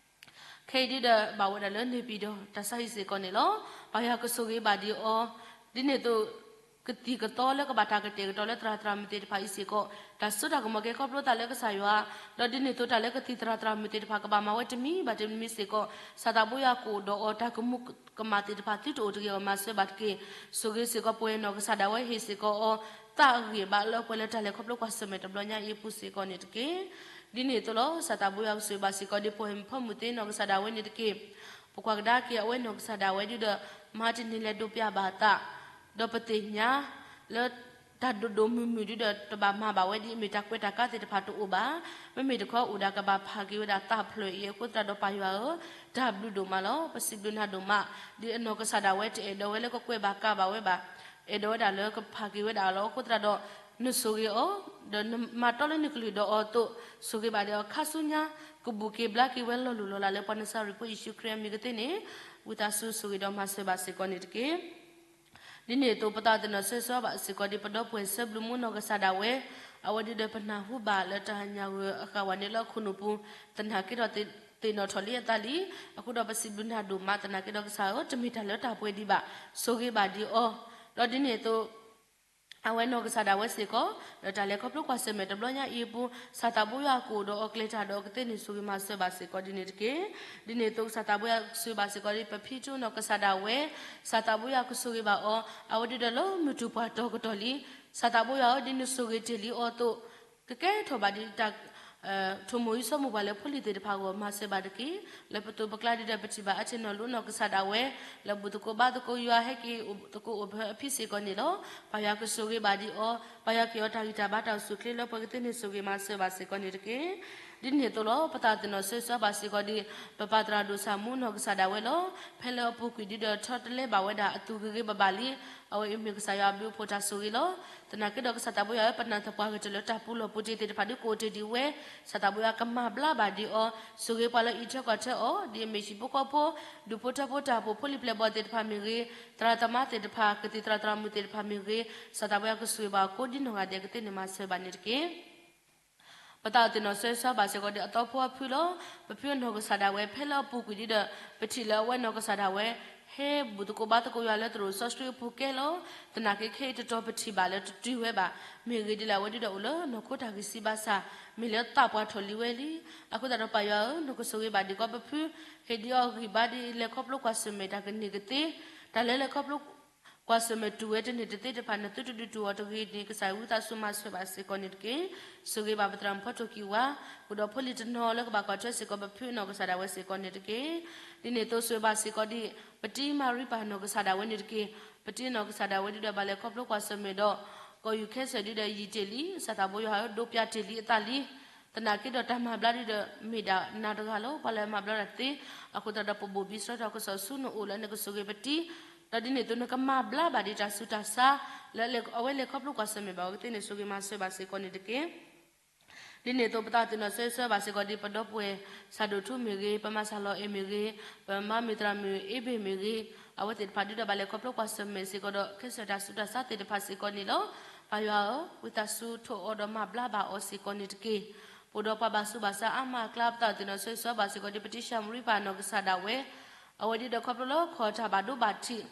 ခဲအံၤဒုဒီး ဘၣ်ဝဲဒၣ်လၢန့ၣ်ပံၤဒီးတၢ်ဆါဟံၣ်စ့ၢ်ကီးန့ၣ်လီၤ. ပၢ်ယွၤကဆိၣ်ဂ့ၤဘၣ်ဒံးအီၤ, ဒ်န့ၣ်အသိး ကသံၣ်ကသီလၢကဘၣ်တၢ်ကတဲာ်ကတီၤလၢသရၣ်သရၣ်မုၣ်သ့ၣ်တဖၣ်အံၤစ့ၢ်ကီး, တၢ်စိတၢ်ကမီၤကဲခီဖျိသးလၢကစၢ်ယွၤ, ဒီးဒ်န့ၣ်အသိးတၢ်လၢကသံၣ်သရၣ်သရၣ်မုၣ်သ့ၣ်တဖၣ်ကဘၣ်မၤဝဲတမံၤဘၣ်တမံၤစ့ၢ်ကီး, ကစၢ်သးဘိယွၤကအိၣ်ဒီးအီၤ တၢ်ကမူကမၣ်သ့ၣ်တဖၣ်သုတအိၣ်တဂ့ၤအဂီၢ် မၤစၢၤဘၣ်တက့ၢ်. ဆိၣ်ဂ့ၤစ့ၢ်ကီးပဝဲနီၢ်ကစၢ်ဒၣ်ဝဲဟ့ၣ်စ့ၢ်ကီးအီၤ သးအဂံၢ်ဘါလၢပှဲၤလၢတၢ်လဲၤခီဖျိကွၢ်ဆၢၣ်မဲာ်တဘျီညါအံၤအပူၤစ့ၢ်ကီးန့ၣ်တက့ၢ်. ဒ်န့ၣ်အသိးလီၤ. ကစၢ်သးဘိယွၤကဆိၣ်ဂ့ၤဘၣ်စ့ၢ်ကီးဒံးပဝဲၢ်မုၣ်ဖီမုၣ်သ့နီၢ်ကစၢ်ဒၣ်ဝဲန့ၣ်တက့ၢ်. ပကွၢ်ကဒါက့ၤအဝဲနီၢ်ကစၢ်ဒၣ်ဝဲဒုဒီး မၤတန့ၢ်လဲၤဒိးပျၢ်ဘၣ်အသး, ဒီးပသ့ၣ်ညါ လၢတၢ်ဒိၣ်ဒိၣ်မုၢ်မုၢ်ဒုဒီး တဘၣ်မၤဘၣ်ဝဲဒ်အမ့ၢ်တၢ်ကွဲးတၢ်ကါသ့ၣ်တဖၣ်တအိၣ်ဘၣ်. မ့မ့ၢ်တခီအိၣ်ဒၣ်ကဘၣ်ဖးက့ၤဝဲဒၣ်သးဖျၢၣ်အံၤအဃိသတးဒီးပၢ်ယွၤဧၢ, တၢ်ဘျုးဒိၣ်မးလီၤ. ပစံးဘျုးနၤဒိၣ်မး, ဒ်အနီၢ်ကစၢ်ဒၣ်ဝဲတအဲၣ်ဒိးဝဲလၢကကွဲးဘၣ်ကါဘၣ်ဝဲဘၣ်, အဲၣ်ဒိးဝဲဒၣ်လၢကဖးက့ၤဝဲဒၣ်လီၤ. အဃိသတးဒီး နဆိၣ်ဂ့ၤအီၤ, ဒီးနမၤတီလၢနကလုၢ်ဒီးအီၤအသိး, ဆိၣ်ဂ့ၤဘၣ်ဒံးအီၤခါဆူညါ, ကဘူၣ်က့ၤဘျါက့ၤဝဲလီၤလိၢ်လီၤလးလၢပှၤနစၤရ့းဖိယ့ၣ်ၡူးခရံာ်အမံၤကသ့န့ၣ်, ဝံသးစူၤဆိၣ်ဂ့ၤဒီးမၤစၢၤဘၣ်စ့ၢ်ကီးန့ၣ်တက့ၢ်. ဒ်န့ၣ်အသိး ပသးသ့ၣ်နီၣ်ဆၢဆၢဘၣ်စ့ၢ်ကီးဒံးပဒီပုၢ်ဝဲၢ်ဆၢဘျုးမူနီၢ်ကစၢ်ဒၣ်ဝဲ, အဝဲဒုဒီးပနၢ်ဟူဘၣ်လၢတၢ်ညၣ်ဂိၢ်အဃၣ်ဝဲန့ၣ်လၢအခိၣ်နူာ်ပူၤ, သနာ်က့ဒီးသ့ၣ်နီၣ်ထီၣ်လံအသးလံ, အဃိဒီးပစံးဘျုးနၤဒိၣ်မး, သနာ်က့ဒီးကစၢ်ဧၢ, တမ့ၢ်တၢ်လၢတၢ်ပှဲၤဒံးဘၣ်, ဆိၣ်ဂ့ၤဘၣ်ဒံးအီၤ, ဒီးဒ်န့ၣ်အသိး အဝဲနီၢ်ကစၢ်ဒၣ်ဝဲစ့ၢ်ကီး, လၢတၢ်လဲၤခီဖျိကွၢ်ဆၢၣ်မဲာ်တဘျီညါအံၤအပူၤ, ကစၢ်သးဘိယွၤကအိၣ်ဒီးအီၤကျဲၤတၢ်ဒီးအီၤကသ့န့ၣ် ဆိၣ်ဂ့ၤမၤစၢၤဘၣ်စ့ၢ်ကီးဒ်န့ၣ်တက့ၢ်. ဒ်န့ၣ်အသိး ကစၢ်သးဘိယွၤဆိၣ်ဂ့ၤဘၣ်စ့ၢ်ကီးဒ်ပဖံထူနီၢ်ကစၢ်ဒၣ်ဝဲ, ကစၢ်သးဘိယွၤကဆိၣ်ဂ့ၤဘၣ်အီၤ, အဝဲဒုဒီးလၢမုၢ်တူာ်ပှၢ်တီၤကတီၢ်လံ, ကစၢ်သးဘိယွၤဧၢ, ဒ်နဆိၣ်ဂ့ၤတ့ၢ်လံအီၤအသိး ကကဲထီၣ်ဘၣ်ဒ်တၢ် ထိၣ်မိၢ်အံၤဆီမိၢ်ပှၢ်လၢဖိလံၤသ့ၣ်တဖၣ်အဂီၢ် မၤစၢၤဘၣ်တက့ၢ်. လၢပသိးပကျါဒုဒီးပထံၣ်ဘၣ်အါတ့ၢ်နီၢ်လိနီၢ်ကစၢ်ဒၣ်ဝဲ, လၢဘူၣ်သကိးဘါသကိးယွၤဟဲက့ၤအိၣ်သကိးအိၣ်ဖဲအဖံစ့ၢ်ကီးန့ၣ်လီၤ. ပၢ်ယွၤကဆိၣ်ဂ့ၤဘၣ်ဒံးအီၤ, ပၢ်ယွၤကဟ့ၣ်အီၤတၢ်ဂံၢ်တၢ်ဘါတၢ်အိၣ်ဆူၣ်အိၣ်ချ့လၢပှဲၤကသ့န့ၣ် ဆိၣ်ဂ့ၤမၤစၢၤဘၣ်စ့ၢ်ကီးန့ၣ်တက့ၢ်. ဒ်န့ၣ်အသိးလီၤ. ပသးသ့ၣ်နီၣ်ဆၢဆၢဘၣ်စ့ၢ်ကီးဒံး ပပၢ်သရၣ်ဒိၣ်ဆၣ်မူနီၢ်ကစၢ်ဒၣ်ဝဲလီၤ. ဖဲလၢအပူၤကွံာ်ဒုဒီးထီတလဲဘၣ်ဝဲဒၣ်အသူၣ်ဂ့ၤဂ့ၤဘၣ်ဘၣ်လံ. အဝဲအံၤမ့ၢ်ကစၢ်ယွၤအဘျုးအဖှိၣ်တၢ်ဆိၣ်ဂ့ၤလီၤ. သနာ်က့ဒီးကစၢ်သးဘိယွၤဧၢ, ပနၢ်သပှၢ်ကတၢၢ်လၢတၢ်ပူၤလီၢ်ပူၤတ့ၢ်သ့ၣ်တဖၣ်ဒုကအိၣ်တ့ၢ်ဒံးဝဲ, ကစၢ်သးဘိယွၤကမၤဘျါဘၣ်ဒံးအီၤ, ဆိၣ်ဂ့ၤပှၤလၢအအံးထွဲကွၢ်ထွဲအီၤ, ဒ်အမ့ၢ်ဟံၣ်ဖိဃီဖိ, ဒူၣ်ဖိထၢဖိတၢ်အိၣ်ဖှိၣ်ဖိလံၤပျဲၢ်ဘီၣ်သ့ၣ်တဖၣ်မ့ၢ်ဂ့ၤ, သရၣ်သမါသ့ၣ်တဖၣ်, ကသံၣ်သရၣ်သရၣ်မုၣ်သ့ၣ်တဖၣ်မ့ၢ်ဂ့ၤ, ကစၢ်သးဘိယွၤကဆိၣ်ဂ့ၤဘၣ်အီၤကိးဒ်နီၢ်ဂၤဒဲးကသ့န့ၣ် မၤစၢၤဘၣ်န့ၣ်တက့ၢ်. ပသးသ့ၣ်နီၣ်ဆၢဆၢဘၣ်စ့ၢ်ကီးဒံးအသီဖိအဖုလီၤ. ပဖုအနီၢ်ကစၢ်ဒၣ်ဝဲ ဖဲလၢအပူၤကွံာ်ဒုဒီး ပထံၣ်လၢအဝဲနီၢ်ကစၢ်ဒၣ်ဝဲ ဟဲဘူၣ်သကိးဘါသကိးယွၤလၢသရိာ်စီဆှံအပူၤကဲလီၤ. သနာ်က့ခဲအံၤတတီၤပထံၣ်ဘၣ်လၢတတုၤဝဲဘၣ်. မ့ၢ်ဂ့ၤဒ်လဲၣ် အဝဲဒုဒီးအိၣ်လၢနီၢ်ခိတၢ်ဂံၢ်စၢ်ဘါစၢ်, မ့ၢ်လၢသးပှၢ်ထီၣ်လံဝဲလံ. အဃိသတးဒီးပၢ်ယွၤဧၢ, နကဆိၣ်ဂ့ၤဘၣ်ဒံးကီးပဖု, ဟ့ၣ်ဒံးအီၤဂံၢ်ဘါဒ်လဲၤခီဖျိကွၢ်ဆၢၣ်မဲာ်တၢ်ကန့ၢ်ကသ့, တၢ်လၢလဲၤခီဖျိ ကွၢ်ဆၢၣ်မဲာ်တူၢ်ဝဲတန့ၢ်တသ့တဖၣ် နသုတဒုးတူၢ်အီၤတဂ့ၤန့ၣ် ကစၢ်ယွၤဝံသးစူၤမၤစၢၤဘၣ်စ့ၢ်ကီးန့ၣ်တက့ၢ်. ဆိၣ်ဂ့ၤဘၣ်ပသရၣ်မုၣ်ဖီထိၣ်ကံၢ်ဝါ, ဃုာ်ဒီးဖိလံၤတနီၤလၢကဘၣ်ကွၢ်ထွဲစ့ၢ်ကီးပဖုနီၢ်ကစၢ်ဒၣ်ဝဲစ့ၢ်ကီးန့ၣ်တက့ၢ်. ဒ်န့ၣ်အသိးဆိၣ်ဂ့ၤဘၣ်စ့ၢ်ကီးဒံး ပတံၤမၤရံပၢ်နီၢ်ကစၢ်ဒၣ်ဝဲန့ၣ်တက့ၢ်. ပတံၤနီၢ်ကစၢ်ဒၣ်ဝဲဒုဒီးဘၣ်လဲၤခီဖျိကွၢ်ဆၢၣ်မဲာ်ဒီး ကီၢ်ယူၢ်ခဲစၢၣ်ဒုဒီးယံာ်တ့ၢ်လံ, ကစၢ်သးဘိယွၤဧၢ ဒိးပျၢ်တ့ၢ်လံအသးလံ. သနာ်က့ဒီးတၢ်မၤဘျါဒုဒီး မ့ၢ်ဒၣ်နၤတဂၤလီၤ. ပှၤလၢအမၤဘျါတၢ်သ့, အဃိသတးဒီးပဘိၣ်ဘံစရီထီၣ်ကစီၣ်ဆူနအိၣ်လၢနကဆိၣ်ဂ့ၤပတံၤ ဒီးဒ်န့ၣ်အသိးနကမၤဘျါဘၣ်ဒံးတၢ်ဆူးတၢ်ဆါ လၢအဝဲလဲၤခီဖျိကွၢ်ဆၢၣ်မဲာ်ဘၣ်အီၤကသ့ၣ်န့ၣ် ဆိၣ်ဂ့ၤမၤစၢၤဘၣ်စ့ၢ်ကီးန့ၣ်တက့ၢ်. ဒ်န့ၣ်အသိးပသးသ့ၣ်နီၣ်ဆၢဂ့ၤဆၢဝါဘၣ်စ့ၢ်ကီးဒ်ပဒီပုၢ်ဝဲၢ် စၢ်ဒိၣ်ထူမ့ၢ်ဂ့ၤ, ပမၤစၢ်လီၤအဲၣ်မ့ၢ်ဂ့ၤ, ပမၤမုၢ်သရၣ်မုၣ်အ့ဘ့ၣ်မ့ၢ်ဂ့ၤ, အဝဲသ့ၣ်တဖၣ်ဒုးဒီးဘၣ်လဲၤခီဖျိကွၢ်ဆၢၣ်မဲာ်စ့ၢ်ကီးဒီး ခဲစၢၣ်တၢ်ဆူးတၢ်ဆါသ့ၣ်တဖၣ်စ့ၢ်ကီးန့ၣ်လီၤ. ပၢ်ယွၤဧၢ, ဝံသးစူၤထိၣ်အီၤဒီးမၤဘျါဘၣ်အီၤစ့ၢ်ကီးန့ၣ်တက့ၢ်. ပအိၣ်ဒီးပှၤဘၣ်ဆူးဘၣ်ဆါအါမးအကျါ ပသးသ့ၣ်နီၣ်ဆၢဂ့ၤဆၢဝါဘၣ်စ့ၢ်ကီးဒ် ပတံၢ်ၡမရံပၢ်နီၢ်ကစၢ်ဒၣ်ဝဲ အဝဲဒၣ်ဒီးခီဖျိလၢခီၣ်တၢ်ဘၣ်ဒိဘၣ်ထံး,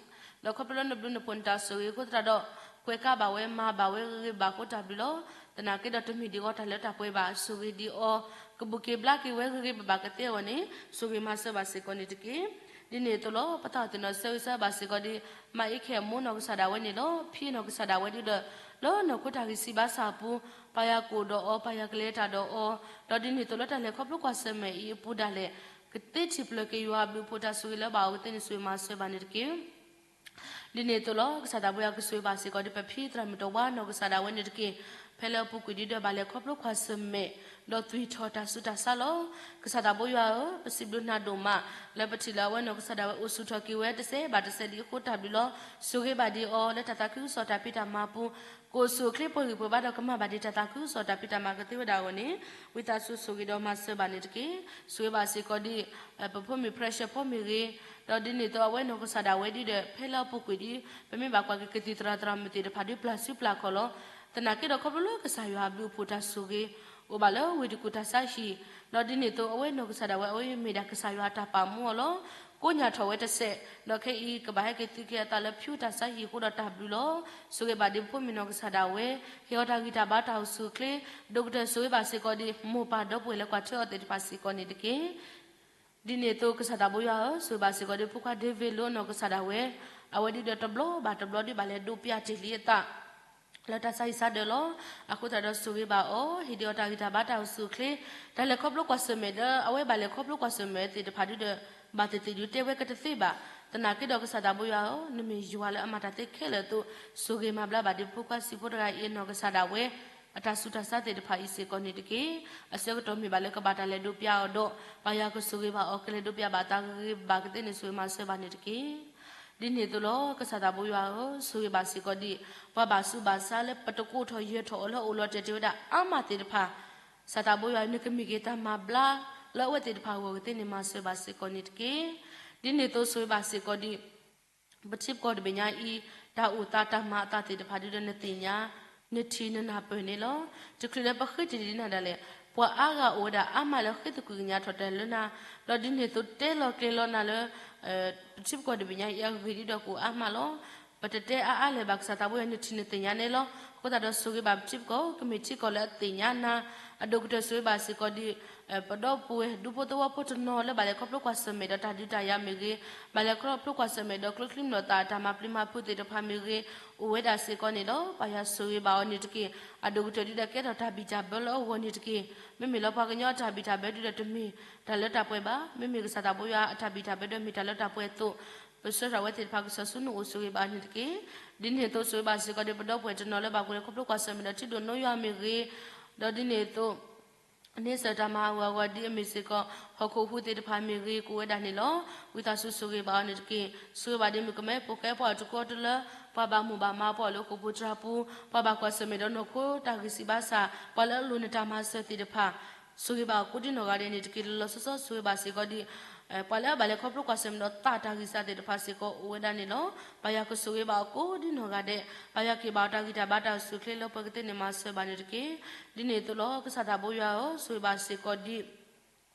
ဒီးခီဖျိလၢနဘျုးနဖှိၣ်နတၢ်ဆိၣ်ဂ့ၤအဃိသတးဒီး ကွဲးကါဘၣ်ဝဲမၤဘၣ်ဝဲဂ့ၤဂ့ၤဘၣ်ဘၣ်အဃိတၢ်ဘျုးလီၤ. သနာ်က့ဒီးတမ့ၢ်ဒံးအီၤတၢ်လၢတၢ်ပှဲၤဘၣ် ဆိၣ်ဂ့ၤဒံးအီၤ, ကဘူးက့ၤဘျါက့ၤဝဲဂ့ၤဂ့ၤဘၣ်ဘၣ်ကသ့အဂီၢ်န့ၣ် ဆိၣ်ဂ့ၤမၤစၢၤဘၣ်စ့ၢ်ကီးန့ၣ်တက့ၢ်. ဒ်န့ၣ်အသိးလီၤ ပသးသ့ၣ်နီၣ်ဆၢဂ့ၤဆၢဝါဘၣ်စ့ၢ်ကီးဒ် မၤအ့ခဲအမိၢ်နီၢ်ကစၢ်ဒၣ်ဝဲန့ၣ်လီၤ. ဖံနီၢ်ကစၢ်ဒၣ်ဝဲဒၣ်ဒီး လၢနီၢ်ခိတၢ်ဂံၢ်စၢ်ဘါစၢ်အပူၤ ပၢ်ယွၤကအိၣ်ဒီးအီၤ ပၢ်ယွၤကလဲၤတၢ်ဒီးအီၤ, ဒီးဒ်န့ၣ်အသိးလၢတၢ်လဲၤခီဖျိကွၢ်ဆၢၣ်မဲာ်အံၤအပူၤဒၣ်လဲာ် ကသ့ထံၣ်ဖျၢၣ်က့ၤယွၤအဘျုးအဖှိၣ်တၢ်ဆိၣ်ဂ့ၤလၢဘၣ်အီၤကသ့ၣ်န့ၣ် ဆိၣ်ဂ့ၤမၤစၢၤဘၣ်န့ၣ်တက့ၢ်. ဒ်န့ၣ်အသိးလီၤ ကစၢ်သးပှၢ်ယွၤကဆိၣ်ဂ့ၤဘၣ်စ့ၢ်ကီးဒ်ပဖံသရၣ်မုၣ်တဝါနီၢ်ကစၢ်ဒၣ်ဝဲန့ၣ်တက့ၢ်. ဖဲလၢအပူၤကွံာ်ဒ်ဒီးဘၣ်လဲၤခီဖျိကွၢ်ဆၢၣ်မဲာ် ဒီးသွံၣ်ထီၣ်တၢ်ဆူးတၢ်ဆါလီၤ. ကစၢ်သးပှၢ်ယွၤဧၢ, ပစံးဘျုးနၤဒိၣ်မး လၢပထံၣ်လၢအဝဲနီၢ်ကစၢ်ဒၣ်ဝဲအိၣ်ဆူၣ်ထီၣ်က့ၤဝဲတစဲးဘၣ်တစဲးဒ်အဃိတၢ်ဘျုးလီၤ. ဆိၣ်ဂ့ၤဘၣ်ဒံးအီၤ လၢတၢ်သးခုကစီၣ်တၢ်ဖံးတၢ်မၤအပူၤ ကအိၣ်ဆူၣ်အိၣ်ချ့ပှဲၤဂံၢ်ပှဲၤဘါဒီးကမၤဘၣ်ဒံးတၢ်သးခုကစီၣ်တၢ်ဖံးတၢ်မၤကသ့ဝဲဒၣ်အဂီၢ်န့ၣ် ဝံသးစူၤဆိၣ်ဂ့ၤဒီးမၤစၢၤဘၣ်န့ၣ်တက့ၢ်. ဆိၣ်ဂ့ၤဘၣ်စ့ၢ်ကီးဒ် ပဖိမုၣ် Precious ဖိမ့ၢ်ဂ့ၤ, ဒီးဒ်န့ၣ်အသိးအဝဲနီၢ်ကစၢ်ဒၣ်ဝဲဒ်ဒီး ဖဲလၢအပူၤကွံာ်ဒ် ပမ့ၢ်ဘၣ်ကွၢ်က့ၤကသံၣ်သရၣ်သရၣ်မုၣ်သ့ၣ်တဖၣ်ဒ်ပျၢ်စုပျၢ်ခီၣ်လီၤ. သနာ်က့ဒီးခီဖျိလၢကစၢ်ယွၤအဘျုးအဖှိၣ်တၢ်ဆိၣ်ဂ့ၤ အိၣ်ဘၣ်လၢဝ့ၢ်တကူၣ်တၢ်ဆါဟံၣ်, ဒီးဒ်န့ၣ်အသိးအဝဲနီၢ်ကစၢ်ဒၣ်ဝဲအဝဲမ့ၢ်ဒၣ်ကစၢ်ယွၤအတၢ်ပာ်မူအီၤလီၤ. ကိးညၣ်ထီၣ်ဝဲတစဲး, ဒီးခဲအံၤကဘၣ်ဟဲက့ၤသုးက့ၤအသးလၢဖၠူတၢ်ဆါဟံၣ်အဃိဒီးတၢ်ဘျုးလီၤ. ဆိၣ်ဂ့ၤဘၣ်ဒံးပဖိမုၣ်နီၢ်ကစၢ်ဒၣ်ဝဲ, ဟ့ၣ်အီၤတၢ်ဂံၢ်တၢ်ဘါတၢ်အိၣ်ဆူၣ်အိၣ်ချ့, ဒီကတၢၢ်ဆိၣ်ဂ့ၤဘၣ်စ့ၢ်ကီးဒံး မိၢ်ပၢ်ဒီပုၢ်ဝဲၢ်လၢကွၢ်ထွဲအီၤသ့ၣ်တဖၣ်စ့ၢ်ကီးန့ၣ်တက့ၢ်. ဒ်န့ၣ်အသိးကစၢ်သးပှၢ်ယွၤဧၢ, ဆိၣ်ဂ့ၤဘၣ်စ့ၢ်ကီးဒံးဖိခွါဒ့ဝ့ၢ်လိနီၢ်ကစၢ်ဒၣ်ဝဲ, အဝဲဒ်ဒီးတဘျီဘၣ်တဘျီဒ်ဘၣ်လဲၤဒိးပျၢ်တ့ၢ်လံအသး လၢတၢ်ဆါဟံၣ်ဆါဒၢးလီၤ. အဃိသတးဒီးဆိၣ်ဂ့ၤဘၣ်အီၤ, ဟ့ၣ်ဒံးအီၤတၢ်ဂံၢ်တၢ်ဘါတၢ်အိၣ်ဆူၣ်အိၣ်ချ့, တၢ်လဲၤခီဖျိကွၢ်ဆၢၣ်မဲာ်လၢ အဝဲဘၣ်လဲၤခီဖျိကွၢ်ဆၢၣ်မဲာ်သ့ၣ်တဖၣ်ဒ်ဒီး ဘၣ်သ့ၣ်သ့ၣ်ဒုးတဲဝဲကတသ့ဘၣ်. သနာ်က့ဒီးကစၢ်သးပှၢ်ယွၤဧၢ, နမ့ၢ်ယွၤလၢအမၤတၢ်သ့ခဲလၢာ်အသိး, ဆိၣ်ဂ့ၤမၤဘျါဘၣ်ဒံးဖိခွါစံးဖိတဂၤအံၤအနီၢ်ကစၢ်ဒၣ်ဝဲ အတၢ်ဆူးတၢ်ဆါသ့ၣ်တဖၣ်အံၤစ့ၢ်ကီးန့ၣ်တက့ၢ်. အဆၢကတီၢ်မ့ၢ်ဘၣ်လၢကဘၣ်တၢ်လဲၤဒိးပျၢ်အီၤဒီး ပၢ်ယွၤကဆိၣ်ဂ့ၤဘၣ်အီၤ ကလဲၤဒိးပျၢ်ဘၣ်သးဂ့ၤဂ့ၤဘၣ်ကသ့န့ၣ် ဆိၣ်ဂ့ၤမၤစၢၤဘၣ်န့ၣ်တက့ၢ်. ဒ်န့ၣ်အသိးလီၤ ကစၢ်သးပှၢ်ယွၤဧၢ, ဆိၣ်ဂ့ၤဘၣ်စ့ၢ်ကီးဒံး ပှၤဘၣ်ဆူးဘၣ်ဆါလၢပတကိးထီၣ်ယဲၢ်ထီၣ်အီၤလၢအအိၣ်လီၤတဲာ်တဲာ်ဝဲဒၣ်အါမးသ့ၣ်တဖၣ်, ကစၢ်သးပှၢ်ယွၤ နကမ့ၢ်က့ၤတၢ်မၤဘျါ လၢအဝဲသ့ၣ်တဖၣ်အဂီၢ်ကသ့န့ၣ် မၤစၢၤဘၣ်စ့ၢ်ကီးန့ၣ်တက့ၢ်. ဒ်န့ၣ်အသိးဆိၣ်ဂ့ၤဘၣ်စ့ၢ်ကီးဒံး ပထံပကီၢ်တဘ့ၣ်ညါအံၤ တၢ်အိၣ်သးတၢ်မၤအသးသ့ၣ်တဖၣ်ဒ်ဒီးနသ့ၣ်ညါ, နထံၣ်နနၢ်ပၢၢ်န့ၣ်လီၤ. တချုးလၢပဃ့တ့ၢ်ဒံးနၤဒၣ်လဲာ်, ပှၤအါဂၤအိၣ်ဝဲဒၣ်အါမးလၢဃ့သကွံာ်ကညးထီၣ်တၢ်လၢနၤ, ဒီးဒ်န့ၣ်အသိးတဲလီၤကျဲၤလီၤနၤလၢ ပထံပကီၢ်တဘ့ၣ်ညါအံၤအဂ့ၢ်ဒ်ဒီးကအိၣ်အါမးလီၤ. ပတတဲအါအါလဲၣ်ဘၣ် ကစၢ်သးပှၢ်ယွၤ နထံၣ်နသ့ၣ်ညါန့ၣ်လီၤ. အဃိသတးဒီးဆိၣ်ဂ့ၤဘၣ်ပထံပကီၢ် ကမ့ၢ်ထံကီၢ်လၢအသ့ၣ်ညါနၤ, အဒိၣ်ကတၢၢ်ဆိၣ်ဂ့ၤဘၣ်စ့ၢ်ကီးဒံး ပဒီပုၢ်ဝဲၢ်ဒူဖိသဝီဖိတနီၤလၢဘၣ်လဲၤခီဖျိကွၢ်ဆၢၣ်မဲာ်ဒီးတၢ်ဒုးတၢ်ယၤမ့ၢ်ဂ့ၤ, ဘၣ်လဲၤခီဖျိကွၢ်ဆၢၣ်မဲာ်ဒီးကျိချံမျိာ်သၣ်တၢ်မၤပျံၤမၤဖုးသ့ၣ်တဖၣ်မ့ၢ်ဂ့ၤ, အိၣ်ဝဲဒၣ်စ့ၢ်ကီးန့ၣ်လီၤ. ပၢ်ယွၤဆိၣ်ဂ့ၤဘၣ်အီၤန့ၣ်တက့ၢ်. အဒိၣ်ကတၢၢ်ဒ်ဒီးကဲထီၣ်တၢ်ဘံၣ်တၢ်ဘၢလၢအဂီၢ်န့ၣ်တက့ၢ်. မ့မ့ၢ်လၢပှၤကညီအတၢ်ဘံၣ်တၢ်ဘၢဒ်ဒီးတမ့ၢ်တၢ်လၢတၢ်ပှဲၤဘၣ်. မ့မ့ၢ်ကစၢ်သးပှၢ်ယွၤအတၢ်ဘံၣ်တၢ်ဘၢဒီးမ့ၢ်တၢ်လၢတၢ်ပှဲၤအသိး, ပဆှၢထီၣ်ဝဲသ့ၣ်တဖၣ်ကစၢ်ဆူနအိၣ်ဆိၣ်ဂ့ၤဘၣ်အီၤန့ၣ်တက့ၢ်. ဒ်န့ၣ်အသိးဆိၣ်ဂ့ၤဘၣ်စ့ၢ်ကီးဒံးပဒီပုၢ်ဝဲၢ်တနီၤလၢဘၣ်ကွၢ်လဲၤခီဖျိကွၢ်ဆၢၣ်မဲာ်ဒီးထံဒိၣ်နိယွၤမ့ၢ်ဂ့ၤ, ဒီးဒ်န့ၣ်အသိး န့ဆၢၣ်တၢ်မၤအဂီၢ်အဂီၢ်ဒ်အမ့ၢ်စ့ၢ်ကီး ဟီၣ်ခိၣ်ဟူးသ့ၣ်တဖၣ်မ့ၢ်ဂ့ၤ ကအိၣ်ဝဲဒၣ်န့ၣ်လီၤ. ဝံသးစူၤဆိၣ်ဂ့ၤဘၣ်အီၤန့ၣ်တက့ၢ်. ဆိၣ်ဂ့ၤဘၣ်ဒ်မုၣ်ကမဲဖိဃဲပှၤအတကွီတလၢ ပှၤဘၣ်မိၢ်ဘၣ်မးပှၤလၢဟီၣ်ခိၣ်ဖိတြၢ်ပူၤ, ပှၤဘၣ်ကွၢ်ဆၢၣ်မဲာ်ဒီးနီၢ်ခိတၢ်ဂံၢ်စၢ်ဘါစၢ်, ပှၤလၢအလိၣ်နတၢ်မၤစၢၤသ့ၣ်တဖၣ် ဆိၣ်ဂ့ၤဘၣ်အီၤကိးဒ်နီၢ်ဂၤဒဲးန့ၣ်တက့ၢ်. လီၤလီၤဆီဆီဆိၣ်ဂ့ၤဘၣ်စ့ၢ်ကီးဒ် ပှၤလၢအဘၣ်လဲၤခီဖျိကွၢ်ဆၢၣ်မဲာ်ဒီးသးတၢ်ဂံၢ်စၢ်သ့ၣ်တဖၣ်စ့ၢ်ကီးအိၣ်ဝဲဒၣ်န့ၣ်လီၤ. ပၢ်ယွၤကဆိၣ်ဂ့ၤဘၣ်အီၤကိးဒ်နီၢ်ဂၤဒဲး, ပၢ်ယွၤကဟ့ၣ်ဘၣ်အီၤတၢ်ဂံၢ်တၢ်ဘါတၢ်အိၣ်ဆူၣ်အိၣ်ချ့လၢပှဲၤကသ့န့ၣ်မၤစၢၤဘၣ်န့ၣ်တက့ၢ်. ဒ်န့ၣ်အသိးလီၤ ကစၢ်သးဘိယွၤဧၢ, ဆိၣ်ဂ့ၤဘၣ်စ့ၢ်ကီးဒ်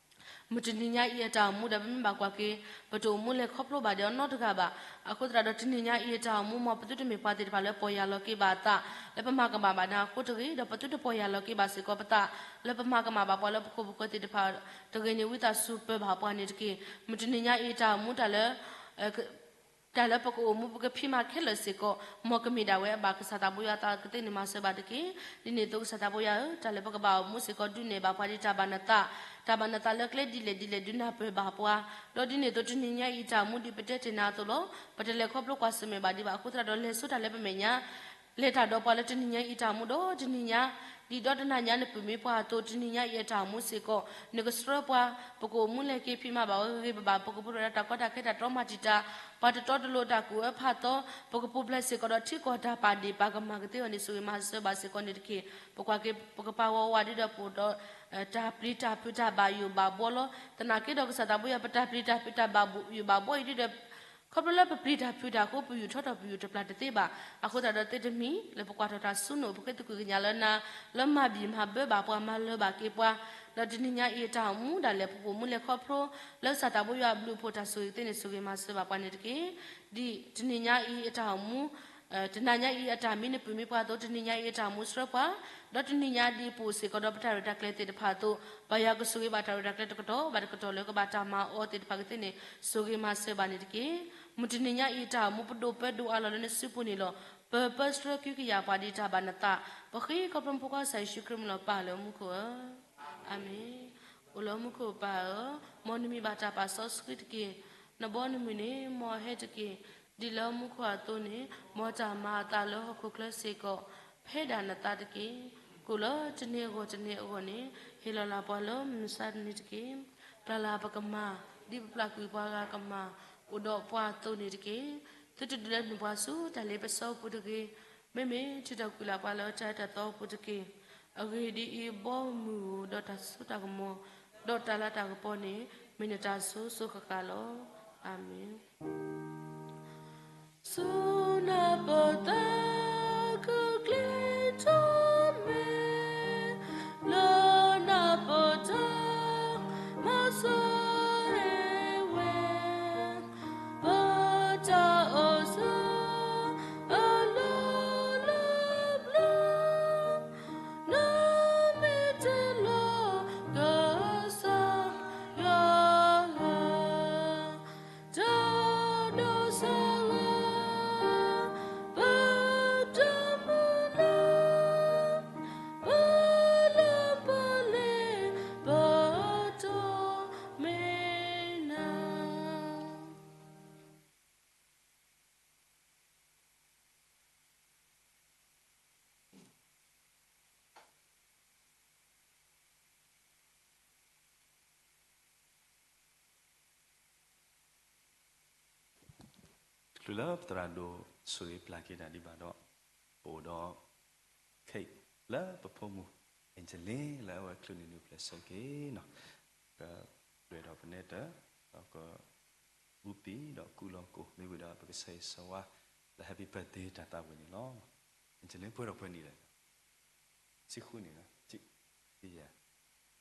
မုၢ်တနံၤညါအံၤအတၢ်အိၣ်မူဒီး ပမ့ၢ်ဘၣ်ကွၢ်က့ၤ ပတအိၣ်မူလဲၤခီဖျိဘၣ်ဒီးအီၤနီတဂၤဘၣ်. အဃိသတးဒီးတနံၤညါအံၤအတၢ်အိၣ်မူ မ်ပသုတမ့ၢ်ပှၤသ့ၣ်တဖၣ်လၢပီၢ်ယၢ်လီၤက့ၤဘၣ်အသး လၢပမၤကမၣ်ဘၣ်နၤအဃိတဂ့ၤ, ဒီးပသုတပီၢ်ယၢ်လီၤက့ၤဘၣ်စ့ၢ်ကီးပသး လၢပမၤကမၣ်ဘၣ်ပှၤလၢပခိၣ်ပဃၢၤသ့ၣ်တဖၣ်တဂ့ၤန့ၣ် ဝံသးစူၤပၢၤဘၣ်ပှၤန့ၣ်တက့ၢ်. မုၢ်တနံၤညါအံၤအတၢ်အိၣ်မူတၢ်လၢ တၢ်လၢပကအိၣ်မူပကဖံးမၤခဲလၢာ်စ့ၢ်ကီး မ်ကမ့ၢ်ဒၣ်ဝဲအဘၣ် ကစၢ်သးဘိယွၤအသးကသ့န့ၣ်မၤစၢၤဘၣ်တက့ၢ်. ဒ်န့ၣ်အသိးကစၢ်သးဘိယွၤဧၢ, တၢ်လၢပကဘၣ်အိၣ်မူစ့ၢ်ကီး ဒုးနဲၣ်ဘၣ်ပှၤဒ်တၢ်ဘၣ်နသး, တၢ်ဘၣ်နသးလၢကျဲဒ်လဲၣ်ဒ်လဲၣ် ဒုးနၢ်ပၢၢ်ဘၣ်ပှၤ, ဒီးဒ်န့ၣ်အသိးတနံၤညါအံၤတၢ်အိၣ်မူဒ်ပတဲတ့ၢ်နၤအသိးလီၤ. ပတလဲၤခီဖျိကွၢ်ဆၢၣ်မဲာ်ဘၣ်ဒံးဘၣ်အဃိသတးဒီး လဲၤဆိတၢ်လၢပမဲာ်ညါ လဲၤတၢ်ဒီးပှၤလၢတနံၤညါအံၤအတၢ်အိၣ်မူဒီးတနံၤညါ, ဒ်ဒီတနၤညါနပုၢ်မ့ၢ်ပှၤအသိး တနံၤညါအံၤအတၢ်အိၣ်မူစ့ၢ်ကီး နကဆှၢပှၤ, ပကအိၣ်မူလဲၤက့ၤဖံးမၤဘၣ်ဝဲဂ့ၤဂ့ၤဘၣ်ဘၣ်, ပကပူၤဖျဲးဒီးတၢ်ကီတၢ်ခဲတၢ်တြီမၤတံာ်တာ်, ပှၤတတီတလိၤတၢ်ကူၣ်အၢဖးသီ, ပကပူၤဖျဲးစ့ၢ်ကီးဒီးထံကီၢ်တၢ်ပာ်ဒ့ၣ်ပာ်ကမၣ်ကသ့အဂီၢ်န့ၣ် ဆိၣ်ဂ့ၤမၤစၢၤဘၣ်စ့ၢ်ကီးန့ၣ်တက့ၢ်. ပကွၢ်က့ၤ ပကပာ်ဝဲဝးဒ်ဒီးပအိၣ်ဒီး တၢ်ပျံၤတၢ်ဖုးတၢ်ဘၣ်ယိၣ်ဘၣ်ဘှီလီၤ. သနာ်က့ဒီးကစၢ်သးဘိယွၤ ပတၢ်ပျံၤတၢ်ဖုးတၢ်ဘၣ်ယိၣ်ဘၣ်ဘှီအံၤဒ်ဒီး ခီဖျိလၢပပျံၤတၢ်ဖုးတၢ်အဃိ ပယူာ်ထီၣ်ထီၣ်ပယူာ်တပျၢ်တသ့ဘၣ်. အဃိသတးဒီးသ့တမံၤ လၢပကွၢ်ထီၣ်တၢ်ဆူနအိၣ် ပဃ့သကွံာ်ကညးလၢနၤ, လၢမၤဘံၣ်မၤဘၢဘၣ်ပှၤ မၤလၢၤဘၣ်က့ၤပှၤ, ဒီးတနံၤညါအံၤအတၢ်အိၣ်မူဒၣ်လဲာ် ပကအိၣ်မူလဲၤခီဖျိ လၢကစၢ်သးဘိယွၤအဘျုးအဖှိၣ်တၢ်ဆိၣ်ဂ့ၤသ့န့ၣ် ဆိၣ်ဂ့ၤမၤစၢၤဘၣ်ပှၤန့ၣ်တက့ၢ်. ဒ်တနံၤညါအံၤအတၢ်အိၣ်မူ တနၤညါအံၤအတၢ်မံနပုၢ်မ့ၢ်ပှၤအသိး တနံၤညါအံၤအတၢ်အိၣ်မူဆှၢပှၤ, ဒီးတနံၤညါဒ်ပအိၣ်စ့ၢ်ကီးဒီးပတၢ်ရဲၣ်တၢ်ကျဲၤသ့ၣ်တဖၣ်အသိး ပၢ်ယွၤကဆိၣ်ဂ့ၤဘၣ်တၢ်ရဲၣ်တၢ်ကျဲၤတကတီၢ်ဘၣ်တကတီၢ်လၢကဘၣ်တၢ်မၤအီၤသ့ၣ်တဖၣ်ကသ့န့ၣ် ဆိၣ်ဂ့ၤမၤစၢၤဘၣ်န့ၣ်တက့ၢ်. မုၢ်တနံၤညါအံၤတၢ်အိၣ်မူပဒိၣ်ပၢဒိၣ်အါလီၤလၢနစုပူၤန့ၣ်လီၤ. ပၢပၢဆှၢကဟုကယာ်ပှၤဒ်တၢ်ဘၣ်နသး, ပဃ့ခီဖျိဖိခွါကစၢ်ယ့ၣ်ၡူးခရံာ်မုၢ်လီၤပၢ်လၢမူခိၣ်ဧၢ, အၤမ့ၣ်. အိၣ်လၢမူခိၣ်ပၢ်ဧၢ, မ်နမံၤဘၣ်တၢ်ပာ်စီဆှံတက့ၢ်. နဘီနမုၢ်န့ၣ် မ်အဟဲတက့ၢ်. ဒ်လၢမူခိၣ်အသိးန့ၣ် မ်တၢ်မၤအသးလၢဟီၣ်ခိၣ်ချၢစ့ၢ်ကီး ဖဲဒၣ်နသးတက့ၢ်. ကိၣ်လၢတနံၤအဂီၢ်တနံၤအဂီၢ်န့ၣ် ဟ့ၣ်လီၤလၢ်ပှၤလၢမုၢ်မဆါတနံၤတက့ၢ်. ပျၢ်လၢ်ပကမၢ် ဒ်ပပျၢ်ကွံာ်ပှၤဂၤကမၢ် အိၣ်ဒီးပှၤအသိးန့ၣ်တက့ၢ်. သုတဒုးလဲၤနုာ်ပှၤဆူတၢ်လ့ပစီပူၤတဂ့ၤ. မ့မ့ၢ်ထုးထီၣ်ကွံာ်လၢ်ပှၤလၢတၢ်အၢတၢ်သီအပူၤတက့ၢ်. အဂ့ၢ်ဒ်အံၤ, ဘီမုၢ်ဧၢ, ဒီးတၢ်စိတၢ်ကမီၤ ဒီးတၢ်လၤတၢ်ကပီၤန့ၣ် မ့ၢ်နတၢ်စိၤစိၤဃၣ်ဃၣ်လီၤ. အၤမ့ၣ်. ဆူနပသးကကျဲထီၣ်မဲာ်, လၢနပတၢ်မၤစၢၤဟ့ၣ်ဝဲ ပတၢ်အိၣ်ဆၢအလီၢ်လၢပျၢၤ, နမ့ၢ်တၢ်လီၢ်ကစၢ်ယွၤဧၢ, တၢ်ဒိးစၢ်လၢ ပတၢ်မုၢ်လၢ်, ပလၢပလ့ၤ ပတီၢ်မ့ၢ်နၤ. တချုးလၢပသရၣ်ဒိၣ်ဆိၣ်ဂ့ၤပျၢ်က့ၤတၢ်ဒံးဘၣ်ဒီး, ပအိၣ်ဒီး Kate လၢပဖိမုၣ် Angeline လၢအဝဲချုးန့ၢ်နုာ်ပျဲၢ်ဆၢက့ၤနီၤ, ကဒွဲၣ်ထီၣ်ပနဲတၢ်, ဒီးက ဘူးပံာ်ဒီးကူလီၤကိၣ် မ့ၢ်ဝံၤဒီးပကဆၢဂ့ၤဆၢဝါ လၢ Happy Birthday တၢ်သးဝံၣ်န့ၣ်လီၤ. Angeline ပှဲၤထီၣ်ပှဲၤနံၣ်လဲၣ်, ဆံဃုနံၣ်လီၤ, ဆံယဲၢ်,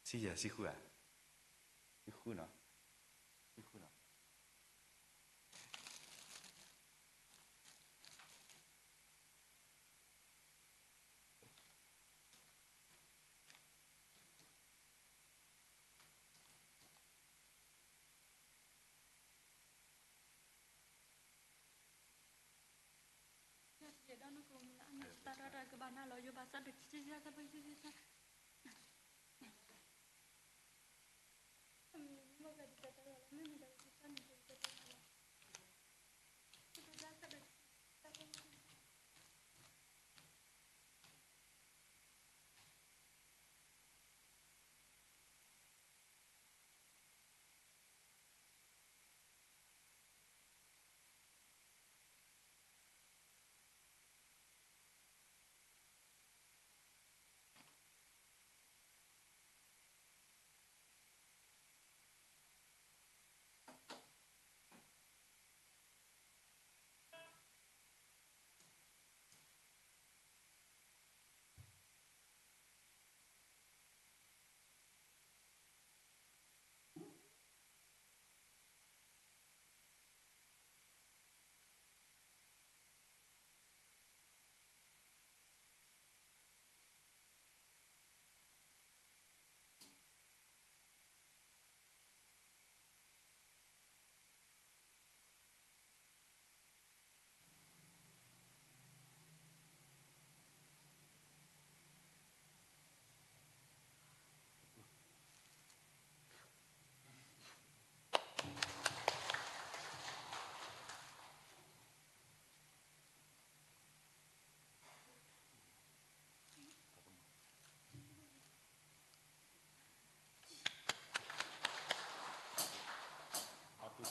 ဆံယဲၢ် ဆံဃုဧါ, ဆံဃုနီၤ, ဆံဃုနီၤ.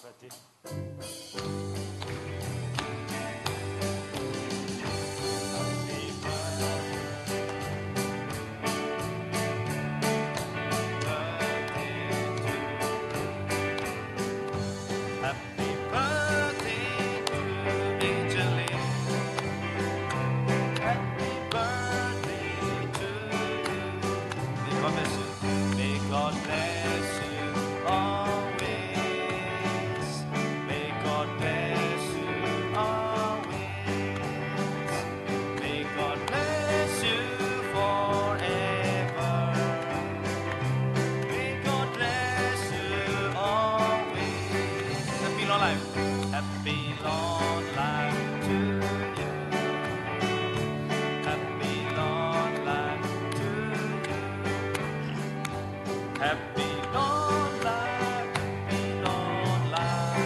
Happy birthday. Happy birthday to Angeline. Happy birthday to you. May God bless you. May God bless you always. May God bless you always. May God bless you forever. May God bless you always. Happy long life. Happy long life to you. Happy long life to you. Happy long life, happy long life,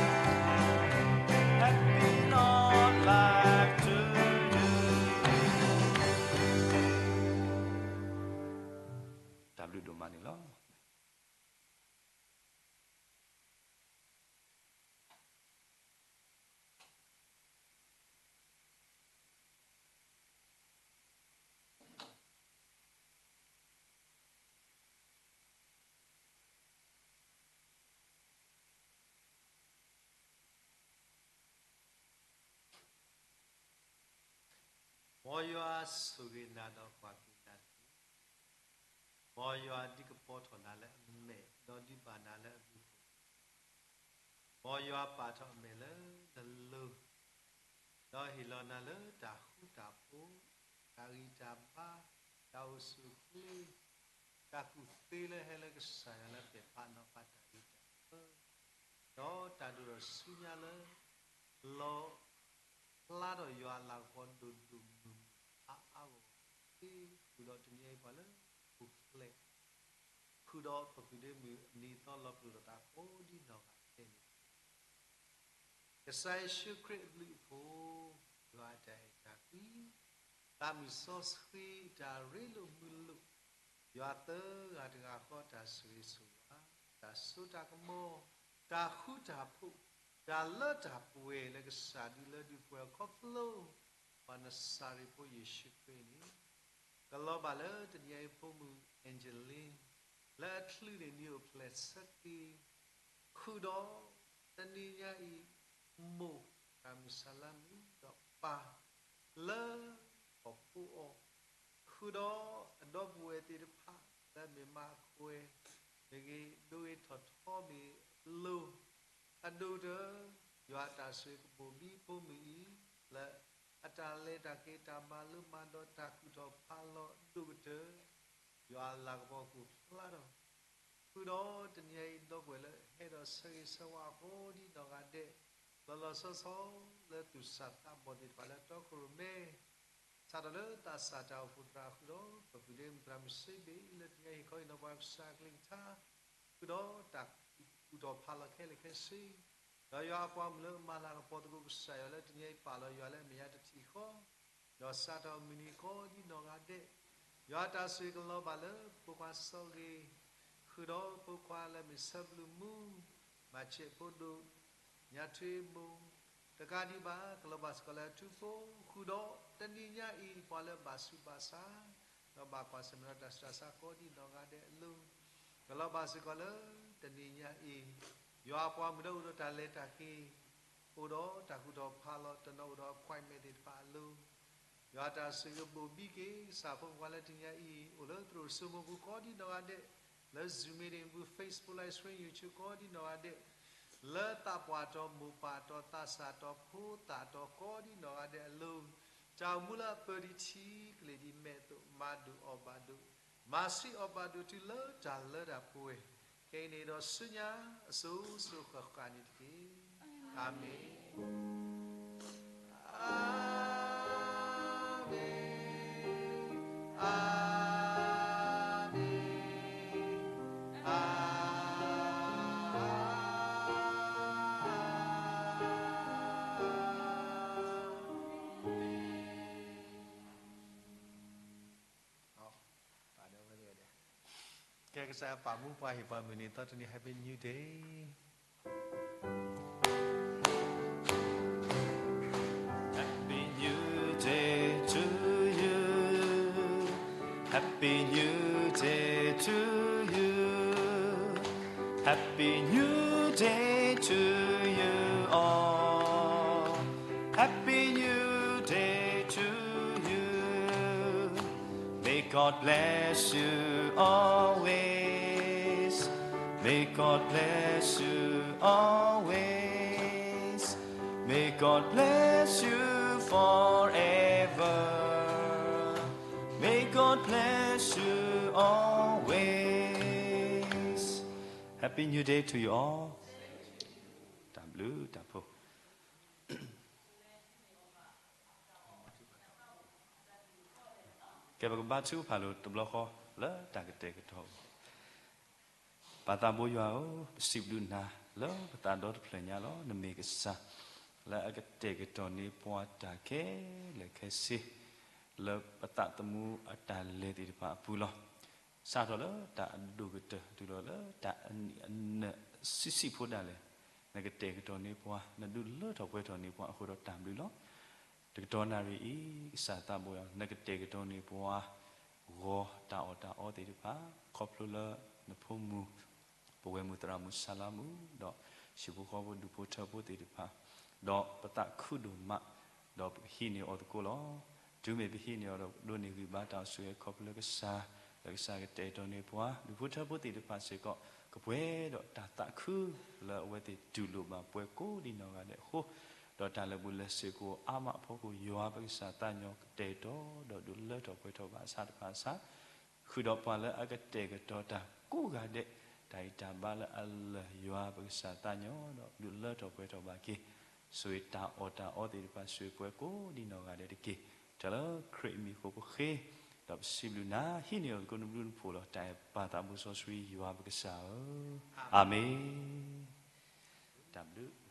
happy long life to you. တၢ်ဘျုးဒိၣ်မးန့ၣ်လီၤ. မ်ယွၤဆိၣ်ဂ့ၤနၤဒီးကွၢ်က့ၤနၤတက့ၢ်. မ်ယွၤဒုးကပီၤထီၣ်နၤလၢအမဲာ် ဒီးဒုးဘၣ်နၤလၢအဘျုးအဖှိၣ်, မ်ယွၤပာ်ထီၣ်အမဲာ်လၢနလိၤ, ဒီးဟ့ၣ်လီၤနၤလၢတၢ်ဃူတၢ်ဖိး, တၢ်ဂံၢ်တၢ်ဘါ, တၢ်အိၣ်ဆူၣ်အိၣ်ချ့, တၢ်ကူၣ်သ့လၢဟဲလၢကစၢ်ယွၤလၢပဲာ်ဖးနီၤဖးတၢ်ဂ့ၤတၢ်ဝါ, ဒီးတၢ်ဒိၣ်ထီၣ်ဆူညါလၢ လီၤဖျါထီၣ်ယွၤအလၤကပီၤဒိၣ်ဒိၣ်မုၢ်မုၢ်အါအါဂီၢ်ဂီၢ်သ့, ဃုာ်ဒီးတနံၤအံၤပှၤလၢပူၤဖျဲး, ဃုာ်ဒီးပကုာ်ဒ့မုၢ်အနံၤသီလီၤပလိာ်ဒီးသးကိးဒ်နီၢ်ဂၤဒဲးန့ၣ်တက့ၢ်. ကစၢ်ယ့ၣ်ၡူးခရံာ်အဘျုးအဖှိၣ်, ယွၤအတၢ်အဲၣ်တၢ်ကွံ, သးမုၢ်စီဆှံတၢ်ရ့လိာ်မုာ်လိာ်, ယွၤသၢဂၤတဂၤဃီတၢ်ဆိၣ်ဂ့ၤဆိၣ်ဝါ, တၢ်စိတၢ်ကမီၤ, တၢ်ဃူတၢ်ဖိး, တၢ်လၢတၢ်ပှဲၤလၢကစၢ်ဒုးလၢဒုးပှဲၤအခီဖျိ, ပှၤနစၤရ့းဖိယ့ၣ်ၡူးခရံာ်န့ၣ် ကလီၤဘၣ်လၢတနံၤအံၤဖိမုၣ် Angeline လၢအချုးန့ၣ်နံၣ်အိၣ်ဖျဲၣ်ဆၢက့ၤ, ဃုာ်ဒီးတနံၤညါအံၤ မိၢ်တၢ်မုၢ်ဆါလါမုၢ် ဒီးပၢ်လၢဟီၣ်ခိၣ်အီၤ, ဃုာ်ဒီးအဒီပုၢ်ဝဲၢ်သ့ၣ်တဖၣ်လၢအမ့ၢ်မါအခွဲးမ့ၢ်ဂ့ၤ, ဒိဂ့ၤထီၣ်ထီမ့ၢ်အလိၤ, အဒိၣ်ကတၢၢ် ယွၤအတၢ်ဆိၣ်ဂ့ၤကဘိၣ်ဘံဖိမုၣ်အံၤ လၢအတၢ်လဲၤတၢ်က့ၤ တၢ်မၤလိမၤဒိး တၢ်ကူၣ်ထီၣ်ဖးလီၤဒိၣ်ကတၢၢ်, ယွၤအလၤကပီၤကအိၣ်ဖျါထီၣ်, ဃုာ်ဒီးတနံၤအံၤ ဒီပုၢ်ဝဲၢ်လၢအဟဲဒီးဆၢဂ့ၤဆၢဝါအဃိဒ်နီၢ်ဂၤဒဲး, လီၤလီၤဆီဆီလၢသူၣ်စၢ်သးဘီၣ်သ့ၣ်တဖၣ်လၢအတီခိၣ်ရိၣ်မဲ စးထီၣ်လၢသးစၢ်တၢ်အိၣ်ဖှိၣ်သရၣ်ဃုာ်ဒီး ပကုာ်ဒ့မုၢ်သရၣ်မုၢ်စ့ဘ့ၣ် လၢတနံၤအံၤဟ့ၣ်ခီဟ့ၣ်နီၤပှၤကစၢ်အကလုၢ်ကထါ, ဃုာ်ဒီးတၢ်ကူၣ်ထီၣ်ဖးလီၤခဲလၢာ်ခဲဆ့, ဒီးယွၤအပှၤမုၣ်လၢအမၤလၤကပီၤသကိးကစၢ်ယွၤလၢတနံၤအံၤပာ်လီၤယွၤလၢအမဲာ်ညါတထံၣ်ဃီ, ဒီးစးထီၣ်မုၢ်နံၤဃီဒ်နီၢ်ဂၤဒဲး, ယွၤတၢ်ဆိၣ်ဂ့ၤကလီၤဘၣ်လၢဖိခွါစီဂ့ၤ, ဃုာ်ဒီးဖိခွါလၢအမ့ၢ်ဆၢဘျုးမူ, မၤဆဲးဖိဒိၣ်, ညါထွ့မိၢ်, တကးဒံးဘၣ် ကလီၤဘၣ်စ့ၢ်ကီးလၢအထူဖိ, ဃုာ်ဒီးတနံၤညါအံၤ ပှၤလၢအဘၣ်ဆူးဘၣ်ဆါ, ဒီးဘၣ်ကွၢ်ဆၢၣ်မဲာ်ဒီးတၢ်ဆူးတၢ်ဆါကိးဒ်နီၢ်ဂၤဒဲးအလိၤ, ကလီၤဘၣ်စ့ၢ်ကီးလၢတနံၤညါအံၤ, ယွၤအပှၤမုၣ်လၢအိၣ်ဒီးတၢ်လဲၤတၢ်က့ၤ, အိၣ်ဒီးတၢ်ကူၣ်ထီၣ်ဖးလီၤတနီၤ အိၣ်ဒီး appointment သ့ၣ်တဖၣ်အလိၤ, ယွၤတၢ်ဆိၣ်ဂ့ၤကဘိၣ်ဘံက့ၤ ကစၢ်ဖိမုၣ်ခွါလၢတနံၤညါအံၤ အိၣ်လၢသရိာ်စိမိၤပူၤကိးဒ်နီၢ်ဂၤဒဲး, လၢ Zoom meeting ပူၤ Facebook Live Stream YouTube ကိးဒ်နီၢ်ဂၤဒဲး, လၢသးပှၢ်တီၤမိၢ်ပၢ်တီၤသးစၢ်တီၤဖိသၣ်တီၤကိးဒ်နီၢ်ဂၤဒဲးအလိၤ, တၢ်အိၣ်မူလၢအပၢၤဒံးထံကလ့ၢ်ဒံးမဲာ်အသိး မၤဒိၣ်အီၣ်ဘၣ်ဒိၣ်, မၤဆံးအီၣ်ဘၣ်ဒိၣ်တုၤလၢတၢ်လၢတၢ်ပှဲၤ, ခဲအံၤန့ၣ်ဒီးဆူညါအစိၤစိၤဃၣ်ဃၣ်န့ၣ်တက့ၢ်. အၤမ့ၣ်, အၤမ့ၣ်, အၤမ့ၣ်. ကဲ ကစၢ်ယွၤပာ်မူပှၤ ဟ့ၣ်ပှၤမုၢ်နံၤသီတနံၤ Happy New Day. you. Happy New Day to you all. Happy New Day to you. May God bless you always. May God bless you always. May God bless you forever. May God bless you always. Happy New Day to you all. တၢ်ဘျုးတၢ်ဖှိၣ် ကဲ ပကဘါထုကဖၣ်လိာ်တဘျီဃီ လၢတၢ်ကတဲာ်ကတီၤ ပၢ်သးဘိယွၤဧၢ, ပစံးဘျုးနၤ လၢပသးဒီတဖျၢၣ်ညါလီၤ. နမ့ၢ်ကစၢ် လၢအကတဲာ်ကတီၤန့ၢ်ပှၤတၢ်ခဲလၢာ်ခဲဆ့ လၢပသးသမူအတၢ်လဲၤသ့ၣ်တဖၣ်အပူၤလီၤ. စးထီၣ်လၢတၢ်အဒိၣ်ကတၢၢ် တုၤလီၤလၢတၢ်အနံၣ်အနၢၣ်ဆံးဆံးဖိဒၣ်လဲာ်, နကတဲာ်ကတီၤန့ၢ်ပှၤ, နဒုးလၢထီၣ်ပှဲၤထီၣ်န့ၢ်ပှၤအဃိဒီးတၢ်ဘျုးလီၤ. တကတီၢ်နၣ်ရံၣ်အံၤ ကစၢ်သးဘိယွၤ နကတဲာ်ကတီၤန့ၢ်ပှၤ ဂီၤတၢ်အီၣ်တၢ်အီသ့ၣ်တဖၣ် ခီဖျိလၢနဖိမုၣ် ပဝဲၢ်မုၣ်သရၣ်မုၣ်ဆါလါမုၣ် ဒီးဟံၣ်ဖိဃီဖိဒူၣ်ဖိထၢဖိသ့ၣ်တဖၣ်, ဒီးပသးခုဒိၣ်မး, ဒီးပကဟံးန့ၢ်အီၤသကိးလီၤ. တုၤမ့ၢ်ပဟံးန့ၢ်အီၤဒီး ဒိးန့ၢ်ဂံၢ်ဘါတၢ်အိၣ်ဆူၣ်အိၣ်ချ့ခီဖျိလၢကစၢ်, လၢကစၢ်ကတဲာ်ကတီၤန့ၢ်ပှၤ ဒူၣ်ဖိထၢဖိသ့ၣ်တဖၣ်စ့ၢ်ကီး ကပှဲၤဒီးတၢ်သးခု လၢအဝဲသ့ၣ်တူၢ်လိာ်ဘၣ်ပှၤကိးဒံနီၢ်ဂၤဒဲးအဃိ, ဒီးတၢ်လၢာ်ဘူၣ်လၢာ်စ့ၤကအိၣ်အါမးအဖီခိၣ် ယွၤပကစၢ်သးညီကတဲာ်ကတီၤ ဒီးဒုးလၢထီၣ်ပှဲၤထီၣ်ဘၣ်အဆၣ်တဖၣ်အဆၣ် ဃုာ်ဒီးပှၤလၢအကတဲာ်ကတီၤတၢ်ကိးဂၤဒဲး, တၢ်ဂံၢ်တၢ်ဘါလၢအလၢာ် ယွၤပကစၢ်သးညီ ဒီးဒုးလၢထီၣ်ပှဲၤထီၣ်ဘၣ်က့ၤ, ဆိၣ်ဂ့ၤတၢ်အီၣ်တၢ်အီသ့ၣ်တဖၣ် ဆိၣ်ဂ့ၤပှၤကိးဒံနီၢ်ဂၤဒဲးတက့ၢ်. တၢ်လၢခရံာ်အမံၤအဃိပဃ့, ဒီးပစံးဘျုးနၤ ဟံးန့ၢ်အီၤသကိးနဘျုးနဖှိၣ်လီၤ. တၢ်အဲၣ်ပၢ်သးဘိစီဆှံယွၤပကစၢ်ဧၢ, အၤမ့ၣ်. တၢ်ဘျုး